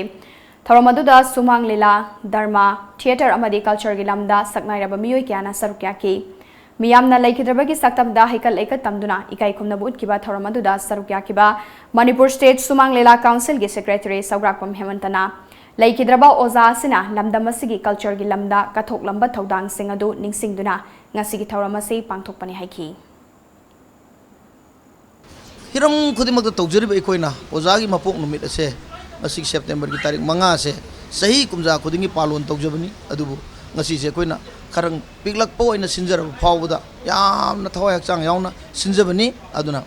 ꯊꯧꯔꯝ ꯑꯗꯨꯗ ꯁꯨꯃꯥꯡ ꯂꯤꯂꯥ, ꯗ꯭ꯔꯃꯥ, ꯊꯤꯌꯦꯇꯔ ꯑꯃꯗꯤ ꯀꯜꯆꯔꯒꯤ ꯂꯝꯗ ꯁꯛꯅꯥꯏꯔꯕ ꯃꯤꯑꯣꯏ ꯀꯌꯥꯅ ꯁꯔꯨꯛ ꯌꯥꯈꯤ꯫ ꯃꯤꯌꯥꯝꯅ ꯂꯩꯈꯤꯗ꯭ꯔꯕꯒꯤ ꯁꯛꯇꯝꯗ ꯍꯩꯀꯠ ꯂꯩꯀꯠ ꯇꯝꯗꯨꯅ ꯏꯀꯥꯏ ꯈꯨꯝꯅꯕ ꯎꯠꯈꯤꯕ ꯊꯧꯔꯝ ꯑꯗꯨꯗ ꯁꯔꯨꯛ ꯌꯥꯈꯤꯕ ꯃꯅꯤꯄꯨꯔ ꯁ꯭ꯇꯦꯠ ꯁꯨꯃꯥꯡ ꯂꯤꯂꯥ ꯀꯥꯎꯟꯁꯤꯜꯒꯤ ꯁꯦꯀ꯭ꯔꯦꯇꯔꯤ ꯁꯧꯒ꯭ꯔꯥꯛꯄꯝ ꯍꯦꯃꯟꯇꯅ ꯂꯩꯈꯤꯗ꯭ꯔꯕ ꯑꯣꯖꯥ ꯑꯁꯤꯅ ꯂꯝꯗꯝ ꯑꯁꯤꯒꯤ ꯀꯜꯆꯔꯒꯤ ꯂꯝꯗ ꯀꯠꯊꯣꯛꯂꯝꯕ ꯊꯧꯗꯥꯡꯁꯤꯡ ꯑꯗꯨ ꯅꯤꯡꯁꯤꯡꯗꯨꯅ ꯉꯁꯤꯒꯤ ꯊꯧꯔꯝ ꯑꯁꯤ ꯄꯥꯡꯊꯣꯛꯄꯅꯤ ꯍꯥꯏꯈꯤ꯫ ꯍꯤꯔꯝ ꯈꯨꯗꯤꯡꯃꯛꯇ ꯇꯧꯖꯔꯤꯕ ꯑꯩꯈꯣꯏꯅ ꯑꯣꯖꯥꯒꯤ ꯃꯄꯣꯛ ꯅꯨꯃꯤꯠ ꯑꯁꯦ, ꯉꯁꯤ ꯁꯦꯞꯇꯦꯝꯕꯔꯒꯤ ꯇꯥꯔꯤꯛ ꯃꯉꯥ ꯑꯁꯦ ꯆꯍꯤ ꯀꯨꯝꯖꯥ ꯈꯨꯗꯤꯡꯒꯤ ꯄꯥꯂꯣꯟ ꯇꯧꯖꯕꯅꯤ꯫ ꯑꯗꯨꯕꯨ ꯉꯁꯤꯁꯦ ꯑꯩꯈꯣꯏꯅ ꯈꯔ ꯄꯤꯛꯂꯛꯄ ꯑꯣꯏꯅ ꯁꯤꯟꯖꯔꯕ ꯐꯥꯎꯕꯗ ꯌꯥꯝꯅ ꯊꯋꯥꯏ ꯍꯛꯆꯥꯡ ꯌꯥꯎꯅ ꯁꯤꯟꯖꯕꯅꯤ꯫ ꯑꯗꯨꯅ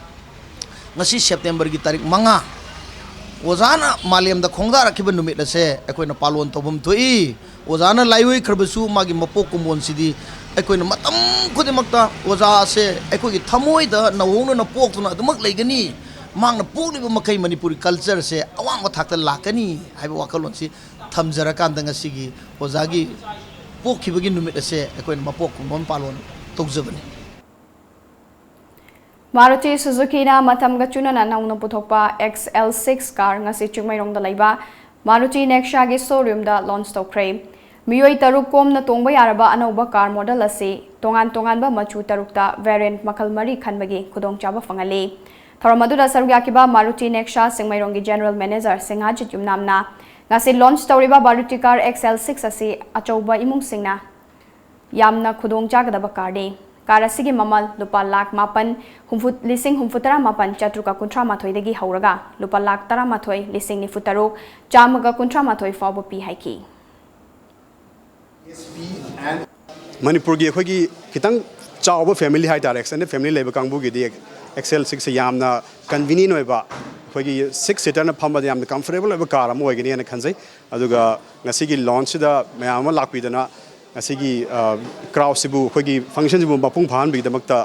ꯉꯁꯤ ꯁꯦꯞꯇꯦꯝꯕꯔꯒꯤ ꯇꯥꯔꯤꯛ ꯃꯉꯥ, ꯑꯣꯖꯥꯅ ꯃꯥꯂꯦꯝꯗ ꯈꯣꯡꯗꯥꯔꯛꯈꯤꯕ ꯅꯨꯃꯤꯠ ꯑꯁꯦ ꯑꯩꯈꯣꯏꯅ ꯄꯥꯂꯣꯟ ꯇꯧꯐꯝ ꯊꯣꯛꯏ꯫ ꯑꯣꯖꯥꯅ ꯂꯥꯏꯑꯣꯏꯈ꯭ꯔꯕꯁꯨ ꯃꯥꯒꯤ ꯃꯄꯣꯛ ꯀꯨꯝꯑꯣꯟꯁꯤꯗꯤ ꯑꯩꯈꯣꯏꯅ ꯃꯇꯝ ꯈꯨꯗꯤꯡꯃꯛꯇ ꯑꯣꯖꯥ ꯑꯁꯦ ꯑꯩꯈꯣꯏꯒꯤ ꯊꯃꯣꯏꯗ ꯅꯧꯍꯧꯅꯅ ꯄꯣꯛꯇꯨꯅ ꯑꯗꯨꯃꯛ ꯂꯩꯒꯅꯤ꯫ ꯃꯍꯥꯛꯅ ꯄꯣꯛꯂꯤꯕ ꯃꯈꯩ ꯃꯅꯤꯄꯨꯔꯤ culture ꯁꯦ ꯑꯋꯥꯡꯕ ꯊꯥꯛꯇ ꯂꯥꯛꯀꯅꯤ ꯍꯥꯏꯕ ꯋꯥꯈꯜꯂꯣꯟꯁꯤ ꯊꯝꯖꯔꯀꯥꯟꯗ ꯉꯁꯤꯒꯤ ꯑꯣꯖꯥꯒꯤ ꯄꯣꯛꯈꯤꯕꯒꯤ ꯅꯨꯃꯤꯠ ꯑꯁꯦ ꯑꯩꯈꯣꯏꯅ ꯃꯄꯣꯛ ꯀꯨꯝꯑꯣꯟ ꯄꯥꯂꯣꯟ ꯇꯧꯖꯕꯅꯤ꯫ ꯃꯥꯔꯨꯇꯤ ꯁꯨꯖꯨꯀꯤꯅ ꯃꯇꯝꯒ ꯆꯨꯅꯅ ꯅꯧꯅ ꯄꯨꯊꯣꯛꯄ X L six car ꯉꯁꯤ ꯆꯤꯡꯃꯩꯔꯣꯡꯗ ꯂꯩꯕ ꯃꯥꯔꯨꯇꯤ ꯅꯦꯛꯁꯥꯒꯤ showroom ꯗ launch ꯇꯧꯈ꯭ꯔꯦ꯫ ꯃꯤꯑꯣꯏ ꯇꯔꯨꯛ ꯀꯣꯝꯅ ꯇꯣꯡꯕ ꯌꯥꯔꯕ ꯑꯅꯧꯕ car model ꯑꯁꯤ ꯇꯣꯉꯥꯟ ꯇꯣꯉꯥꯟꯕ ꯃꯆꯨ ꯇꯔꯨꯛꯇ variant ꯃꯈꯜ ꯃꯔꯤ ꯈꯟꯕꯒꯤ ꯈꯨꯗꯣꯡꯆꯥꯕ ꯐꯪꯍꯜꯂꯤ꯫ ꯊꯧꯔꯝ ꯑꯗꯨꯗ ꯁꯔꯨꯛ ꯌꯥꯈꯤꯕ ꯃꯥꯔꯨꯇꯤ ꯅꯦꯛꯁꯥ ꯆꯤꯡꯃꯩꯔꯣꯡꯒꯤ general manager ꯁꯤꯡꯍꯥꯖꯤꯠ ꯌꯨꯝꯅꯥꯝꯅ ꯉꯁꯤ launch ꯇꯧꯔꯤꯕ Maruti car X L six ꯑꯁꯤ ꯑꯆꯧꯕ ꯏꯃꯨꯡꯁꯤꯡꯅ ꯌꯥꯝꯅ ꯈꯨꯗꯣꯡ ꯆꯥꯒꯗꯕ car ꯅꯤ꯫ Car ꯑꯁꯤꯒꯤ ꯃꯃꯜ ꯂꯨꯄꯥ ꯂꯥꯈ ꯃꯥꯄꯟ ꯍꯨꯝꯐꯨ, ꯂꯤꯁꯤꯡ ꯍꯨꯝꯐꯨ ꯇꯔꯥ ꯃꯥꯄꯟ ꯆꯥꯇ꯭ꯔꯨꯛꯀ ꯀꯨꯟꯊ꯭ꯔꯥ ꯃꯥꯊꯣꯏꯗꯒꯤ ꯍꯧꯔꯒ ꯂꯨꯄꯥ ꯂꯥꯈ ꯇꯔꯥꯃꯥꯊꯣꯏ ꯂꯤꯁꯤꯡ ꯅꯤꯐꯨ ꯇꯔꯨꯛ ꯆꯥꯝꯃꯒ ꯀꯨꯟꯊ꯭ꯔꯥ ꯃꯥꯊꯣꯏ ꯐꯥꯎꯕ ꯄꯤ ꯍꯥꯏꯈꯤ꯫ ꯃꯅꯤꯄꯨꯔꯒꯤ ꯑꯩꯈꯣꯏꯒꯤ ꯈꯤꯇꯪ ꯆꯥꯎꯕ family ꯍꯥꯏꯇꯥꯔꯦ, extended family ꯂꯩꯕ ꯀꯥꯡꯕꯨꯒꯤꯗꯤ X L six ꯁꯦ ꯌꯥꯝꯅ convenient ꯑꯣꯏꯕ, ꯑꯩꯈꯣꯏꯒꯤ six seater ꯅ ꯐꯝꯕꯗ ꯌꯥꯝꯅ comfortable ꯑꯣꯏꯕ car ꯑꯃ ꯑꯣꯏꯒꯅꯤ ꯍꯥꯏꯅ ꯈꯟꯖꯩ꯫ ꯑꯗꯨꯒ ꯉꯁꯤꯒꯤ launch ꯁꯤꯗ ꯃꯌꯥꯝ ꯑꯃ ꯂꯥꯛꯄꯤꯗꯅ ꯉꯁꯤꯒꯤ, ꯑ, crowd ꯁꯤꯕꯨ, ꯑꯩꯈꯣꯏꯒꯤ function ꯁꯤꯕꯨ ꯃꯄꯨꯡ ꯐꯥꯍꯟꯕꯒꯤꯗꯃꯛꯇ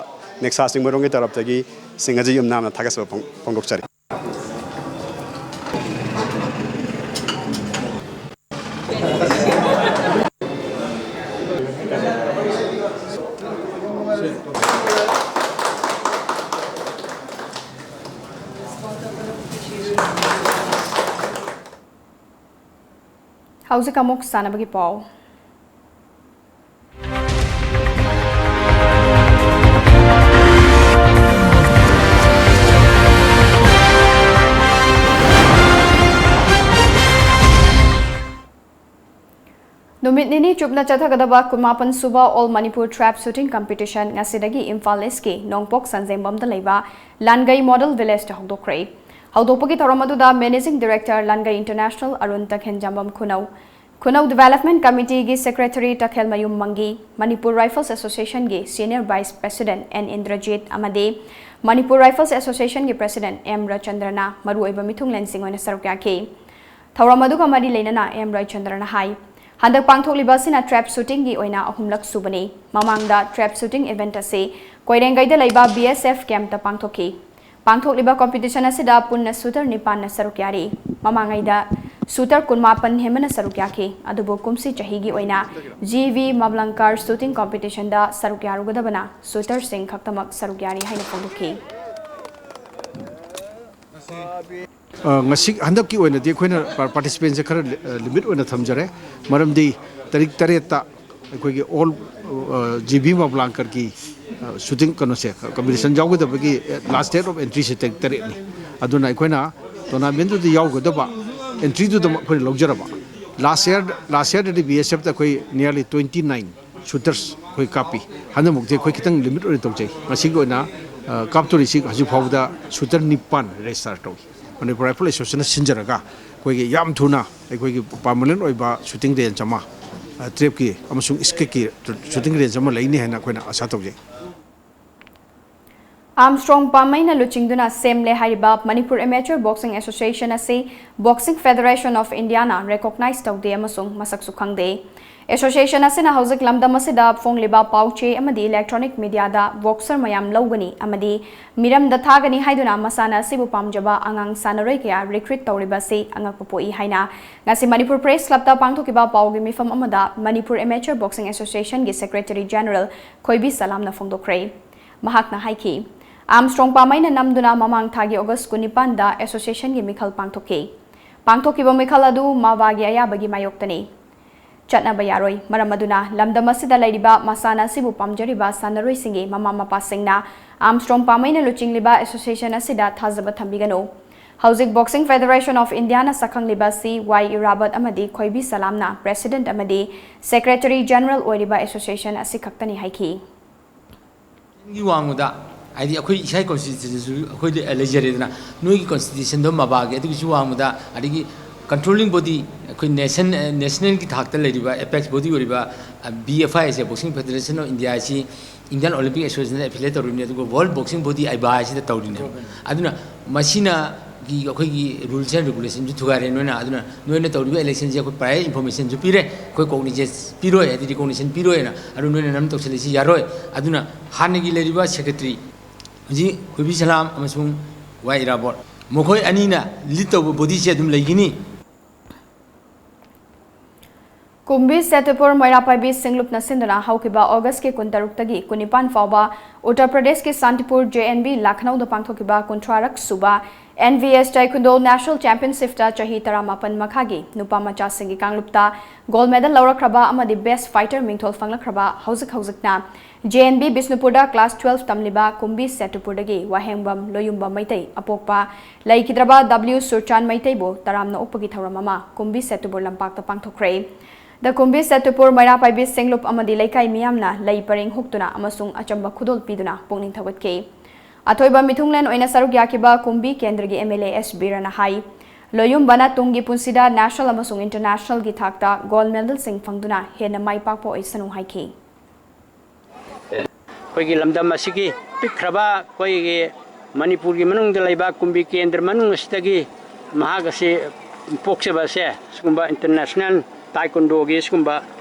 ꯅꯦꯛꯁꯥ ꯆꯤꯡꯃꯩꯔꯣꯡꯒꯤ ꯇꯔꯞꯇꯒꯤ ꯁꯤꯡꯍꯥꯖꯤꯠ ꯌꯨꯝꯅꯥꯝꯅ ꯊꯥꯒꯠꯆꯕ ꯐꯣꯡ-, ꯐꯣꯡꯗꯣꯛꯆꯔꯤ꯫ ꯍꯧꯖꯤꯛ ꯑꯃꯨꯛ ꯁꯥꯟꯅꯕꯒꯤ ꯄꯥꯎ꯫ ꯅꯨꯃꯤꯠ ꯅꯤꯅꯤ ꯆꯨꯞꯅ ꯆꯠꯊꯒꯗꯕ ꯀꯨꯟꯃꯥꯄꯟ ꯁꯨꯕ All Manipur Trap Shooting Competition ꯉꯁꯤꯗꯒꯤ ꯏꯝꯐꯥꯜ East ꯀꯤ ꯅꯣꯡꯄꯣꯛ ꯁꯟꯖꯦꯡꯕꯝꯗ ꯂꯩꯕ ꯂꯥꯟꯒꯩ Model Village ꯇ ꯍꯧꯗꯣꯛꯈ꯭ꯔꯦ꯫ ꯍꯧꯗꯣꯛꯄꯒꯤ ꯊꯧꯔꯝ ꯑꯗꯨꯗ Managing Director Langei International Arun Takheljambam Khunou, Khunou Development Committeeꯒꯤ Secretary Takhelmayum Mangi, Manipur Rifles Associationꯒꯤ Senior Vice President N Indrajit ꯑꯃꯗꯤ Manipur Rifles Associationꯒꯤ President ꯑꯦꯝ ꯔꯆꯟꯗ꯭ꯔꯅ ꯃꯔꯨꯑꯣꯏꯕ ꯃꯤꯊꯨꯡꯂꯦꯟꯁꯤꯡ ꯑꯣꯏꯅ ꯁꯔꯨꯛ ꯌꯥꯈꯤ꯫ ꯊꯧꯔꯝ ꯑꯗꯨꯒ ꯃꯔꯤ ꯂꯩꯅꯅ ꯑꯦꯝ ꯔꯆꯟꯗ꯭ꯔꯅ ꯍꯥꯏ, ꯍꯟꯗꯛ ꯄꯥꯡꯊꯣꯛꯂꯤꯕ ꯑꯁꯤꯅ trap shootingꯒꯤ ꯑꯣꯏꯅ ꯑꯍꯨꯝꯂꯛ ꯁꯨꯕꯅꯤ꯫ ꯃꯃꯥꯡꯗ trap shooting event ꯑꯁꯤ ꯀꯣꯏꯔꯦꯡꯒꯩꯗ ꯂꯩꯕ B S F campꯇ ꯄꯥꯡꯊꯣꯛꯈꯤ꯫ ꯄꯥꯡꯊꯣꯛꯂꯤꯕ competition ꯑꯁꯤꯗ ꯄꯨꯟꯅ shooter ꯅꯤꯄꯥꯟꯅ ꯁꯔꯨꯛ ꯌꯥꯔꯤ꯫ ꯃꯃꯥꯡꯉꯩꯗ shooter ꯀꯨꯟꯃꯥꯄꯟ ꯍꯦꯟꯕꯅ ꯁꯔꯨꯛ ꯌꯥꯈꯤ꯫ ꯑꯗꯨꯕꯨ ꯀꯨꯝꯁꯤ ꯆꯍꯤꯒꯤ ꯑꯣꯏꯅ G V Mavlankar shooting competitionꯗ ꯁꯔꯨꯛ ꯌꯥꯔꯨꯒꯗꯕꯅ shooterꯁꯤꯡ ꯈꯛꯇꯃꯛ ꯁꯔꯨꯛ ꯌꯥꯔꯤ ꯍꯥꯏꯅ ꯐꯣꯡꯗꯣꯛꯈꯤ꯫ ꯑ, ꯉꯁꯤ, ꯍꯟꯗꯛꯀꯤ ꯑꯣꯏꯅꯗꯤ ꯑꯩꯈꯣꯏꯅ par-, participantꯁꯦ ꯈꯔ ꯂꯤ-, ꯑ, limit ꯑꯣꯏꯅ ꯊꯝꯖꯔꯦ꯫ ꯃꯔꯝꯗꯤ ꯇꯥꯔꯤꯛ ꯇꯔꯦꯠꯇ ꯑꯩꯈꯣꯏꯒꯤ all, ꯑ, G V Mavlankarꯒꯤ, ꯑ, shooting ꯀꯩꯅꯣꯁꯦ, competition ꯌꯥꯎꯒꯗꯕꯒꯤ, ꯑ, last date of entryꯁꯦ ꯇꯥꯔꯤꯛ ꯇꯔꯦꯠꯅꯤ꯫ ꯑꯗꯨꯅ ꯑꯩꯈꯣꯏꯅ tournamentꯗꯨꯗ ꯌꯥꯎꯒꯗꯕ entryꯗꯨꯗꯃꯛ ꯑꯩꯈꯣꯏꯅ ꯂꯧꯖꯔꯕ꯫ Last year, last yearꯗꯗꯤ B S Fꯇ ꯑꯩꯈꯣꯏ nearly twenty nine shooters ꯑꯩꯈꯣꯏ ꯀꯥꯞꯄꯤ꯫ ꯍꯟꯗꯛꯃꯨꯛꯇꯤ ꯑꯩꯈꯣꯏ ꯈꯤꯇꯪ limit ꯑꯣꯏꯅ ꯇꯧꯖꯩ꯫ ꯉꯁꯤꯒꯤ ꯑꯣꯏꯅ, ꯑ, ꯀꯥꯞꯇꯣꯔꯤꯁꯤ ꯍꯧꯖꯤꯛ ꯐꯥꯎꯕꯗ shooter ꯅꯤꯄꯥꯟ register ꯇꯧꯏ꯫ Manipur Rifle Associationꯅ ꯁꯤꯟꯖꯔꯒ ꯑꯩꯈꯣꯏꯒꯤ ꯌꯥꯝ ꯊꯨꯅ ꯑꯩꯈꯣꯏꯒꯤ permanent ꯑꯣꯏꯕ shooting range ꯑꯃ, ꯑ, trapꯀꯤ ꯑꯃꯁꯨꯡ stakeꯀꯤ shooting range ꯑꯃ ꯂꯩꯅꯤ ꯍꯥꯏꯅ ꯑꯩꯈꯣꯏꯅ ꯑꯁꯥ ꯇꯧꯖꯩ꯫ Armstrong ꯄꯥꯝꯃꯩꯅ ꯂꯨꯆꯤꯡꯗꯨꯅ ꯁꯦꯝꯂꯦ ꯍꯥꯏꯔꯤꯕ Manipur Amateur Boxing Association ꯑꯁꯤ Boxing Federation of Indiaꯅ recognize ꯇꯧꯗꯦ ꯑꯃꯁꯨꯡ ꯃꯁꯛꯁꯨ ꯈꯪꯗꯦ꯫ Association ꯑꯁꯤꯅ ꯍꯧꯖꯤꯛ ꯂꯝꯗꯝ ꯑꯁꯤꯗ ꯐꯣꯡꯂꯤꯕ ꯄꯥꯎ ꯆꯦ ꯑꯃꯗꯤ electronic mediaꯗ boxer ꯃꯌꯥꯝ ꯂꯧꯒꯅꯤ ꯑꯃꯗꯤ ꯃꯤꯔꯝꯗ ꯊꯥꯒꯅꯤ ꯍꯥꯏꯗꯨꯅ ꯃꯁꯥꯟꯅ ꯑꯁꯤꯕꯨ ꯄꯥꯝꯖꯕ ꯑꯉꯥꯡ ꯁꯥꯟꯅꯔꯣꯏ ꯀꯌꯥ recruit ꯇꯧꯔꯤꯕ ꯑꯁꯤ ꯑꯉꯛꯄ ꯄꯣꯛꯏ ꯍꯥꯏꯅ ꯉꯁꯤ Manipur Press Clubꯇ ꯄꯥꯡꯊꯣꯛꯈꯤꯕ ꯄꯥꯎꯒꯤ ꯃꯤꯐꯝ ꯑꯃꯗ Manipur Amateur Boxing Associationꯒꯤ Secretary General ꯈꯣꯏꯕꯤ ꯁꯂꯥꯝꯅ ꯐꯣꯡꯗꯣꯛꯈ꯭ꯔꯦ꯫ ꯃꯍꯥꯛꯅ ꯍꯥꯏꯈꯤ, Armstrong ꯄꯥꯝꯃꯩꯅ ꯅꯝꯗꯨꯅ ꯃꯃꯥꯡ ꯊꯥꯒꯤ August ꯀꯨꯟꯅꯤꯄꯥꯟꯗ associationꯒꯤ ꯃꯤꯈꯜ ꯄꯥꯡꯊꯣꯛꯈꯤ꯫ ꯄꯥꯡꯊꯣꯛꯈꯤꯕ ꯃꯤꯈꯜ ꯑꯗꯨ ꯃꯥꯚꯥꯒꯤ ꯑꯌꯥꯕꯒꯤ ꯃꯥꯌꯣꯛꯇꯅꯤ꯫ ꯆꯠꯅꯕ ꯌꯥꯔꯣꯏ꯫ ꯃꯔꯝ ꯑꯗꯨꯅ ꯂꯝꯗꯝ ꯑꯁꯤꯗ ꯂꯩꯔꯤꯕ ꯃꯁꯥꯟꯅ ꯑꯁꯤꯕꯨ ꯄꯥꯝꯖꯔꯤꯕ ꯁꯥꯟꯅꯔꯣꯏꯁꯤꯡꯒꯤ ꯃꯃꯥ ꯃꯄꯥꯁꯤꯡꯅ Armstrong ꯄꯥꯝꯃꯩꯅ ꯂꯨꯆꯤꯡꯂꯤꯕ association ꯑꯁꯤꯗ ꯊꯥꯖꯕ ꯊꯝꯕꯤꯒꯅꯨ꯫ ꯍꯧꯖꯤꯛ Boxing Federation of Indiaꯅ ꯁꯛꯈꯪꯂꯤꯕ ꯑꯁꯤ ꯋꯥꯏ ꯏꯔꯥꯕꯠ ꯑꯃꯗꯤ ꯈꯣꯏꯕꯤ ꯁꯂꯥꯝꯅ president ꯑꯃꯗꯤ secretary general ꯑꯣꯏꯔꯤꯕ association ꯑꯁꯤꯈꯛꯇꯅꯤ ꯍꯥꯏꯈꯤ꯫ ꯒꯤ ꯋꯥꯡꯃꯗ, ꯍꯥꯏꯗꯤ ꯑꯩꯈꯣꯏ ꯏꯁꯥꯒꯤ constitutionꯁꯨ ꯑꯩꯈꯣꯏꯗ ꯂꯩꯖꯔꯦꯗꯅ, ꯅꯣꯏꯒꯤ constitutionꯗꯣ ꯃꯕꯥꯒꯤ ꯑꯗꯨꯒꯤꯁꯨ ꯋꯥꯡꯃꯗ, ꯑꯗꯒꯤ Controlling body ꯑꯩꯈꯣꯏ ꯅꯦꯁꯟ ꯅꯦꯁꯅꯦꯜꯒꯤ ꯊꯥꯛꯇ ꯂꯩꯔꯤꯕ ꯑꯦꯄꯦꯛꯁ ꯕꯣꯗꯤ ꯑꯣꯏꯔꯤꯕ ꯕꯤ ꯑꯦꯐ ꯑꯥꯏ ꯑꯁꯦ, Boxing Federation of India ꯑꯁꯤ Indian Olympic Association affiliate ꯇꯧꯔꯤꯕꯅꯤ, ꯑꯗꯨꯒ World Boxing Body, ꯑꯥꯏꯕꯥ, ꯍꯥꯏꯁꯤꯗ ꯇꯧꯔꯤꯅꯦꯕ꯫ ꯑꯗꯨꯅ ꯃꯁꯤꯅ ꯒꯤ ꯑꯩꯈꯣꯏꯒꯤ rules and regulationꯁꯨ ꯊꯨꯒꯥꯏꯔꯦ ꯅꯣꯏꯅ꯫ ꯑꯗꯨꯅ ꯅꯣꯏꯅ ꯇꯧꯔꯤꯕ electionꯁꯦ ꯑꯩꯈꯣꯏ prior informationꯁꯨ ꯄꯤꯔꯦ, ꯑꯩꯈꯣꯏ cognizance ꯄꯤꯔꯣꯏ, ꯍꯥꯏꯗꯤ recognition ꯄꯤꯔꯣꯏꯅ꯫ ꯑꯗꯨ ꯅꯣꯏꯅ ꯅꯝ ꯇꯧꯁꯤꯜꯂꯤꯁꯤ ꯌꯥꯔꯣꯏ꯫ ꯑꯗꯨꯅ ꯍꯥꯟꯅꯒꯤ ꯂꯩꯔꯤꯕ secretary ꯍꯧꯖꯤꯛ ꯈꯣꯏꯕꯤ ꯁꯂꯥꯝ ꯑꯃꯁꯨꯡ ꯋꯥꯏ ꯏꯔꯥꯕꯣꯠ, ꯃꯈꯣꯏ ꯑꯅꯤꯅ lead ꯇꯧꯕ bodyꯁꯦ ꯑꯗꯨꯝ ꯂꯩꯒꯅꯤ꯫ ꯀꯨꯝꯕꯤ ꯁꯦꯇꯨꯄꯨꯔ ꯃꯩꯔꯥ ꯄꯥꯏꯕꯤ ꯁꯤꯡꯂꯨꯞꯅ ꯁꯤꯟꯗꯨꯅ ꯍꯧꯈꯤꯕ ꯑꯣꯒꯁꯀꯤ ꯀꯨꯟꯇꯔꯨꯛꯇꯒꯤ ꯀꯨꯟꯅꯤꯄꯥꯟ ꯐꯥꯎꯕ ꯎꯠꯇꯔ ꯄ꯭ꯔꯗꯦꯁꯀꯤ ꯁꯥꯟꯇꯤꯄꯨꯔ ꯖꯦ ꯑꯦꯟ ꯕꯤ ꯂꯥꯈꯅꯧꯗ ꯄꯥꯡꯊꯣꯛꯈꯤꯕ ꯀꯨꯟꯊ꯭ꯔꯥꯔꯛ ꯁꯨꯕ N V S taekwondo national ꯆꯦꯝꯄꯤꯌꯟꯁꯤꯞꯇ ꯆꯍꯤ ꯇꯔꯥꯃꯥꯄꯟ ꯃꯈꯥꯒꯤ ꯅꯨꯄꯥ ꯃꯆꯥꯁꯤꯡꯒꯤ ꯀꯥꯡꯂꯨꯞꯇ ꯒꯣꯜꯗ ꯃꯦꯗꯜ ꯂꯧꯔꯛꯈ꯭ꯔꯕ ꯑꯃꯗꯤ ꯕꯦꯁ ꯐꯥꯏꯇꯔ ꯃꯤꯡꯊꯣꯜ ꯐꯪꯂꯛꯈ꯭ꯔꯕ ꯍꯧꯖꯤꯛ ꯍꯧꯖꯤꯛꯅ ꯖꯦ ꯑꯦꯟ ꯕꯤ ꯕꯤꯁꯅꯨꯄꯨꯔꯗ ꯀ꯭ꯂꯥꯁ ꯇꯨꯋꯦꯜꯐ ꯇꯝꯂꯤꯕ ꯀꯨꯝꯕꯤ ꯁꯦꯇꯨꯄꯨꯔꯗꯒꯤ ꯋꯥꯍꯦꯡꯕꯝ ꯂꯣꯌꯨꯝꯕ ꯃꯩꯇꯩ ꯑꯄꯣꯛꯄ ꯂꯩꯈꯤꯗ꯭ꯔꯕ ꯗꯕ꯭ꯂꯤꯎ ꯁꯨꯔꯆꯥꯟ ꯃꯩꯇꯩꯕꯨ ꯇꯔꯥꯝꯅ ꯑꯣꯛꯄꯒꯤ ꯊꯧꯔꯝ ꯑꯃ ꯀꯨꯝꯕꯤ ꯁꯦꯇꯨꯄꯨꯔ ꯂꯝꯄꯥꯛꯇ ꯄꯥꯡꯊꯣꯛꯈ꯭ꯔꯦ꯫ ꯗ ꯀꯨꯝꯕꯤ ꯁꯦꯇꯨꯄꯨꯔ ꯃꯩꯔꯥ ꯄꯥꯏꯕꯤ ꯁꯦꯡꯂꯨꯞ ꯑꯃꯗꯤ ꯂꯩꯀꯥꯏ ꯃꯤꯌꯥꯝꯅ ꯂꯩ ꯄꯔꯦꯡ ꯍꯨꯛꯇꯨꯅ ꯑꯃꯁꯨꯡ ꯑꯆꯝꯕ ꯈꯨꯗꯣꯜ ꯄꯤꯗꯨꯅ ꯄꯨꯛꯅꯤꯡ ꯊꯧꯒꯠꯈꯤ꯫ ꯑꯊꯣꯏꯕ ꯃꯤꯊꯨꯡꯂꯦꯟ ꯑꯣꯏꯅ ꯁꯔꯨꯛ ꯌꯥꯈꯤꯕ ꯀꯨꯝꯕꯤ ꯀꯦꯟꯗ꯭ꯔꯒꯤ ꯑꯦꯝ ꯑꯦꯜ ꯑꯦ ꯑꯦꯁ ꯕꯤꯔꯅ ꯍꯥꯏ, ꯂꯣꯌꯨꯝꯕꯅ ꯇꯨꯡꯒꯤ ꯄꯨꯟꯁꯤꯗ ꯅꯦꯁꯅꯦꯜ ꯑꯃꯁꯨꯡ ꯏꯟꯇꯔꯅꯦꯁꯅꯦꯜꯒꯤ ꯊꯥꯛꯇ ꯒꯣꯜꯗ ꯃꯦꯗꯜꯁꯤꯡ ꯐꯪꯗꯨꯅ ꯍꯦꯟꯅ ꯃꯥꯏ ꯄꯥꯛꯄ ꯑꯣꯏꯁꯅꯨ ꯍꯥꯏꯈꯤ꯫ ꯑꯩꯈꯣꯏꯒꯤ ꯂꯝꯗꯝ ꯑꯁꯤꯒꯤ ꯄꯤꯛꯈ꯭ꯔꯕ ꯑꯩꯈꯣꯏꯒꯤ ꯃꯅꯤꯄꯨꯔꯒꯤ ꯃꯅꯨꯡꯗ ꯂꯩꯕ ꯀꯨꯝꯕꯤ ꯀꯦꯟꯗ꯭ꯔ ꯃꯅꯨꯡ ꯑꯁꯤꯗꯒꯤ ꯃꯍꯥꯛ ꯑꯁꯤ ꯄꯣꯛꯆꯕ ꯑꯁꯦ ꯁꯤꯒꯨꯝꯕ ꯏꯟꯇꯔꯅꯦꯁꯅꯦꯜ ꯇꯥꯏꯀꯨꯟꯗꯣꯒꯤ ꯁꯤꯒꯨꯝꯕ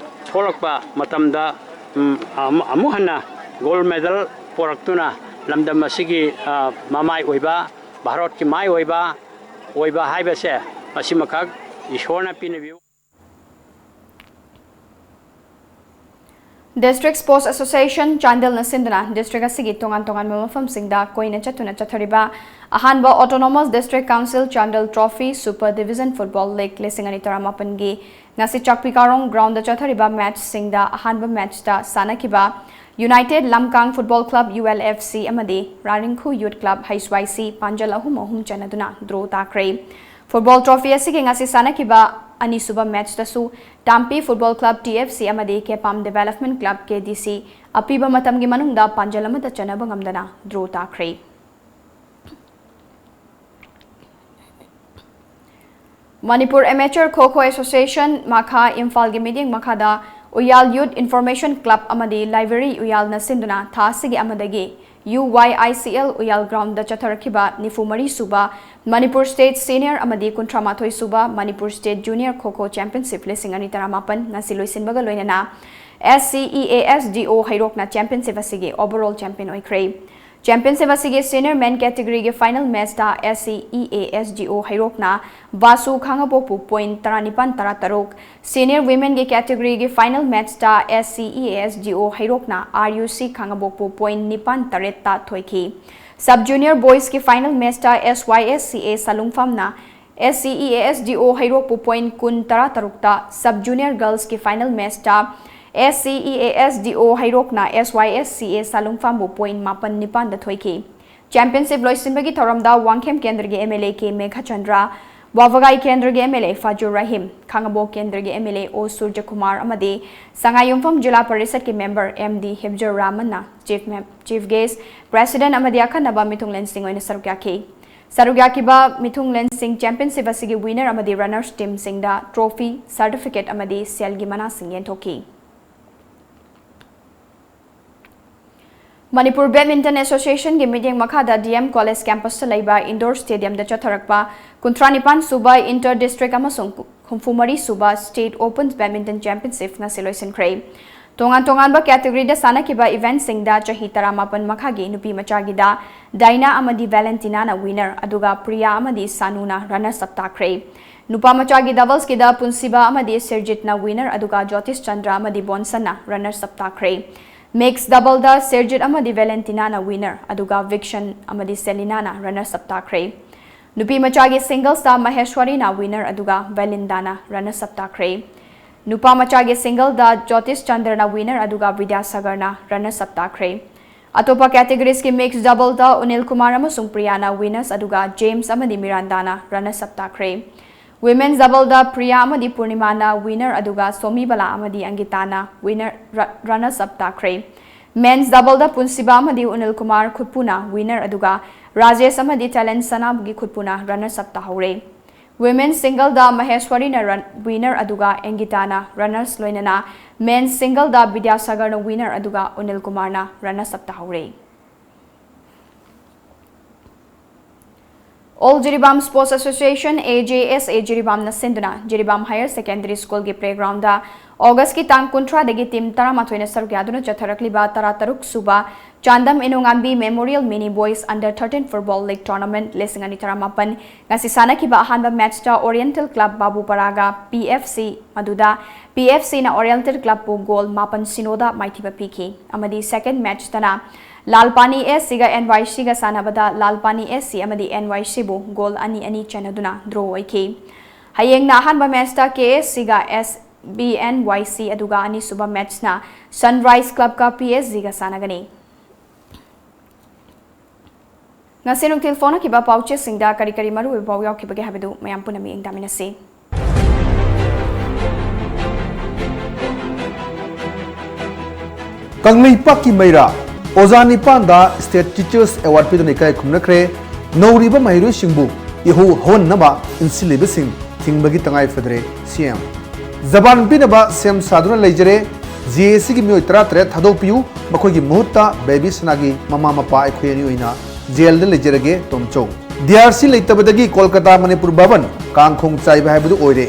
ꯊꯣꯛꯂꯛꯄ ꯃꯇꯝꯗ, ꯎꯝ, ꯑꯃꯨ-, ꯑꯃꯨꯛ ꯍꯟꯅ ꯒꯣꯜꯗ ꯃꯦꯗꯜ ꯄꯣꯔꯛꯇꯨꯅ ꯂꯝꯗꯝ ꯑꯁꯤꯒꯤ, ꯑ, ꯃꯃꯥꯏ ꯑꯣꯏꯕ, ꯚꯥꯔꯠꯀꯤ ꯃꯥꯏ ꯑꯣꯏꯕ ꯑꯣꯏꯕ ꯍꯥꯏꯕꯁꯦ ꯃꯁꯤꯃꯈꯛ ꯏꯁꯣꯔꯅ ꯄꯤꯅꯕꯤꯌꯨ꯫ District Sports Association ꯆꯥꯟꯗꯦꯜꯅ ꯁꯤꯟꯗꯨꯅ ꯗꯤꯁꯇ꯭ꯔꯤꯛ ꯑꯁꯤꯒꯤ ꯇꯣꯉꯥꯟ ꯇꯣꯉꯥꯟꯕ ꯃꯐꯝꯁꯤꯡꯗ ꯀꯣꯏꯅ ꯆꯠꯇꯨꯅ ꯆꯠꯊꯔꯤꯕ ꯑꯍꯥꯟꯕ Autonomous District Council Chandel Trophy Super Division Football League ꯂꯤꯁꯤꯡ ꯑꯅꯤ ꯇꯔꯥꯃꯥꯄꯟꯒꯤ ꯉꯁꯤ ꯆꯥꯛꯄꯤ ꯀꯥꯔꯣꯡ ꯒ꯭ꯔꯥꯎꯟꯗ ꯆꯠꯊꯔꯤꯕ ꯃꯦꯠꯆꯁꯤꯡꯗ ꯑꯍꯥꯟꯕ ꯃꯦꯠꯆꯇ ꯁꯥꯟꯅꯈꯤꯕ United Lamkang Football Club, U L F C, ꯑꯃꯗꯤ ꯔꯥꯔꯤꯡꯈꯨ ꯌꯨꯠ ꯀ꯭ꯂꯕ, ꯍꯩꯁ ꯋꯥꯏ ꯁꯤ, ꯄꯥꯟꯖꯜ ꯑꯍꯨꯝ ꯑꯍꯨꯝ ꯆꯟꯅꯗꯨꯅ ꯗ꯭ꯔꯣ ꯇꯥꯈ꯭ꯔꯦ꯫ ꯐꯨꯠꯕꯣꯜ ꯇ꯭ꯔꯣꯐꯤ ꯑꯁꯤꯒꯤ ꯉꯁꯤ ꯁꯥꯟꯅꯈꯤꯕ ꯑꯅꯤꯁꯨꯕ ꯃꯦꯠꯆꯇꯁꯨ Tampi football club, T F C, ꯑꯃꯗꯤ ꯀꯦꯄꯥꯝ ꯗꯤꯕꯦꯂꯞꯃꯦꯟ ꯀ꯭ꯂꯕ, ꯀꯦ ꯗꯤ ꯁꯤ, ꯑꯄꯤꯕ ꯃꯇꯝꯒꯤ ꯃꯅꯨꯡꯗ ꯄꯥꯟꯖꯜ ꯑꯃꯠꯇ ꯆꯟꯅꯕ ꯉꯝꯗꯅ ꯗ꯭ꯔꯣ ꯇꯥꯈ꯭ꯔꯦ꯫ Manipur Amateur Kho Kho Association ꯃꯈꯥ ꯏꯝꯐꯥꯜꯒꯤ ꯃꯤꯠꯌꯦꯡ ꯃꯈꯥꯗ ꯎꯌꯥꯜ Youth Information Club ꯑꯃꯗꯤ Library ꯎꯌꯥꯜꯅ ꯁꯤꯟꯗꯨꯅ ꯊꯥ ꯑꯁꯤꯒꯤ ꯑꯃꯗꯒꯤ UYICL ꯎꯌꯥꯜ ground ꯗ ꯆꯠꯊꯔꯛꯈꯤꯕ ꯅꯤꯐꯨ ꯃꯔꯤ ꯁꯨꯕ Manipur State Senior ꯑꯃꯗꯤ ꯀꯨꯟꯊ꯭ꯔꯥ ꯃꯥꯊꯣꯏ ꯁꯨꯕ Manipur State Junior Kho Kho Championship ꯂꯤꯁꯤꯡ ꯑꯅꯤ ꯇꯔꯥꯃꯥꯄꯟ ꯉꯁꯤ ꯂꯣꯏꯁꯤꯟꯕꯒ ꯂꯣꯏꯅꯅ SCEASDO ꯍꯩꯔꯣꯛꯅ championship ꯑꯁꯤꯒꯤ overall champion ꯑꯣꯏꯈ꯭ꯔꯦ꯫ Championship ꯑꯁꯤꯒꯤ senior men category ꯒꯤ final match ꯇ SCEASDO ꯍꯩꯔꯣꯛꯅ ꯕꯥꯁꯨ ꯈꯥꯉꯕꯣꯛꯄꯨ point ꯇꯔꯥꯅꯤꯄꯥꯟ ꯇꯔꯥꯇꯔꯨꯛ, senior women ꯒꯤ category ꯒꯤ final match ꯇ SCEASDO ꯍꯩꯔꯣꯛꯅ RUC ꯈꯥꯉꯕꯣꯛꯄꯨ point ꯅꯤꯄꯥꯟ ꯇꯔꯦꯠ ꯇ ꯊꯣꯏꯈꯤ꯫ Sub junior boys ꯀꯤ final match ꯇ SYSCA ꯁꯂꯨꯡꯐꯝꯅ SCEASDO ꯍꯩꯔꯣꯛꯄꯨ point ꯀꯨꯟ ꯇꯔꯥꯇꯔꯨꯛ ꯇ, sub junior girls ꯀꯤ final match ꯇ SCEASDO ꯍꯩꯔꯣꯛꯅ SYSCA ꯁꯂꯨꯡꯐꯝꯕꯨ point ꯃꯥꯄꯟ ꯅꯤꯄꯥꯟ ꯗ ꯊꯣꯏꯈꯤ꯫ Championship ꯂꯣꯏꯁꯤꯟꯕꯒꯤ ꯊꯧꯔꯝꯗ ꯋꯥꯡꯈꯦꯝ ꯀꯦꯟꯗ꯭ꯔꯒꯤ MLA ꯀꯦ ꯃꯦꯘꯆꯟꯗ꯭ꯔ, ꯋꯥꯕꯒꯥꯏ ꯀꯦꯟꯗ꯭ꯔꯒꯤ MLA ꯐꯥꯖꯨꯔ ꯔꯍꯤꯝ, ꯈꯥꯉꯕꯣꯛ ꯀꯦꯟꯗ꯭ꯔꯒꯤ MLA ꯑꯣ ꯁꯨꯔꯖꯀꯨꯃꯥꯔ ꯑꯃꯗꯤ ꯁꯉꯥꯏꯌꯨꯝꯐꯝ ꯖꯤꯂꯥ ꯄꯔꯤꯁꯠꯀꯤ member M D ꯍꯤꯕꯖꯨꯔ ꯔꯍꯃꯟꯅ chief mem-, chief guest, president ꯑꯃꯗꯤ ꯑꯈꯟꯅꯕ ꯃꯤꯊꯨꯡꯂꯦꯟꯁꯤꯡ ꯑꯣꯏꯅ ꯁꯔꯨꯛ ꯌꯥꯈꯤ꯫ ꯁꯔꯨꯛ ꯌꯥꯈꯤꯕ ꯃꯤꯊꯨꯡꯂꯦꯟꯁꯤꯡ championship ꯑꯁꯤꯒꯤ winner ꯑꯃꯗꯤ runners team ꯁꯤꯡꯗ trophy, certificate ꯑꯃꯗꯤ ꯁꯦꯜꯒꯤ ꯃꯅꯥꯁꯤꯡ ꯌꯦꯟꯊꯣꯛꯈꯤ꯫ ꯃꯅꯤꯄꯨꯔ Badminton Association ꯒꯤ ꯃꯤꯠꯌꯦꯡ ꯃꯈꯥꯗ D M College campus ꯇ ꯂꯩꯕ indoor stadium ꯗ ꯆꯠꯊꯔꯛꯄ ꯀꯨꯟꯊ꯭ꯔꯥ ꯅꯤꯄꯥꯟ ꯁꯨꯕ inter district ꯑꯃꯁꯨꯡ ꯍꯨꯝꯐꯨ ꯃꯔꯤ ꯁꯨꯕ State Open Badminton Championship ꯉꯁꯤ ꯂꯣꯏꯁꯤꯟꯈ꯭ꯔꯦ꯫ ꯇꯣꯉꯥꯟ ꯇꯣꯉꯥꯟꯕ category ꯗ ꯁꯥꯟꯅꯈꯤꯕ event ꯁꯤꯡꯗ ꯆꯍꯤ ꯇꯔꯥꯃꯥꯄꯟ ꯃꯈꯥꯒꯤ ꯅꯨꯄꯤ ꯃꯆꯥꯒꯤꯗ ꯗꯥꯏꯅꯥ ꯑꯃꯗꯤ ꯚꯦꯂꯦꯟꯇꯤꯅꯥꯅ winner, ꯑꯗꯨꯒ ꯄ꯭ꯔꯤꯌꯥ ꯑꯃꯗꯤ ꯁꯥꯅꯨꯅ runners up ꯇꯥꯈ꯭ꯔꯦ꯫ ꯅꯨꯄꯥ ꯃꯆꯥꯒꯤ doubles ꯀꯤꯗ ꯄꯨꯟꯁꯤꯕ ꯑꯃꯗꯤ ꯁꯤꯔꯖꯤꯠꯅ winner, ꯑꯗꯨꯒ ꯖꯣꯇꯤꯁ ꯆꯟꯗ꯭ꯔ ꯑꯃꯗꯤ ꯕꯣꯟꯁꯟꯅ runners up ꯇꯥꯈ꯭ꯔꯦ꯫ Mix double ꯗ ꯁꯤꯔꯖꯤꯠ ꯑꯃꯗꯤ ꯚꯦꯂꯦꯟꯇꯤꯅꯥꯅ winner, ꯑꯗꯨꯒ ꯚꯤꯛꯁꯟ ꯑꯃꯗꯤ ꯁꯦꯂꯤꯅꯥꯅ runners up ꯇꯥꯈ꯭ꯔꯦ꯫ ꯅꯨꯄꯤ ꯃꯆꯥꯒꯤ singles ꯇ ꯃꯍꯦꯁ꯭ꯋꯔꯤꯅ winner, ꯑꯗꯨꯒ ꯚꯦꯂꯤꯟꯗꯥꯅ runners up ꯇꯥꯈ꯭ꯔꯦ꯫ ꯅꯨꯄꯥ ꯃꯆꯥꯒꯤ single ꯗ ꯖꯣꯇꯤꯁ ꯆꯟꯗ꯭ꯔꯅ winner, ꯑꯗꯨꯒ ꯕꯤꯗ꯭ꯌꯥꯁꯥꯒꯔꯅ runners up ꯇꯥꯈ꯭ꯔꯦ꯫ ꯑꯇꯣꯞꯄ categories ꯀꯤ mix double ꯗ ꯑꯅꯤꯜ ꯀꯨꯃꯥꯔ ꯑꯃꯁꯨꯡ ꯄ꯭ꯔꯤꯌꯥꯅ winners, ꯑꯗꯨꯒ ꯖꯦꯝꯁ ꯑꯃꯗꯤ ꯃꯤꯔꯥꯟꯗꯥꯅ runners up ꯇꯥꯈ꯭ꯔꯦ꯫ Women's double ꯗ ꯄ꯭ꯔꯤꯌꯥ ꯑꯃꯗꯤ ꯄꯨꯔꯅꯤꯃꯥꯅ winner, ꯑꯗꯨꯒ ꯁꯣꯃꯤꯕꯂꯥ ꯑꯃꯗꯤ ꯑꯪꯒꯤꯇꯥꯅ winner, ꯔ-, runners up ꯇꯥꯈ꯭ꯔꯦ꯫ Men's double ꯗ ꯄꯨꯟꯁꯤꯕ ꯑꯃꯗꯤ ꯑꯅꯤꯜ ꯀꯨꯃꯥꯔ ꯈꯨꯠꯄꯨꯅ winner, ꯑꯗꯨꯒ ꯔꯥꯖꯦꯁ ꯑꯃꯗꯤ ꯇꯦꯂꯦꯟ ꯁꯅꯥꯕꯨꯒꯤ ꯈꯨꯠꯄꯨꯅ runners up ꯇꯥꯍꯧꯔꯦ꯫ Women single ꯗ ꯃꯍꯦꯁ꯭ꯋꯔꯤꯅ run-, winner ꯑꯗꯨꯒ ꯑꯦꯡꯒꯤꯇꯥꯅ runners ꯂꯣꯏꯅꯅ, men single ꯗ ꯕꯤꯗ꯭ꯌꯥꯁꯥꯒꯔꯅ winner ꯑꯗꯨꯒ ꯑꯅꯤꯜ ꯀꯨꯃꯥꯔꯅ runners up ꯇꯥꯍꯧꯔꯦ꯫ All Jiribam Sports Association, A J S A, ꯖꯤꯔꯤꯕꯥꯝꯅ ꯁꯤꯟꯗꯨꯅ ꯖꯤꯔꯤꯕꯥꯝ Higher Secondary School ꯒꯤ playground ꯗ August ꯀꯤ ꯇꯥꯡ ꯀꯨꯟꯊ꯭ꯔꯥꯗꯒꯤ team ꯇꯔꯥꯃꯥꯊꯣꯏꯅ ꯁꯔꯨꯛ ꯌꯥꯗꯨꯅ ꯆꯠꯊꯔꯛꯂꯤꯕ ꯇꯔꯥꯇꯔꯨꯛ ꯁꯨꯕ Chandam ꯏꯅꯣꯉꯥꯝꯕꯤ Memorial Mini Boys Under thirteen Football League Tournament ꯂꯤꯁꯤꯡ ꯑꯅꯤ ꯇꯔꯥꯃꯥꯄꯟ ꯉꯁꯤ ꯁꯥꯟꯅꯈꯤꯕ ꯑꯍꯥꯟꯕ match ꯇ Oriental Club ꯕꯥꯕꯨꯄꯥꯔꯥꯒ P F C, ꯃꯗꯨꯗ P F C ꯅ Oriental Club ꯄꯨ goal ꯃꯥꯄꯟ ꯁꯤꯅꯣꯗ ꯃꯥꯏꯊꯤꯕ ꯄꯤꯈꯤ ꯑꯃꯗꯤ second match ꯇꯅ ꯂꯥꯜꯄꯥꯅꯤ S C ꯒ N Y C ꯒ ꯁꯥꯟꯅꯕꯗ ꯂꯥꯜꯄꯥꯅꯤ S C ꯑꯃꯗꯤ N Y C ꯕꯨ goal ꯑꯅꯤ ꯑꯅꯤ ꯆꯟꯅꯗꯨꯅ draw ꯑꯣꯏꯈꯤ꯫ ꯍꯌꯦꯡꯅ ꯑꯍꯥꯟꯕ match ꯇ K S C ꯒ S B N Y C ꯑꯗꯨꯒ ꯑꯅꯤꯁꯨꯕ match ꯅ Sunrise Club ꯀ P S G ꯒ ꯁꯥꯟꯅꯒꯅꯤ꯫ ꯉꯁꯤ ꯅꯨꯡꯊꯤꯜ ꯐꯣꯡꯅꯈꯤꯕ ꯄꯥꯎꯆꯦꯁꯤꯡꯗ ꯀꯔꯤ ꯀꯔꯤ ꯃꯔꯨꯑꯣꯏꯕ ꯄꯥꯎ ꯌꯥꯎꯈꯤꯕꯒꯦ ꯍꯥꯏꯕꯗꯨ ꯃꯌꯥꯝ ꯄꯨꯟꯅ ꯃꯤꯠꯌꯦꯡ ꯇꯥꯃꯤꯟꯅꯁꯤ꯫ ꯀꯪꯂꯩꯄꯥꯛꯀꯤ ꯃꯩꯔꯥ ꯑꯣꯖꯥ ꯅꯤꯄꯥꯟꯗ State Teachers Award ꯄꯤꯗꯨꯅ ꯏꯀꯥꯏ ꯈꯨꯝꯅꯈ꯭ꯔꯦ꯫ ꯅꯧꯔꯤꯕ ꯃꯍꯩꯔꯣꯏꯁꯤꯡꯕꯨ ꯏꯍꯧ ꯍꯧꯍꯟꯅꯕ ꯏꯟꯁꯤꯜꯂꯤꯕꯁꯤꯡ ꯊꯤꯡꯕꯒꯤ ꯇꯉꯥꯏ ꯐꯗ꯭ꯔꯦ, C M꯫ ꯖꯕꯥꯟ ꯄꯤꯅꯕ ꯁꯦꯝ ꯁꯥꯗꯨꯅ ꯂꯩꯖꯔꯦ꯫ J A C ꯒꯤ ꯃꯤꯑꯣꯏ ꯇꯔꯥꯇꯔꯦꯠ ꯊꯥꯗꯣꯛꯄꯤꯌꯨ, ꯃꯈꯣꯏꯒꯤ ꯃꯍꯨꯠꯇ ꯕꯦꯕꯤ ꯁꯅꯥꯒꯤ ꯃꯃꯥ ꯃꯄꯥ ꯑꯩꯈꯣꯏ ꯑꯅꯤ ꯑꯣꯏꯅ ꯖꯦꯜꯗ ꯂꯩꯖꯔꯒꯦ, ꯇꯣꯝꯆꯧ꯫ D R C ꯂꯩꯇꯕꯗꯒꯤ ꯀꯣꯜꯀꯇꯥ ꯃꯅꯤꯄꯨꯔ ꯚꯕꯟ ꯀꯥꯡꯈꯣꯡ ꯆꯥꯏꯕ ꯍꯥꯏꯕꯗꯨ ꯑꯣꯏꯔꯦ꯫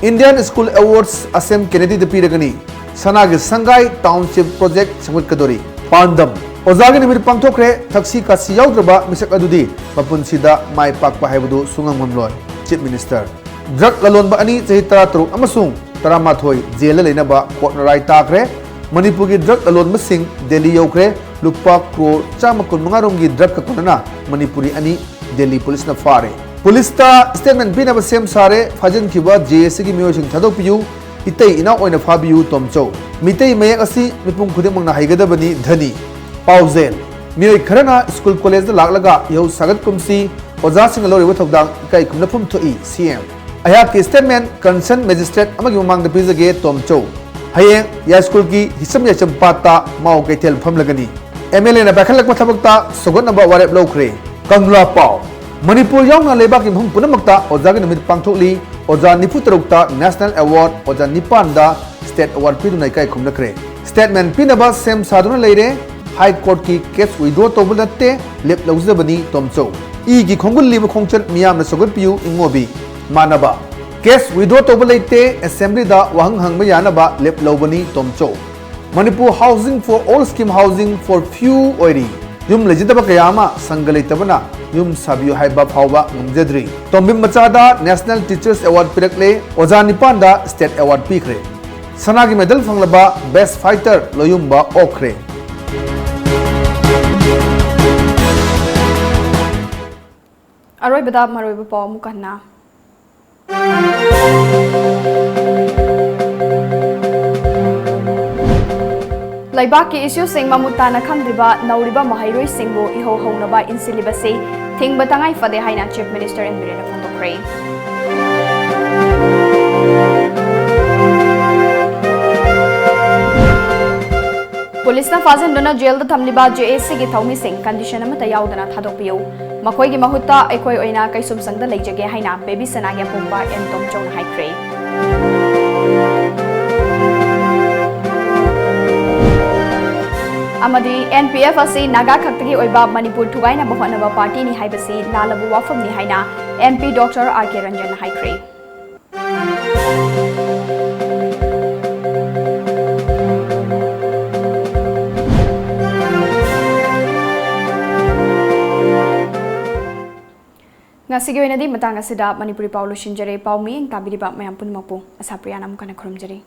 Indian School Awards ꯑꯁꯦꯝ ꯀꯦꯅꯦꯗꯤꯗ ꯄꯤꯔꯒꯅꯤ꯫ ꯁꯅꯥꯒꯤ ꯁꯪꯒꯥꯏ township project ꯁꯦꯝꯒꯠꯀꯗꯣꯔꯤ꯫ ꯄꯥꯟꯗꯝ: ꯑꯣꯖꯥꯒꯤ ꯅꯨꯃꯤꯠ ꯄꯥꯡꯊꯣꯛꯈ꯭ꯔꯦ, ꯊꯛꯁꯤ ꯈꯥꯁꯤ ꯌꯥꯎꯗ꯭ꯔꯕ ꯃꯤꯁꯛ ꯑꯗꯨꯗꯤ ꯃꯄꯨꯟꯁꯤꯗ ꯃꯥꯏ ꯄꯥꯛꯄ ꯍꯥꯏꯕꯗꯨ ꯁꯨꯡꯉꯝ ꯉꯝꯂꯣꯏ꯫ Chief Minister꯫ Drug ꯂꯂꯣꯟꯕ ꯑꯅꯤ ꯆꯍꯤ ꯇꯔꯥꯇꯔꯨꯛ ꯑꯃꯁꯨꯡ ꯇꯔꯥꯃꯥꯊꯣꯏ ꯖꯦꯜꯗ ꯂꯩꯅꯕ courtꯅ ꯔꯥꯏ ꯇꯥꯈ꯭ꯔꯦ꯫ ꯃꯅꯤꯄꯨꯔꯒꯤ drug ꯂꯂꯣꯟꯕꯁꯤꯡ ꯗꯦꯜꯂꯤ ꯌꯧꯈ꯭ꯔꯦ꯫ ꯂꯨꯄꯥ ꯀ꯭ꯔꯣꯔ ꯆꯥꯝꯃ ꯀꯨꯟꯃꯉꯥ ꯔꯣꯝꯒꯤ drugꯀ ꯀꯣꯟꯅꯅ ꯃꯅꯤꯄꯨꯔꯤ ꯑꯅꯤ ꯗꯦꯜꯂꯤ ꯄꯨꯂꯤꯁꯅ ꯐꯥꯔꯦ꯫ ꯄꯨꯂꯤꯁꯇ statement ꯄꯤꯅꯕ ꯁꯦꯝ ꯁꯥꯔꯦ꯫ ꯐꯥꯖꯤꯟꯈꯤꯕ J A C ꯒꯤ ꯃꯤꯑꯣꯏꯁꯤꯡ ꯊꯥꯗꯣꯛꯄꯤꯌꯨ꯫ ꯏꯇꯩ ꯏꯅꯥꯎ ꯑꯣꯏꯅ ꯐꯥꯕꯤꯌꯨ, ꯇꯣꯝꯆꯧ꯫ ꯃꯤꯇꯩ ꯃꯌꯦꯛ ꯑꯁꯤ ꯃꯤꯄꯨꯝ ꯈꯨꯗꯤꯡꯃꯛꯅ ꯍꯩꯒꯗꯕꯅꯤ, ꯙꯅꯤ꯫ ꯄꯥꯎꯖꯦꯜ: ꯃꯤꯑꯣꯏ ꯈꯔꯅ ꯁ꯭ꯀꯨꯜ ꯀꯣꯂꯦꯖꯇ ꯂꯥꯛꯂꯒ ꯏꯍꯧ ꯁꯥꯒꯠꯀꯨꯝꯁꯤ, ꯑꯣꯖꯥꯁꯤꯡꯅ ꯂꯧꯔꯤꯕ ꯊꯧꯗꯥꯡ ꯏꯀꯥꯏ ꯈꯨꯝꯅꯐꯝ ꯊꯣꯛꯏ, C M꯫ ꯑꯩꯍꯥꯛꯀꯤ statement concerned magistrate ꯑꯃꯒꯤ ꯃꯃꯥꯡꯗ ꯄꯤꯖꯒꯦ, ꯇꯣꯝꯆꯧ꯫ ꯍꯌꯦꯡ ꯌꯥꯏꯁ꯭ꯀꯨꯜꯒꯤ ꯍꯤꯁꯝ ꯌꯥꯏꯁꯝ ꯄꯥꯠꯇ ꯃꯥꯎ ꯀꯩꯊꯦꯜ ꯐꯝꯂꯒꯅꯤ꯫ M L A ꯅ ꯄꯥꯏꯈꯠꯂꯛꯄ ꯊꯕꯛꯇ ꯁꯧꯒꯠꯅꯕ ꯋꯥꯔꯦꯞ ꯂꯧꯈ꯭ꯔꯦ꯫ ꯀꯪꯂꯥ ꯄꯥꯎ: ꯃꯅꯤꯄꯨꯔ ꯌꯥꯎꯅ ꯂꯩꯕꯥꯛꯀꯤ ꯃꯐꯝ ꯄꯨꯝꯅꯃꯛꯇ ꯑꯣꯖꯥꯒꯤ ꯅꯨꯃꯤꯠ ꯄꯥꯡꯊꯣꯛꯂꯤ꯫ ꯑꯣꯖꯥ ꯅꯤꯐꯨ ꯇꯔꯨꯛꯇ National Award, ꯑꯣꯖꯥ ꯅꯤꯄꯥꯟꯗ State Award ꯄꯤꯗꯨꯅ ꯏꯀꯥꯏ ꯈꯨꯝꯅꯈ꯭ꯔꯦ꯫ Statement ꯄꯤꯅꯕ ꯁꯦꯝ ꯁꯥꯗꯨꯅ ꯂꯩꯔꯦ꯫ High Courtꯀꯤ case withdraw ꯇꯧꯕ ꯅꯠꯇꯦ, ꯂꯦꯞ ꯂꯧꯖꯕꯅꯤ ꯇꯣꯝꯆꯧ꯫ ꯏꯒꯤ ꯈꯣꯡꯒꯨꯜ ꯂꯤꯕ ꯈꯣꯡꯆꯠ ꯃꯤꯌꯥꯝꯅ ꯁꯧꯒꯠꯄꯤꯌꯨ ꯏꯉꯣꯕꯤ꯫ ꯃꯥꯟꯅꯕ꯫ Case withdraw ꯇꯧꯕ ꯂꯩꯇꯦ, Assemblyꯗ ꯋꯥꯍꯪ ꯍꯪꯕ ꯌꯥꯅꯕ ꯂꯦꯞ ꯂꯧꯕꯅꯤ ꯇꯣꯝꯆꯧ꯫ Manipur Housing for All scheme housing for few ꯑꯣꯏꯔꯤ꯫ ꯌꯨꯝ ꯂꯩꯖꯗꯕ ꯀꯌꯥ ꯑꯃ ꯁꯪꯒ ꯂꯩꯇꯕꯅ ꯌꯨꯝ ꯁꯥꯕꯤꯌꯨ ꯍꯥꯏꯕ ꯐꯥꯎꯕ ꯉꯝꯖꯗ꯭ꯔꯤ꯫ ꯇꯣꯝꯕꯤꯝ ꯃꯆꯥꯗ National Teachers Award ꯄꯤꯔꯛꯂꯦ, ꯑꯣꯖꯥ ꯅꯤꯄꯥꯟꯗ State Award ꯄꯤꯈ꯭ꯔꯦ꯫ ꯁꯅꯥꯒꯤ medal ꯐꯪꯂꯕ best fighter ꯂꯣꯌꯨꯝꯕ ꯑꯣꯛꯈ꯭ꯔꯦ꯫ ꯑꯔꯣꯏꯕꯗ ꯃꯔꯨꯑꯣꯏꯕ ꯄꯥꯎ ꯑꯃꯨꯛ ꯍꯟꯅ꯫ ꯂꯩꯕꯥꯛꯀꯤ issueꯁꯤꯡ ꯃꯃꯨꯠ ꯇꯥꯅ ꯈꯪꯗ꯭ꯔꯤꯕ ꯅꯧꯔꯤꯕ ꯃꯍꯩꯔꯣꯏꯁꯤꯡꯕꯨ ꯏꯍꯧ ꯍꯧꯅꯕ ꯏꯟꯁꯤꯜꯂꯤꯕꯁꯤ ꯊꯤꯡꯕ ꯇꯉꯥꯏ ꯐꯗꯦ ꯍꯥꯏꯅ Chief Minister ꯑꯦꯟ ꯕꯤꯔꯦꯟꯅ ꯐꯣꯡꯗꯣꯛꯈ꯭ꯔꯦ꯫ ꯄꯨꯂꯤꯁꯅ ꯐꯥꯖꯤꯟꯗꯨꯅ ꯖꯦꯜꯗ ꯊꯝꯂꯤꯕ ꯖꯦ ꯑꯦ ꯁꯤꯒꯤ ꯊꯧꯃꯤꯁꯤꯡ condition ꯑꯃꯠꯇ ꯌꯥꯎꯗꯅ ꯊꯥꯗꯣꯛꯄꯤꯌꯨ꯫ ꯃꯈꯣꯏꯒꯤ ꯃꯍꯨꯠꯇ ꯑꯩꯈꯣꯏ ꯑꯣꯏꯅ ꯀꯩꯁꯨꯝꯁꯪꯗ ꯂꯩꯖꯒꯦ ꯍꯥꯏꯅ ꯕꯦꯕꯤ ꯁꯅꯥꯒꯤ ꯑꯄꯣꯛꯄ ꯑꯦꯟ ꯇꯣꯝꯆꯧꯅ ꯍꯥꯏꯈ꯭ꯔꯦ꯫ ꯑꯃꯗꯤ N P F ꯑꯁꯤ ꯅꯥꯒꯥ ꯈꯛꯇꯒꯤ ꯑꯣꯏꯕ ꯃꯅꯤꯄꯨꯔ ꯊꯨꯒꯥꯏꯅꯕ ꯍꯣꯠꯅꯕ partyꯅꯤ ꯍꯥꯏꯕꯁꯤ ꯂꯥꯜꯂꯕ ꯋꯥꯐꯝꯅꯤ ꯍꯥꯏꯅ M P Doctor R K Ranjanꯅ ꯍꯥꯏꯈ꯭ꯔꯦ꯫ ꯉꯁꯤꯒꯤ ꯑꯣꯏꯅꯗꯤ ꯃꯇꯥꯡ ꯑꯁꯤꯗ ꯃꯅꯤꯄꯨꯔꯤ ꯄꯥꯎ ꯂꯣꯏꯁꯤꯟꯖꯔꯦ꯫ ꯄꯥꯎ ꯃꯤꯠꯌꯦꯡ ꯇꯥꯕꯤꯔꯤꯕ ꯃꯌꯥꯝ ꯄꯨꯝꯅꯃꯛꯄꯨ ꯑꯁꯥꯄ꯭ꯔꯤꯌꯥꯅ ꯑꯃꯨꯛ ꯍꯟꯅ ꯈꯨꯔꯨꯝꯖꯔꯤ꯫